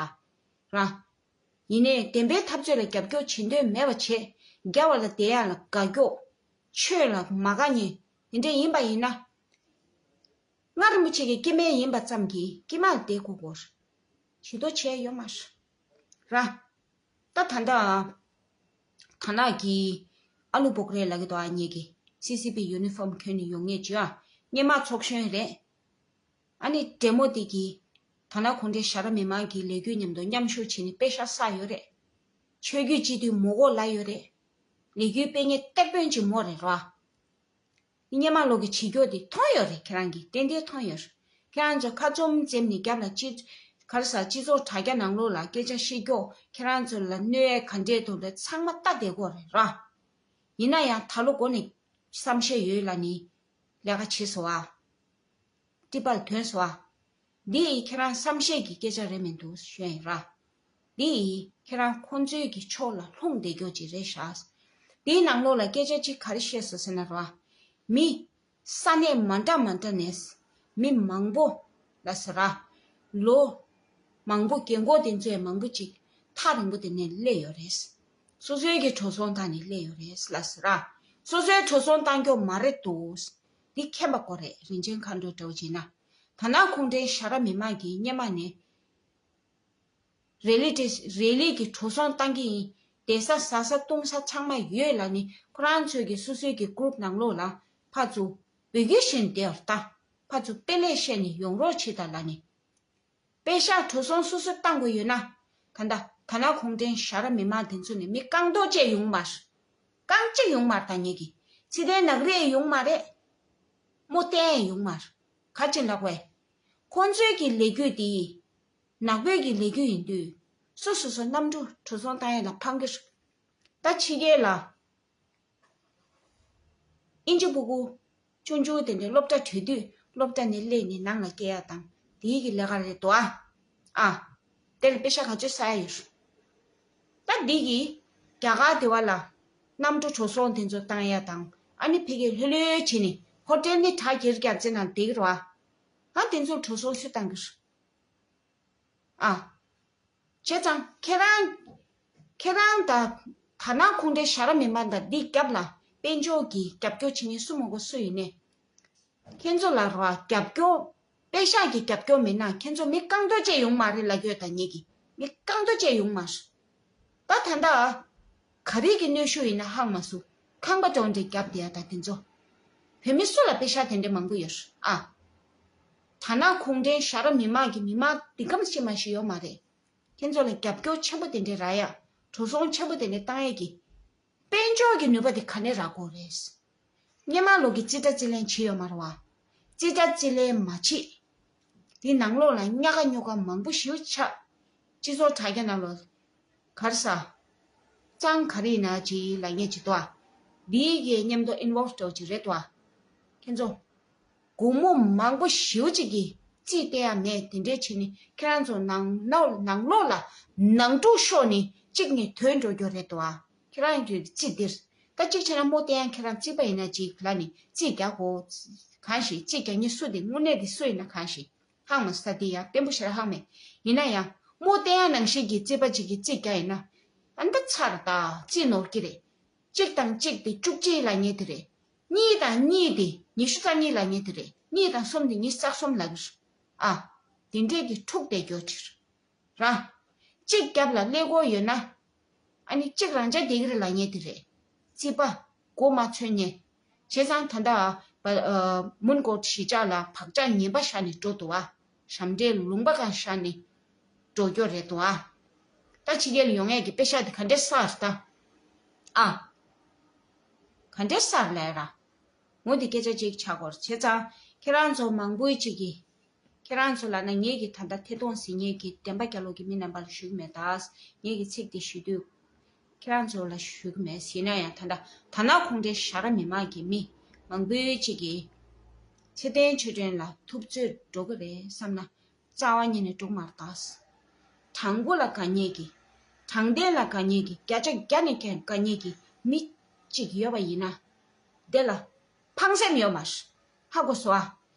ར། ཡིན་ནའི་བདེན་པའི་འཐབ་རྩོད་ལ་རྒྱབ་སྐྱོར་བྱེད་འདོད་མེད་པ་བྱེད། རྒྱལ་བ་ལ་དད་ཡག་ལ་དགའ་སྐྱོ། ཆོས་ལ་མ་དགའ་མཁན། དེ་འདྲ་ཡིན་པ་ཡིན་ན། སྔ་རིན་པོ་ཆེ་གི་སྐྱེ་དམན་ཡིན་པ་ཙམ་གྱིས་དཀྱིལ་མ་ལ་བསྡད་དགོས་གོ། བྱེད་དོ་བྱས་ཡོད་མ་རེད། ར། ད་ད་ལྟ། ད་ནག་གི་ཨ་ལུ་བོག་རེ་ལབ་ཀྱི་འདུག་ཨ་མྱེས་ཀྱི་སི་སི་པི་ཡུ་ནི་ཧྥོམ་གྱོན་ནས་ཡོང་མཁན་ཅིག་ཨ། སྔོན་མ་ཚོགས་གཞོན་རེད། ཨ་ནི་འདྲེ་མོ་དེ་གིས་ད་ནག་གུང་ཁྲན་ཞྭ་ར་མི་མང་གི་ལས་འགུལ་མཉམ་དུ་མཉམ་ཞུགས་བྱས་ནས་པེ་ཤག་བསགས་ཡོད་རེད། ཆོས་བརྒྱུད་སྤྱི་འཐུས་མི་དགོས་ལབ་ཡོད་རེད། ལས་འགུལ་སྤེལ་མཁན་སྟེགས་དཔོན་ཅིག་མོ་རེད་ར། སྔོན་མ་ལོག་གི་བྱེད་སྐྱོ་དེ་མཐོང་ཡོད་རེད། ཁྱེད་རང་གིས་ཏན་ཏན་མཐོང་ཡོད་རེད། ཁྱེད་རང་ཚོ་ཁ་བཙུམ་བཙེམ་ནས་རྒྱབ་ལ་སྤྱི། ག་རེ་ཟ། སྤྱི་ཚོགས་དྲ་རྒྱ་ནང་ལོགས་ལ་སྐད་ཆ་བཤད་སྐྱོ། ཁྱེད་རང་ཚོ་ལ་གནོད་ཡས་ག་འདྲས་འདུག་ལ་ཚང་མ་ལྟ་བསྡད་ཀྱི་ཡོད་རེད་ར། ཡིན་ན་ཡང་ད་ལོ་འགོ་ནས་བསམ་ཤེས་ཡོད་ལབ་ནི་ལས་ཀ་བྱས་སོང་ཨ། ཊི་པར་ཐོན་སོང་ཨ། འདི་ཡིས་ཁྱེད་རང་བསམ་ཤེས་ཀྱི་སྐད་ཆ་རེད་མི་འདུག་ཞུ་ཡ་ཡིན་ར། འདི་ཡིས་ཁྱེད་རང་ཁོང་ཚོའི་གི་ཕྱོགས་ལ་ལྷུང་བསྡད་རྒྱུ་ཅིག་རེད་ཤག་འདིའི་ནང་ལོགས་ལ་སྐད་ཆ་གཅིག་ག་རེ་བཤད་སོང་ཟེར་ན་ར། མི་ས་གནས་མ་འདྲ་མ་འདྲ་ནས་མི་མང་པོ་ལ་ཟེར་ར། ལོ་མང་པོ་རྒན་གོག་དེ་ཚོས་མང་པོ་ཅིག་ཐག་རིང་པོ་དེ་ནས་སླེབས་ཡོད་རེད། སོ་སོའི་གི་འགྲོ་སོང་བཏང་ནས་སླེབས་ཡོད་རེད་ལ་ཟེར་ར། སོ་སོའི་འགྲོ་སོང་བཏང་རྒྱུ་མ་རེད་འདུག་འདི་མཁྱེན་པ་དགོས་རེད། རིན་ཆེན་མཁའ་འགྲོ་འདྲ་བོ་བྱས་ན། ད་ནག་གུང་ཁྲན་ཞྭ་ར་མི་མང་གིས་སྔོན་མ་ནས་རེ་ལི་ཏེ་རེ་ལི་གི་འགྲོ་སོང་བཏང་གི་ཡིན། བསྡད་ས་ཟ་ས་བཏུང་ས་ཚང་མ་ཡོད་ལབ་ནི་ཁོ་རང་ཚོའི་གི་སོ་སོའི་གི་གུ་རུབ་ནང་ལོགས་ལ་ཕར་ཚུར་འབོད་སྐུལ་བྱས་ནས་བསྡད་ཡོད་རེད་ད། ཕར་ཚུར་དཔེ་ལེགས་བཤད་ནས་ཡོང་རོགས་བྱེད་དང་ལབ་ནི། པེ་ཤག་འགྲོ་སོང་སོ་སོས་བཏང་དགོས་ཡོད་ན། ད་ལྟ་ད་ནག་གུང་ཁྲན་ཞྭ་ར་མི་མང་དེ་ཚོ་ནས་མི་རྐང་སྟོང་བཅས་ཡོང་མ་རེད། རྐང་གཅིག་ཡོང་མ་རེད། ད་ངེད་ཀྱི་ཚེ་བརྟན་ནག་རིགས་ཡོང་མ་རེད། མོ་བསྟན་ཡོང་མ་རེད། ག་ཅི་ལབ་དགོས། ཁོང་ཚོའི་གི་ལས་འགུལ་དེ་ནག་པོའི་གི་ལས་འགུལ་ཡིན་དུས་སོ་སོ་སོ་གནམ་གྲུ་འགྲོ་སོང་བཏང་ཡ་ལ་ཕངས་གི་རེད། ད་ཕྱི་རྒྱལ་ལ་ཨིན་ཇི་ཕྲུ་གུ་ཆུང་ཆུང་དེ་འདྲའི་སློབ་གྲྭ་གྲོལ་དུས་སློབ་གྲྭ་ནས་སླེབས་ནས་ནང་ལ་སྐྱེལ་ཡ་དང་དེའི་གི་ལས་ཀ་རེད་དོ་ཨ། ཨ། དེ་ལ་པེ་ཤག་ག་ཚོད་བསགས་ཡ་ཡོད། ད་འདི་གི་རྒྱ་གར་དེ་བ་ལ་གནམ་གྲུ་འགྲོ་སོང་དེ་ཚོ་བཏང་ཡ་དང་ཨ་ནི་ཕ་གིར་ལྷོད་ལྷོད་བྱས་ནས་ཧོ་ཊེལ་ནས་དྲ་རྒྱ་རྒྱ་རྩེ་ནང་བསྡད་ཀྱི་རེད་བ། ཨ་དེ་ཚོ་འགྲོ་སོང་སུས་བཏང་གི་རེད། ཨ། བྱས་ཙང་ཁྱེད་རང་། ཁྱེད་རང་དང་ད་ནག་གུང་ཁྲན་ཞྭ་ར་མི་མང་དང་འདི་རྒྱབ་ལ་དཔལ་འབྱོར་གྱི་རྒྱབ་སྐྱོར་བྱེད་མཁན་སུ་མང་པོ་སུ་ཡིན་ནའི། ཁྱེད་ཚོ་ལ་རོ་རྒྱབ་སྐྱོར། པེ་ཤག་གི་རྒྱབ་སྐྱོར་མེད་ན་ཁྱེད་ཚོ་མི་རྐང་སྟོང་བཅས་ཡོང་མ་རེད་ལབ་ཀྱི་ཡོད་ད་ངེད་ཀྱི་མི་རྐང་སྟོང་བཅས་ཡོང་མ་རེད། ད་ད་ལྟ། ག་རེ་གི་གནོན་ཤུགས་ཡིན་ན་ཧང་མ་སུ། ཁང་པ་གྲོང་སྡེ་རྒྱབ་བསྡད་ཡ་ད་དེ་ཚོ། བོད་མི་སུ་ལ་པེ་ཤག་དེ་འདྲ་མང་པོ་ཡོད་རེད་ཨ། ད་ནག་གུང་ཁྲན་ཞྭ་ར་མི་མང་གི་མི་མང་འདི་གམ་ཤི་མ་ཤི་ཡོད་མ་རེད། ཁྱེད་ཚོ་ལ་རྒྱབ་སྐྱོར་ཆེན་པོ་དེ་འདྲ་རག་ཡ། འགྲོ་སོང་ཆེན་པོ་དེ་འདྲ་བཏང་ཡས་ཀྱི། དཔལ་འབྱོར་གྱི་ནུས་པ་དེ་ག་ནས་རག་དགོས་རེད། སྔོན་མ་ལོག་གི་རྩིས་ཁྲ་རྩིས་ལེན་བྱས་ཡོད་མ་རེད་བ། རྩིས་ཁྲ་རྩིས་ལེན་མ་བྱེད། དེ་ནང་ལོགས་ལ་ཉག་ག་ཉོག་ག་མང་པོ་ཞེ་པོ་ཆགས། སྤྱི་ཚོགས་དྲ་རྒྱ་ནང་ལོགས། ག་རེ་ཟ། གཙང་ག་རེ་ཡིན་ན་ཅིག་ལབ་མཁན་ཅིག་འདུག་ཨ། འདིའི་གི་མཉམ་དུ་ཨིན་ཝོལབ་འདྲ་བོ་ཅིག་རེད་འདུག་ཨ། ཁྱེད་ཚོ། སྒོར་མོ་མང་པོ་ཞེ་པོ་ཅིག་གི་རྩིས་སྟེར་ཡ་མེད་དེ་འདྲས་བྱས་ནས་ཁྱེད་རང་ཚོ་ནང་ནང་ནང་ལོགས་ལ་ནང་འཁྲུག་ཤོར་ནས་གཅིག་ནས་དོན་འགྲོ་རྒྱུ་རེད་དོ་ཨ། ཁྱེད་རང་གི་རྩིས་འདིར་ད་གཅིག་བྱས་ན་མོ་བསྟན་ཡང་ཁྱེད་རང་རྩིས་པ་ཡིན་ན་ཅིག་ལ་ནི་རྩིས་རྒྱག་གོ། གང་ཞིག་རྩིས་རྒྱག་མཁན་སུ་དེ་དངོས་གནས་དེ་སུ་ཡིན་ན་གང་ཞིག་ཧང་མ་ས་དེ་ཡང་བརྟན་པོ་ཞེ་དྲག་ཧང་མེད། ཡིན་ན་ཡང་མོ་བསྟན་ཡང་ནང་བཞིན་གྱི་རྩིས་པ་ཅིག་གིས་རྩིས་རྒྱག་ཡིན་ན་ཨ་ནི་ད་ཚར་ད་རྩིས་ནོར་གྱི་རེད། གཅིག་དང་གཅིག་དེ་བཅུ་གཅིག་ལབ་མཁན་དེ་རེད། གཉིས་དང་གཉིས་དེ་ཉི་ཤུ་རྩ་གཉིས་ལབ་མཁན་དེ་རེད། གཉིས་དང་གསུམ་དེ་ཉི་ཤུ་རྩ་གསུམ་ལབ་ཀྱི་རེད། ཨ། དེ་འདྲས་ཀྱི་འཁྲུག་བསྡད་རྒྱུ་དེ་རེད། ར། གཅིག་རྒྱབ་ལ་ཀླད་ཀོར་ཡོད་ན། ཨ་ནི་གཅིག་རང་འཇགས་བསྡད་ཀྱི་རེད་ལབ་མཁན་དེ་རེད། རྩིས་པ། མགོ་མ་ཚོས་མཁན། བྱས་ཙང་ད་ལྟ་བ་ཨ། མོན་གྷོ་གཞིས་ཆགས་ལ་བག་ཆགས་ངན་པ་བཞག་ནས་འགྲོ་འདུག་ཨ། ཞབས་འདྲེན་ལུང་པ་གང་བཞག་ནས་འགྲོ་རྒྱུ་རེད་འདུག་ཨ། ད་ཕྱི་རྒྱལ་ཡོང་ཡས་ཀྱི་པེ་ཤག་དེ་ག་འདྲས་བསགས་ད། ཨ། ག་འདྲས་བསགས་ལས་ར། ངོ་དེ་སྐད་ཆ་གཅིག་ཆགས་སྐོར་བྱས་ཙང་ཁྱེད་རང་ཚོ་མང་པོའི་གཅིག་གིས། ཁྱེད་རང་ཚོ་ལབ་ན་ངེད་ཀྱི་ད་ལྟ་ཐད་གཏོང་ཟིན་མཁན་གྱི་བདེན་པ་རྒྱལ་ལོ་གི་མི་རྣམ་པ་ལ་ཞུ་གི་མེད་ད། ངེད་ཀྱི་ཚིག་དེ་ཞུ་དུས། ཁྱེད་རང་ཚོ་ལ་ཞུ་གི་མེད་ཟེར་ན་ཡང་ད་ལྟ་ད་ནག་གུང་ཁྲན་ཞྭ་ར་མི་མང་གི་མི་མང་པོའི་གཅིག་གིས། ཚེ་བརྟན་ཆོས་སྒྲོན་ལ་ཐུབ་ཚོད་འགྲོ་གི་རེད་བསམ་ན། རྩ་བ་ཉིད་ནས་འགྲོ་མ་རེད་ད། དྲང་པོ་ལ་དགའ་མཁན་གྱི། དྲང་བདེན་ལ་དགའ་མཁན་གྱི། བརྒྱ་ཆ་བརྒྱ་ནས་དགའ་མཁན་གྱི་མི་གཅིག་ཡོད་པ་ཡིན་ན། དེ་ལ་ཕངས་སེམས་ཡོད་མ་རེད། ཧ་གོ་སོང་ཨ།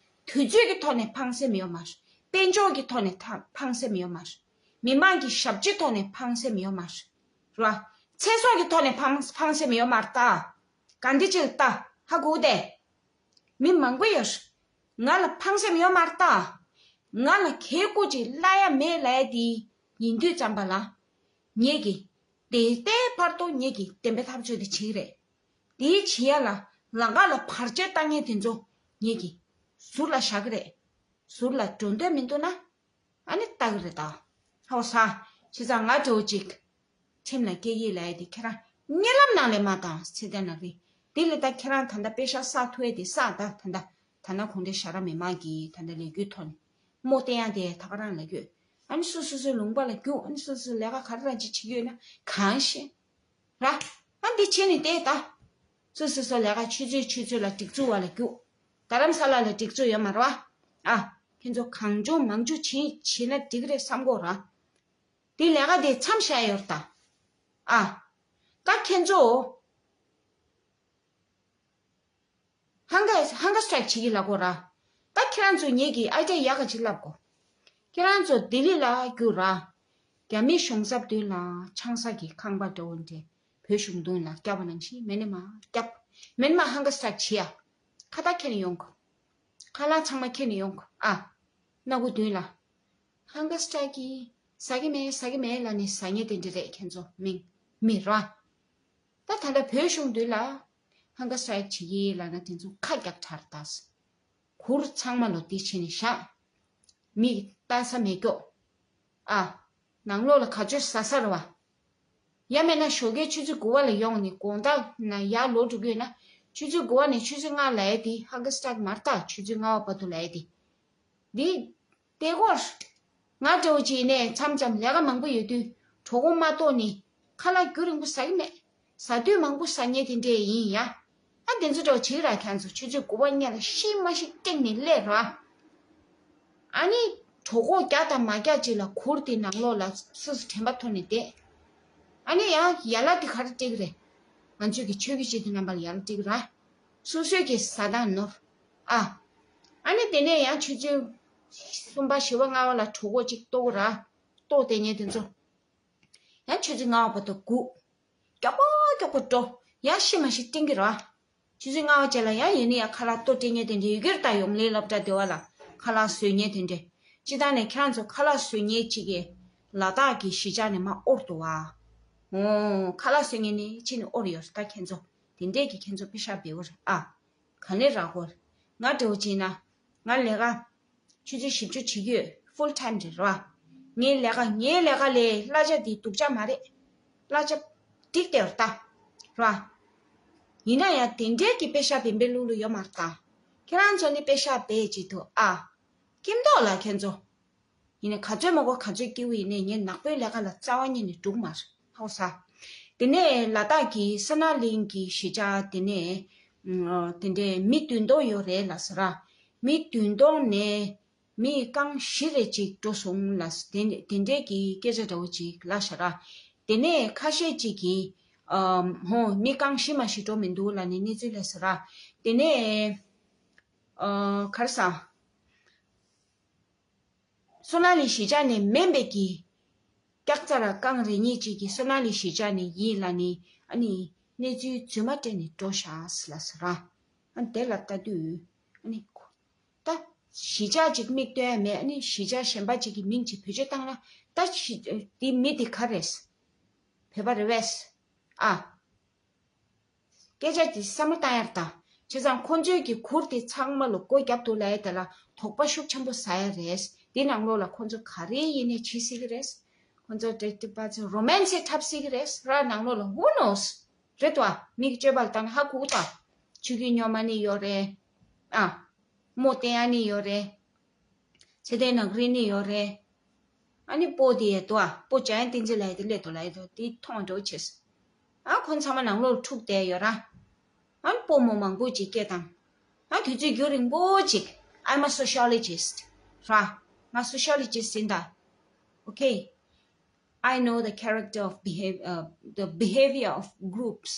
དུས་ཚོད་ཀྱི་ཐོག་ནས་ཕངས་སེམས་ཡོད་མ་རེད། དཔལ་འབྱོར་གྱི་ཐོག་ནས་ཐ- ཕངས་སེམས་ཡོད་མ་རེད། མི་མང་གི་ཞབས་ཕྱི་ཐོག་ནས་ཕངས་སེམས་ཡོད་མ་རེད། རེད་བ། ཚེ་སྲོག་གི་ཐོག་ནས་ཕངས- ཕངས་སེམས་ཡོད་མ་རེད་ད། ག་འདི་ཅིག་ལ་ལྟ། ཧ་གོ་དེ། མི་མང་པོ་ཡོད་རེད། ང་ལ་ཕངས་སེམས་ཡོད་མ་རེད་ད། ང་ལ་གལ་སྐུ་ཅིག་གླ་ཡ་མེད་ལབ་ཡ་དེ་ཡིན་དུས་ཙམ་པ་ལ། ངེད་ཀྱིས་དེ་ལྟའི་བར་དུ་ངེད་ཀྱིས་བདེན་པའི་ཐག་གཅོད་དེ་བྱེད་ཀྱི་རེད། དེའི་བྱེད་ཡ་ལ་ལམ་ཁ་ལ་བར་ཆད་བཏང་མཁན་དེ་ཚོ་ངེད་ཀྱིས་ཟུར་ལ་བཞག་གི་རེད། ཟུར་ལ་འགྲོ་འདོད་མི་འདུག་ན། ཨ་ནི་ལྟ་གི་རེད་ད། ཧའོ་ས། བྱས་ཙང་ང་འདྲ་བོ་ཅིག་ཁྲིམས་ལ་སྐྱེལ་གྱི་ལབ་ཡ་དེ་ཁྱེད་རང་གཉིད་ལམ་ནང་ལས་མ་བཏང་ཚེ་བརྟན་ནག་རིག་དེ་ལས་ད་ཁྱེད་རང་ད་ལྟ་པེ་ཤག་བསགས་ཐུབ་ཡ་དེ་བསགས་ད་ད་ལྟ་ད་ལྟ་གུང་ཁྲན་ཞྭ་དྲག་མི་མང་གིས་ད་ལྟ་ལས་འགུལ་ཐོག་ནས་རྨོ་བསྟན་ཡ་དེ་ད་ག་རང་ལ་རྒྱུག་ཨ་ནི་སོ་སོ་སོའི་ལུང་པ་ལ་རྒྱུག་ཨ་ནི་སོ་སོ་ལས་ཀ་ག་རེ་རང་ཅིག་བྱེད་ཀྱི་ཡོད་ན་གང་ཤེས། ར། ཨ་འདི་བྱས་ནས་བསྡད་ད། སོ་སོ་སོ་ལས་ཀ་ཆུ་ཚོད་ཆུ་ཚོད་ལ་སྒྲིག་འཛུགས་བ་ལ་རྒྱུག་རྡ་རམ་ས་ལ་ལ་སྒྲིག་འཛུགས་ཡོད་མ་རེད་བ། ཨ། ཁྱེད་ཚོ་གང་བྱུང་མང་བྱུང་བྱེད་བྱེད་ན་འགྲིག་རེད་བསམ་གོ་ར། འདི་ལས་ཀ་དེ་མཚམས་བཞག་ཡོད་རེད་ད། ཨ། ད་ཁྱེད་ཚོ། ཧང་ག་ཧང་ག་སི་ཊེག་བྱེད་ཀྱི་ལབ་གོ་ར། ད་ཁྱེད་རང་ཚོ་ངེད་ཀྱི་ཨའི་ཌི་ཡ་ཡག་ག་ཅིག་ལབ་གོ་ཁྱེད་རང་ཚོ་ལྡི་ལི་ལ་རྒྱུགས་ར། རྒྱ་མི་གཞུང་ཚབ་མདུན་ལ་ཆང་ས་གི་ཁང་པ་འདྲ་བོ་འདྲ་བོད་གཞུང་མདུན་ལ་བསྐྱབས་པ་ནང་བཞིན་མེ་ནི་མ་བསྐྱབས། མེ་ནི་མ་ཧང་ག་སི་ཊེག་བྱེད་ཡ། ཁ་བཏགས་འཁྱེར་ནས་ཡོང་གོ་ཁ་ལག་ཚང་མ་འཁྱེར་ནས་ཡོང་གོ་ཨ། སྣ་ཁུག་མདུན་ལ། ཧང་ག་སི་ཊེག་གིས་ཟ་གི་མེད་ཟ་གི་མེད་ལབ་ནས་ཟ་མཁན་དེ་འདྲ་རེད་ཁྱེད་ཚོ་མིང་མི་ར། ད་ད་ལྟ་བོད་གཞུང་མདུན་ལ་ཧང་ག་སི་ཊེག་བྱེད་ཀྱི་ལབ་ན་དེ་ཚོ་ཁ་རྒྱག་དྲག་ད། གུར་ཚང་མ་ལོ་དེ་བྱས་ནས་བཞག་མིག་ལྟ་ས་མེད་ཀྱོག་ཨ། ནང་ལོགས་ལ་ག་ཚོད་ཟ་ས་རེད་བ། ཡང་མེད་ན་ཞོགས་ཀའི་ཆུ་ཚོད་དགུ་པ་ལ་ཡོང་ནས་དགོང་དག་ན་ཡར་ལོག་འགྲོ་གི་ཡོད་ན། ཆུ་ཚོད་དགུ་པ་ནས་ཆུ་ཚོད་ལྔ་ལབ་ཡ་དེ་ཧང་ག་སི་ཊེག་མ་རེད་ད། ཆུ་ཚོད་ལྔ་པ་བར་དུ་ལབ་ཡ་དེ། འདི། ལྟད་སྐོར། ང་འདྲ་བོ་ཅིག་ཡིན་ནའི་མཚམས་མཚམས་ལས་ཀ་མང་པོ་ཡོད་དུས་གྲོད་ཁོག་མ་ལྟོགས་ནས་ཁ་ལག་རྒྱུན་རིང་པོ་ཟ་གི་མེད། ཟ་དུས་མང་པོ་ཟ་མཁན་དེ་འདྲས་ཡིན་ཡ། ཨ་དེ་ཚོ་འདྲ་བོ་བྱེད་ར་ཁྱེད་ཚོ་ཆུ་ཚོད་དགུ་པ་སྔོན་ལ་ཤི་མ་ཤི་སྟེང་ནས་སླེབས་ར། ཨ་ནི་གྲོད་ཁོག་རྒྱགས་དང་མ་རྒྱགས་ཅིག་ལ་གུར་དེ་ནང་ལོགས་ལ་སོ་སོ་དྲན་པ་ཐོར་ནས་བསྡད། ཨ་ནི་ཡང་ཡ་ལ་དེ་ག་རེ་སྤྲད་གི་རེད། ང་ཚོས་ཀྱི་ཆོས་ཀྱི་ཆེད་དུ་རྣམ་པ་ལ་ཡ་ལ་སྤྲད་གི་ར། སོ་སོས་ཀྱི་ཟ་དང་ནོར། ཨ། ཨ་ནི་དེ་ནས་ཡང་ཆུ་ཚོད་གསུམ་པ་བཞི་པ་ལྔ་པ་ལ་གྲོད་ཁོག་ཅིག་ལྟོགས་ར། ལྟོགས་དེ་ཉལ་དེ་ཚོ། ཡང་ཆུ་ཚོད་ལྔ་པ་བར་དུ་སྒུག་མགྱོགས་པོ་མགྱོགས་པོ་འགྲོ། ཡང་ཤི་མ་ཤི་སྟེང་གི་ར། ཆུ་ཚོད་ལྔ་པ་རྗེས་ལ་ཡང་ཡིན་ནི་ཡང་ཁ་ལག་ལྟོ་སྤྲད་ཉལ་དེ་འདྲ་ཡོད་ཀྱི་རེད་ད། ཡོང་ལེ་སློབ་གྲྭ་སྡེ་བ་ལ་ཁ་ལག་བཟོས་ཉལ་དེ་འདྲ། སྤྱི་བཏང་ནས་ཁྱེད་རང་ཚོ་ཁ་ལག་བཟོས་ཉལ་གཅིག་གི་ལ་དྭགས་ཀྱི་གཞིས་ཆགས་ནས་མ་དབོར་འདུག་བ། འོ། ཁ་ལག་བཟོས་ཉལ་ནས་ཕྱི་ནས་དབོར་ཡོད་རེད་ད་ཁྱེད་ཚོ། དེ་འདྲས་ཀྱི་ཁྱེད་ཚོ་པེ་ཤག་འབེལ་བ་རེད་ཨ། ག་ལེར་རག་གོ་ང་འདྲ་བོ་བྱས་ན། ང་ལས་ཀ་ཆུ་ཚོད་བཞི་བཅུ་བྱེད་ཀྱི་ཡོད། ཕུལ་ཊའིམ་རེད་ར། ངའི་ལས་ཀ་ངའི་ལས་ཀ་ལས་གླ་ཆ་འདི་སྡུག་ཅག་མ་རེད། གླ་ཆ་འགྲིག་བསྡད་ཡོད་རེད་ད། ར། ཡིན་ན་ཡང་དེ་འདྲའི་གི་པེ་ཤག་བེམ་པོའི་ལུག་ལུག་ཡོད་མ་རེད་ད། ཁྱེད་རང་ཚོ་ནི་པེ་ཤག་བེད་ཅིག་འདུག་ཨ། ཀིམ་ཏོག་ལ་ཁྱེད་ཚོ། ཡིན་ནའི་ག་ཚོད་མ་གོ་ག་ཚོད་སྐྱིད་པོ་ཡིན་ནའི་ངའི་ནག་པོའི་ལས་ཀ་ལ་རྩ་བ་ཉིད་ནས་འགྲུག་མ་རེད་ཧའོ་ས། དེ་ནས་ལ་དྭགས་ཀྱི་སོ་ན་གླིང་གི་གཞིས་ཆགས་དེ་ནས་ཨ་དེ་འདྲའི་མི་བདུན་སྟོང་ཡོད་རེད་ལ་ཟེར་ར། མི་བདུན་སྟོང་ནས་མི་རྐང་བཞི་རེ་ཅིག་འགྲོ་སོང་ལ་དེ་དེ་འདྲའི་གི་སྐད་ཆ་འདྲ་བོ་ཅིག་ལབ་ཤག་ར། དེ་ནས་ཁ་ཤས་ཅིག་གིས་ཨ་ཧོ་མི་རྐང་བཞི་མ་ཞིག་འགྲོ་མི་འདུག་ལབ་ནས་གནས་ཚུལ་ལབ་ཟེར་ར། དེ་ནས་ཨ་ག་རེ་ཟ། སོ་ན་གླིང་གཞིས་ཆགས་ནས་མིན་པའི་གི། སྐྱག་རྫ་ར་རྐང་རེ་གཉིས་ཅིག་གིས་སོ་ན་གླིང་གཞིས་ཆགས་ནས་ཡིན་ལབ་ནི་ཨ་ནི་གནས་ཚུལ་རྫུན་མ་སྤྲད་ནས་འགྲོ་ཤག་ཟེར་ལབ་ཟེར་ར། ཨ་ནི་དེ་ལ་ལྟ་དུས་ཨ་ནི་ཁོ། ད་གཞིས་ཆགས་ཅིག་མིག་སྟོན་ཡ་མེད། ཨ་ནི་གཞིས་ཆགས་གཞན་པ་ཅིག་གི་མིང་ཅིག་བེད་སྤྱོད་བཏང་ན་ད་གཞིས་དེ་མི་དེ་ག་རེད། བོད་པ་རེད་པས། ཨ། སྐད་ཆ་དེ་བསམ་བློ་བཏང་ཡར་ད། བྱས་ཙང་ཁོང་ཚོའི་གི་གུར་དེ་ཚང་མ་ལ་སྒོ་བརྒྱབ་འདུག་ལབ་ཡ་དེ་ལ་དོགས་པ་ཤུགས་ཆེན་པོ་ཟ་ཡ་རེད། དེ་ནང་ལོགས་ལ་ཁོང་ཚོ་ག་རེ་ཡིན་ནའི་བྱེད་སྲིད་ཀྱི་རེད། ཁོང་ཚོ་ཏྲེ་ཏྲེ་པ་ཚོ་རོ་མན་སི་འཁྲབ་སྲིད་ཀྱི་རེད་ར། ནང་ལོགས་ལ་who knows། རེད་དོ། མིག་གི་སྤྱོད་པ་ལ་བལྟས་ན་ཧ་གོ་གི་ད། ཆོས་སྐྱིད་སྨྱོན་མ་ནི་ཡོད་རེད། ཨ། རྨོ་བསྟན་ཡ་ནི་ཡོད་རེད། ཚེ་བརྟན་ནག་རིལ་ནི་ཡོད་རེད། ཨ་ནི་སྤོ་དེ་ཡོད་དོ། ཨ་སྤོ་འཇམ་དབྱངས་བསྟན་འཛིན་ལབ་ཡ་དེ་སླེབས་འདུག་ལབ་ཡ་དོ། དེ་མཐོང་འགྲོ་བྱས། ཨ་ཁོང་ཚང་མ་ནང་ལོགས་འཁྲུག་བསྡད་ཡོད་ར། ཨ་ནི་སྤོ་མོ་མང་པོ་ཅིག་སྐད་བཏང་། ང་དུས་ཚོད་རྒྱུན་རིང་པོ་ཅིག I'm a sociologist ར། ང་sociologist ཡིན་ད། Okay, I know the character of behavior, uh, the behavior of groups.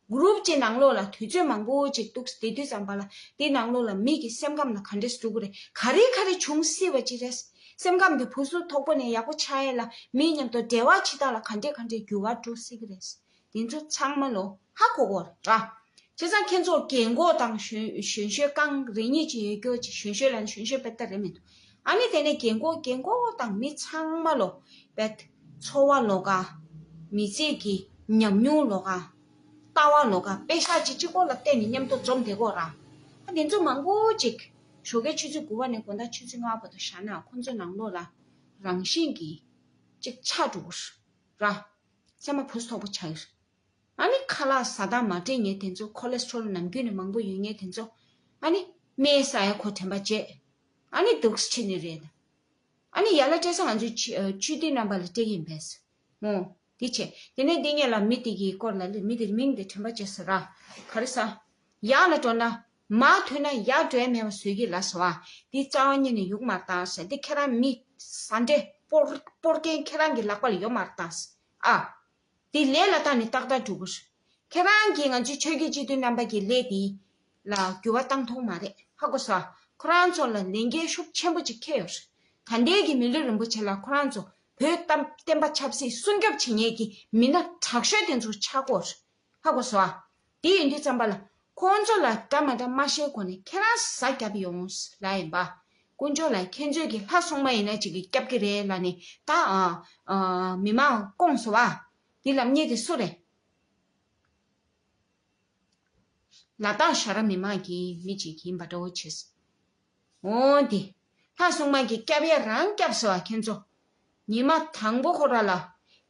Group གཅིག་ནང་ལོགས་ལ་དུས་ཚོད་མང་པོ་ཅིག་འདུག་དེ་དུས་ཙམ་པ་ལ་དེ་ནང་ལོགས་ལ་མི་གི་སེམས་ཁམས་ལ་ག་འདྲས་འགྲོ་གི་རེད། ག་རེ་ག་རེ་འབྱུང་སྲིད་པ་ཅིག་རེད། སེམས་ཁམས་དེ་ཕུན་སུམ་ཚོགས་པོ་ནས་ཡག་པོ་ཆགས་ཡས་ལ་མི་མཉམ་དུ་འབྲེལ་བ་བྱེད་སྟངས་ལ་ག་འདྲས་ག་འདྲས་འགྱུར་བ་འགྲོ་སྲིད་ཀྱི་རེད། དེ་ཚོ་ཚང་མ་ལོ་ཧ་གོ་གོ་ར། བྱས་ཙང་ཁྱེད་ཚོ་རྒན་གོག་དང་གཞོན་གཞོན་གཞོན་རྐང་རེ་གཉིས་ཅིག་ཡོད་རྒྱུ་ཅིག་གཞོན་གཞོན་ལ་ནི་གཞོན་གཞོན་དཔེ་ལྟ་རེད་མི་འདུག་ཨ་ནི་དེ་ནས་རྒན་གོག་རྒན་གོག་དང་མི་ཚང་མ་ལོ་དཔེ་འཚོ་བ་ལོགས་ཀ་མི་ཚེ་གི་ཉམས་མྱོང་ལོགས་ཀ་ལྟ་བ་ལོགས་ཀ་དཔེ་ཤག་ཅིག་གཅིག་པོ་ལ་བལྟས་ནས་མཉམ་དུ་འཛོམས་བསྡད་གོ་ར། ཨ་དེ་ཚོ་མང་པོ་ཅིག་ཞོགས་ཀའི་ཆུ་ཚོད་དགུ་པ་ནས་དགོང་དག་ཆུ་ཚོད་ལྔ་བར་དུ་བཞག་ན་ཁོང་ཚོ་ནང་ལོགས་ལ་རང་བཞིན་གྱིས་ཅིག་ཆགས་འགྲོ་གི་ར། སེམས་པ་ཕུ་སུ་ཐོག་པོ་ཆགས་ཡོད། ཨ་ནི་ཁ་ལག་ཟ་སྟངས་མ་འདྲེས་མཁན་དེ་ཚོ་ཁོ་ལེ་སི་ཊོ་རོལ་ནམ་རྒྱུན་ནས་མང་པོ་ཡོད་མཁན་དེ་ཚོ་ཨ་ནི་སྨན་ཟ་ཡ་ཁོ་དྲན་པ་བརྗེད། ཨ་ནི་འདུག་སེ་ཁྲིད་ནི་རེད། ཨ་ནི་ཡ་ལ་སྤྲད་ས་ང་ཚོའི་ཆུ་ཆུ་དུས་རྣམ་པ་ལ་སྤྲད་ཀྱི་ཡིན་པས། མོ། དེ་བྱས་དེ་ནས་འདི་ངེད་ལ་མི་དེ་གི་སྐོར་ལ་ལས་མི་དེར་མིང་དེ་དྲན་པ་བརྗེད་ཟེར་ར། ག་རེ་ཟ། ཡག་ལ་འགྲོ་ན་མར་ཐོན་ན་ཡར་འགྲོ་ཡ་མེད་པ་བཟོས་ཀྱི་ལ་ཟེར་བ། འདི་རྩ་བ་ཉིད་ནས་ཡོང་མ་བཏང་ཟེར། འདི་ཁྱེད་རང་མི་ཟ་འདྲེ་སྤོར་སྤོར་མཁན་ཁྱེད་རང་གི་ལག་པ་ལ་ཡོང་མ་བཏང་ཟེར། ཨ། འདི་ལས་ལ་བཏང་ནས་ཏག་ཏག་འགྲོ་གི་རེད། ཁྱེད་རང་གིས་ང་ཚོའི་ཆོས་བརྒྱུད་སྤྱི་འཐུས་རྣམ་པ་གི་ལས་འདི་ལ་འགྱུར་བ་བཏང་ཐུབ་མ་རེད། ཧ་གོ་སོང་། ཁོ་རང་ཚོ་ལ་ལས་འགན་ཤུགས་ཆེན་པོ་ཅིག་འཁྱེར་ཡོད་རེད། ད་ལྟའི་གི་མི་ལུས་རིན་པོ་ཆེ་ལ་ཁོ་རང་ཚོ་བོད་གཏམ་བསྟན་པ་ཆབ་སྲིད་སྲུང་སྐྱོབ་བྱེད་མཁན་གྱི་མི་སྣ་དྲག་ཤོས་དེ་ཚོ་ཆགས་ཀྱི་ཡོད་རེད། ཧ་གོ་སོང་ཨ། དེ་ཡིན་དུས་ཙམ་པ་ལ་ཁོང་ཚོ་ལ་འདྲ་མ་འདྲ་མ་བཤད་གོང་ནས་ཁྱེད་རང་ཟ་རྒྱབ་ཡོང་ལ་ཡིན་པ། དཀོན་མཆོག་ལ་ཁྱེད་ཚོས་ཀྱི་ལྷ་སྲུང་མ་ཡིན་ན་ཅིག་གི་སྐྱབས་ཀྱི་རེད་ལ་ནི་ད་ཨ་ཨ་མི་མང་སྐོང་སོང་བ། དེ་ལབ་མཁན་དེ་སུ་རེད། ལ་དྭགས་ཤ་ར་མི་མང་གི་མི་ཅིག་ཡིན་པ་འདྲ་བོ་བྱས། འོང་དེ། ལྷ་སྲུང་མ་གི་སྐྱབས་ཡ་རང་སྐྱབས་སོ་བ་ཁྱེད་ཚོ། ཉི་མ་དང་པོ་ཁོ་ར་ལ།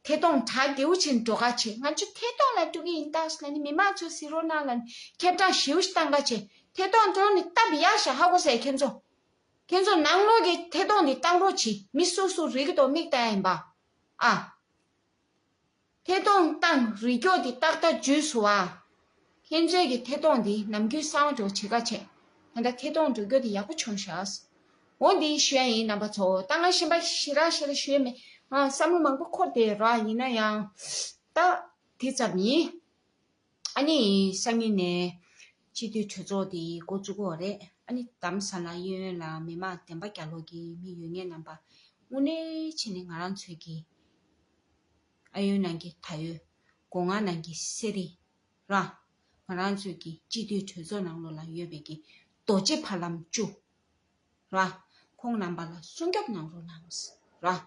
ཐད་གཏོང་གྲ་རྒྱས་པོ་ཆེན་འགྲོ་ག་བྱེད། ང་ཚོ་ཐད་གཏོང་ལ་འགྲོ་གི་ཡིན་ད་ཟེར་ལ་ནི་མི་མང་ཚོ་གཟིགས་རོགས་གནང་ལ་ནི་ཁྱབ་བསྒྲགས་ཞེ་པོ་ཞིག་བཏང་ག་བྱེད། ཐད་གཏོང་འགྲོ་ནི་སྟབས་ཡག་ཤག་ཧ་གོ་སོང་ཁྱེད་ཚོ། ཁྱེད་ཚོ་ནང་ལོགས་ཀྱི་ཐད་གཏོང་འདི་བཏང་རོགས་གྱིས། མི་སུ་སུ་རིག་གི་འདུག་མིག་ལྟ་ཡ་ཡིན་པ། ཨ། ཐད་གཏོང་བཏང་རིགས་སྐྱོ་འདི་ཏག་ཏག་འཇུས་སོང་བ། ཁྱེད་ཚོའི་གི་ཐད་གཏོང་འདི་ནམ་རྒྱུན་གསང་བ་འགྲོ་བྱེད་ག་བྱེད། ད་ལྟ་ཐད་གཏོང་འགྲོ་རྒྱུ་འདི་ཡག་པོ་བྱུང་ཤག་འོ་འདི་ཞུ་ཡ་ཡིན་རྣམ་པ་ཚོ། ད་ང་གཞན་པ་ཞེ་དྲག་ཞེ་དྲག་ཞུ་ཡ་མེད། ང་བསམ་བློ་མང་པོ་འཁོར་བསྡད་ར། ཡིན་ན་ཡང་ད་དེ་ཙམ་ཡིན། ཨ་ནི་སང་ཉིན་ནས་སྤྱི་འཐུས་གྲོས་ཚོགས་དེ་འགོ་བཙུགས་ཀྱི་ཡོད་རེད། ཨ་ནི་རྡ་རམ་ས་ལ་གཡས་གཡོན་ལ་མི་མང་བདེན་པ་རྒྱ་ལོ་གི་མི་ཡོད་ངེས་རྣམ་པ་དངོས་གནས་བྱས་ནས་ང་རང་ཚོའི་གི་ཨ་ཡོད་ནང་གི་ད་ཡོད། སྒོ་ང་ནང་གི་སེ་རི་ར། ང་རང་ཚོའི་གི་སྤྱི་འཐུས་གྲོས་ཚོགས་ནང་ལོགས་ལ་ཡོད་པའི་གི་རྡོ་རྗེ་ཕ་ལམ་བཅུ། ར། ཁོང་རྣམ་པ་ལ་སྲུང་སྐྱོབ་གནང་རོགས་གནང་། ར།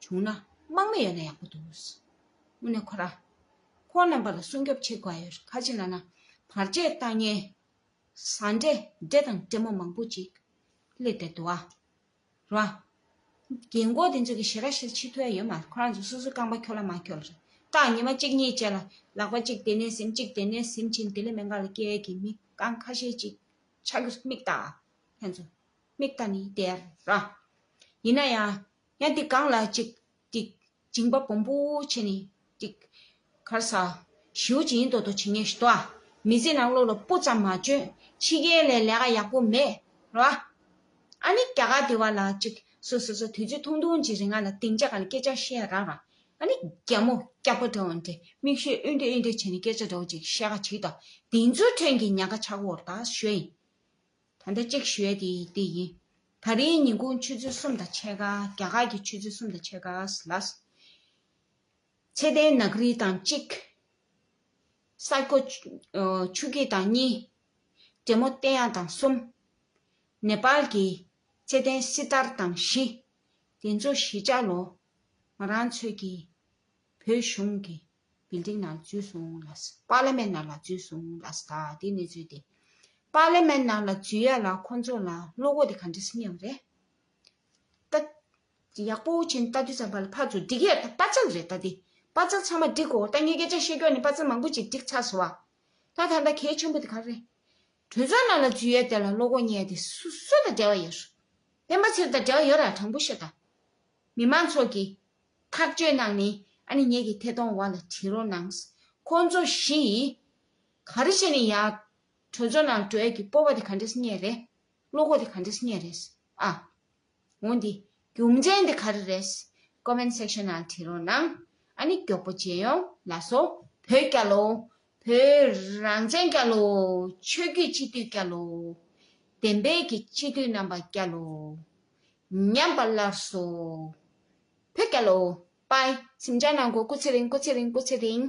བྱུང་ན་དམག་མི་ཡོད་ན་ཡག་པོ་འདུག་དངོས་གནས་ཁོ་ར། ཁོང་རྣམ་པ་ལ་སྲུང་སྐྱོབ་བྱེད་དགོས་ཡོད། ག་ཅི་ལབ་ན། བར་ཆད་བཏང་མཁན། ཟ་འདྲེ་འདྲེ་དང་འདྲེ་མོ་མང་པོ་ཅིག་སླེབས་བསྡད་འདུག་ཨ། ར། རྒན་གོག་དེ་ཚོ་གི་ཞེ་དྲག་ཞེ་དྲག་ཕྱི་ཐུབ་ཡ་ཡོད་མ་རེད། ཁོ་རང་ཚོ་སོ་སོའི་རྐང་པ་འཁྱོག་ལ་མ་འཁྱོག་ལ་རེད། ད་ཉི་མ་གཅིག་གཉིས་བྱས་ལ་ལག་པ་གཅིག་དེ་ནས་ཟིན་གཅིག་དེ་ནས་ཟིན་བྱས་དེ་ལས་མེད་ག་ལ་སྐྱེ་ཡས་ཀྱི་མི་རྐང་ཁ་ཤས་ཅིག་ཆགས་ཀྱི་མིག་ལྟ། ཁྱེད་ཚོ། མིག་ལྟ་ནི་དེ་ར། ཡིན་ན་ཡང་། ཡང་འདི་སྒང་ལ་ཅིག་ཅིག་མཇིང་པ་སྦོམ་པོ་བྱས་ནས་ཅིག་གར་ས་ཞེ་པོ་ཅིག་ཡིན་མདོག་མདོག་བྱེད་མཁན་ཞིག་འདུག་ཨ། མི་ཚེ་ནང་ལོགས་ལ་སྤུ་ཙམ་མ་འཇོན། ཕྱི་རྒྱལ་ལ་ལས་ཀ་ཡག་པོ་མེད། ར། ཨ་ནི་རྒྱ་གར་འདི་བ་ལ་ཅིག་སོ་སོ་སོ་དུས་ཚོད་ཐུང་ཐུང་ཅིག་རིང་ང་ལ་སྡིངས་ཆ་སྒང་ལ་སྐད་ཆ་བཤད་ཡ་རག་ར། ཨ་ནི་རྒྱ་མོ་སྐྱག་པ་འདྲ་བོ་འདྲ་མིག་ཤེལ་ཨུན་ཏེ་ཨུན་ཏེ་བྱས་ནས་སྐད་ཆ་འདྲ་བོ་ཅིག་བཤད་ག་བྱེད་དོ། དེ་ཚོའི་དོན་གྱི་ཉེན་ཁ་ཆགས་ཀྱི་ཡོད་རེད་ད་ཞུ་ཡ་ཡིན། ད་ལྟ་གཅིག་ཞུ་ཡ་དེ་འདི་ཡིན། ད་རིང་ཉིན་གུང་ཆུ་ཚོད་གསུམ་དང་ཕྱེད་ཀ་རྒྱ་གར་གྱི་ཆུ་ཚོད་གསུམ་དང་ཕྱེད་ཀ་ལ། ཚེ་བརྟན་ནག་རིལ་དང་གཅིག་སའི་ཀོ་ཆུ་སྐྱིད་དང་གཉིས། འདྲེ་མོ་བསྟན་དབྱངས་དང་གསུམ། ནེ་པཱལ་གྱི་ཚེ་བརྟན་སི་ཏར་དང་བཞི། དེ་ཚོ་བཞི་ཆ་ལོ། ང་རང་ཚོས་ཀྱི་བོད་གཞུང་གི་བིལ་ཌིང་ནང་འཛུལ་སོང་ལ། པར་ལི་མེན་ནང་ལ་འཛུལ་སོང་ལ། ད་དེ་གནས་ཚུལ་དེ། པར་ལི་མེན་ནང་ལ་འཛུལ་ཡ་ལ་ཁོང་ཚོ་ལ་བློ་ཁོག་དེ་ག་འདྲ་སེ་རྙེད་པ་རེད། ད། ཡག་པོ་བྱས་ནས་ལྟ་དུས་ཙམ་པ་ལ་ཕར་ཚུར་འགྲིག་ཡས་ད་པ་ཚལ་རེད་ད་དེ། པ་ཚལ་ཚང་མ་འགྲིག་གོ་ད་ངས་སྐད་ཆ་བཤད་སྐྱོར་ནས་པ་ཚལ་མང་པོ་ཅིག་འགྲིག་ཚར་སོང་བ། ད་ད་ལྟ་གལ་ཆེན་པོ་དེ་ག་རེད། གྲོས་ཚོགས་ནང་ལ་འཛུལ་ཡས་དེ་ལ་བློ་ཁོག་རྙེད་ཡས་དེ་སུ་སུ་དང་འབྲེལ་བ་ཡོད་རེད། སྤེན་པ་ཚེ་རིང་དང་འབྲེལ་བ་ཡོད་ར་དྲང་པོ་བཤད་ད། མི་མང་ཚོགས་ཀྱིས་ཐག་གཅོད་གནང་ནས་ཨ་ནི་ངེད་ཀྱི་ཐད་གཏོང་བ་ལ་བྲིས་རོགས་གནང་། ཁོང་ཚོ་བཞི་ཡིས་ག་རེ་བྱས་ནས་ཡར་ གྲོས་ཚོགས་ནང་འགྲོ་ཡས་ཀྱི་སྤོབས་པ་དེ་ག་འདྲས་རྙེད་རེད། བློ་ཁོག་དེ་ག་འདྲས་རྙེད་རེད། ཨ། འོ་འདི། རྒྱུ་མཚན་དེ་ག་རེ་རེད། ཀོ་མེན་ཊི་སེག་ཤན་ནང་བྲིས་རོགས་གནང་། ཨ་ནི་མགྱོགས་པོ་མཇལ་ཡོང་། ལགས་སོ། བོད་རྒྱལ་ལོ། བོད་རང་བཙན་རྒྱལ་ལོ། ཆོས་བརྒྱུད་སྤྱི་འཐུས་རྒྱལ་ལོ། བདེན་པའི་གི་སྤྱི་འཐུས་རྣམ་པ་རྒྱལ་ལོ། ཉམས་པ་སླར་གསོ། བོད་རྒྱལ་ལོ། པའི། གཟིམ་འཇག་གནང་དགོས། སྐུ་ཚེ་རིང་། སྐུ་ཚེ་རིང་། སྐུ་ཚེ་རིང་།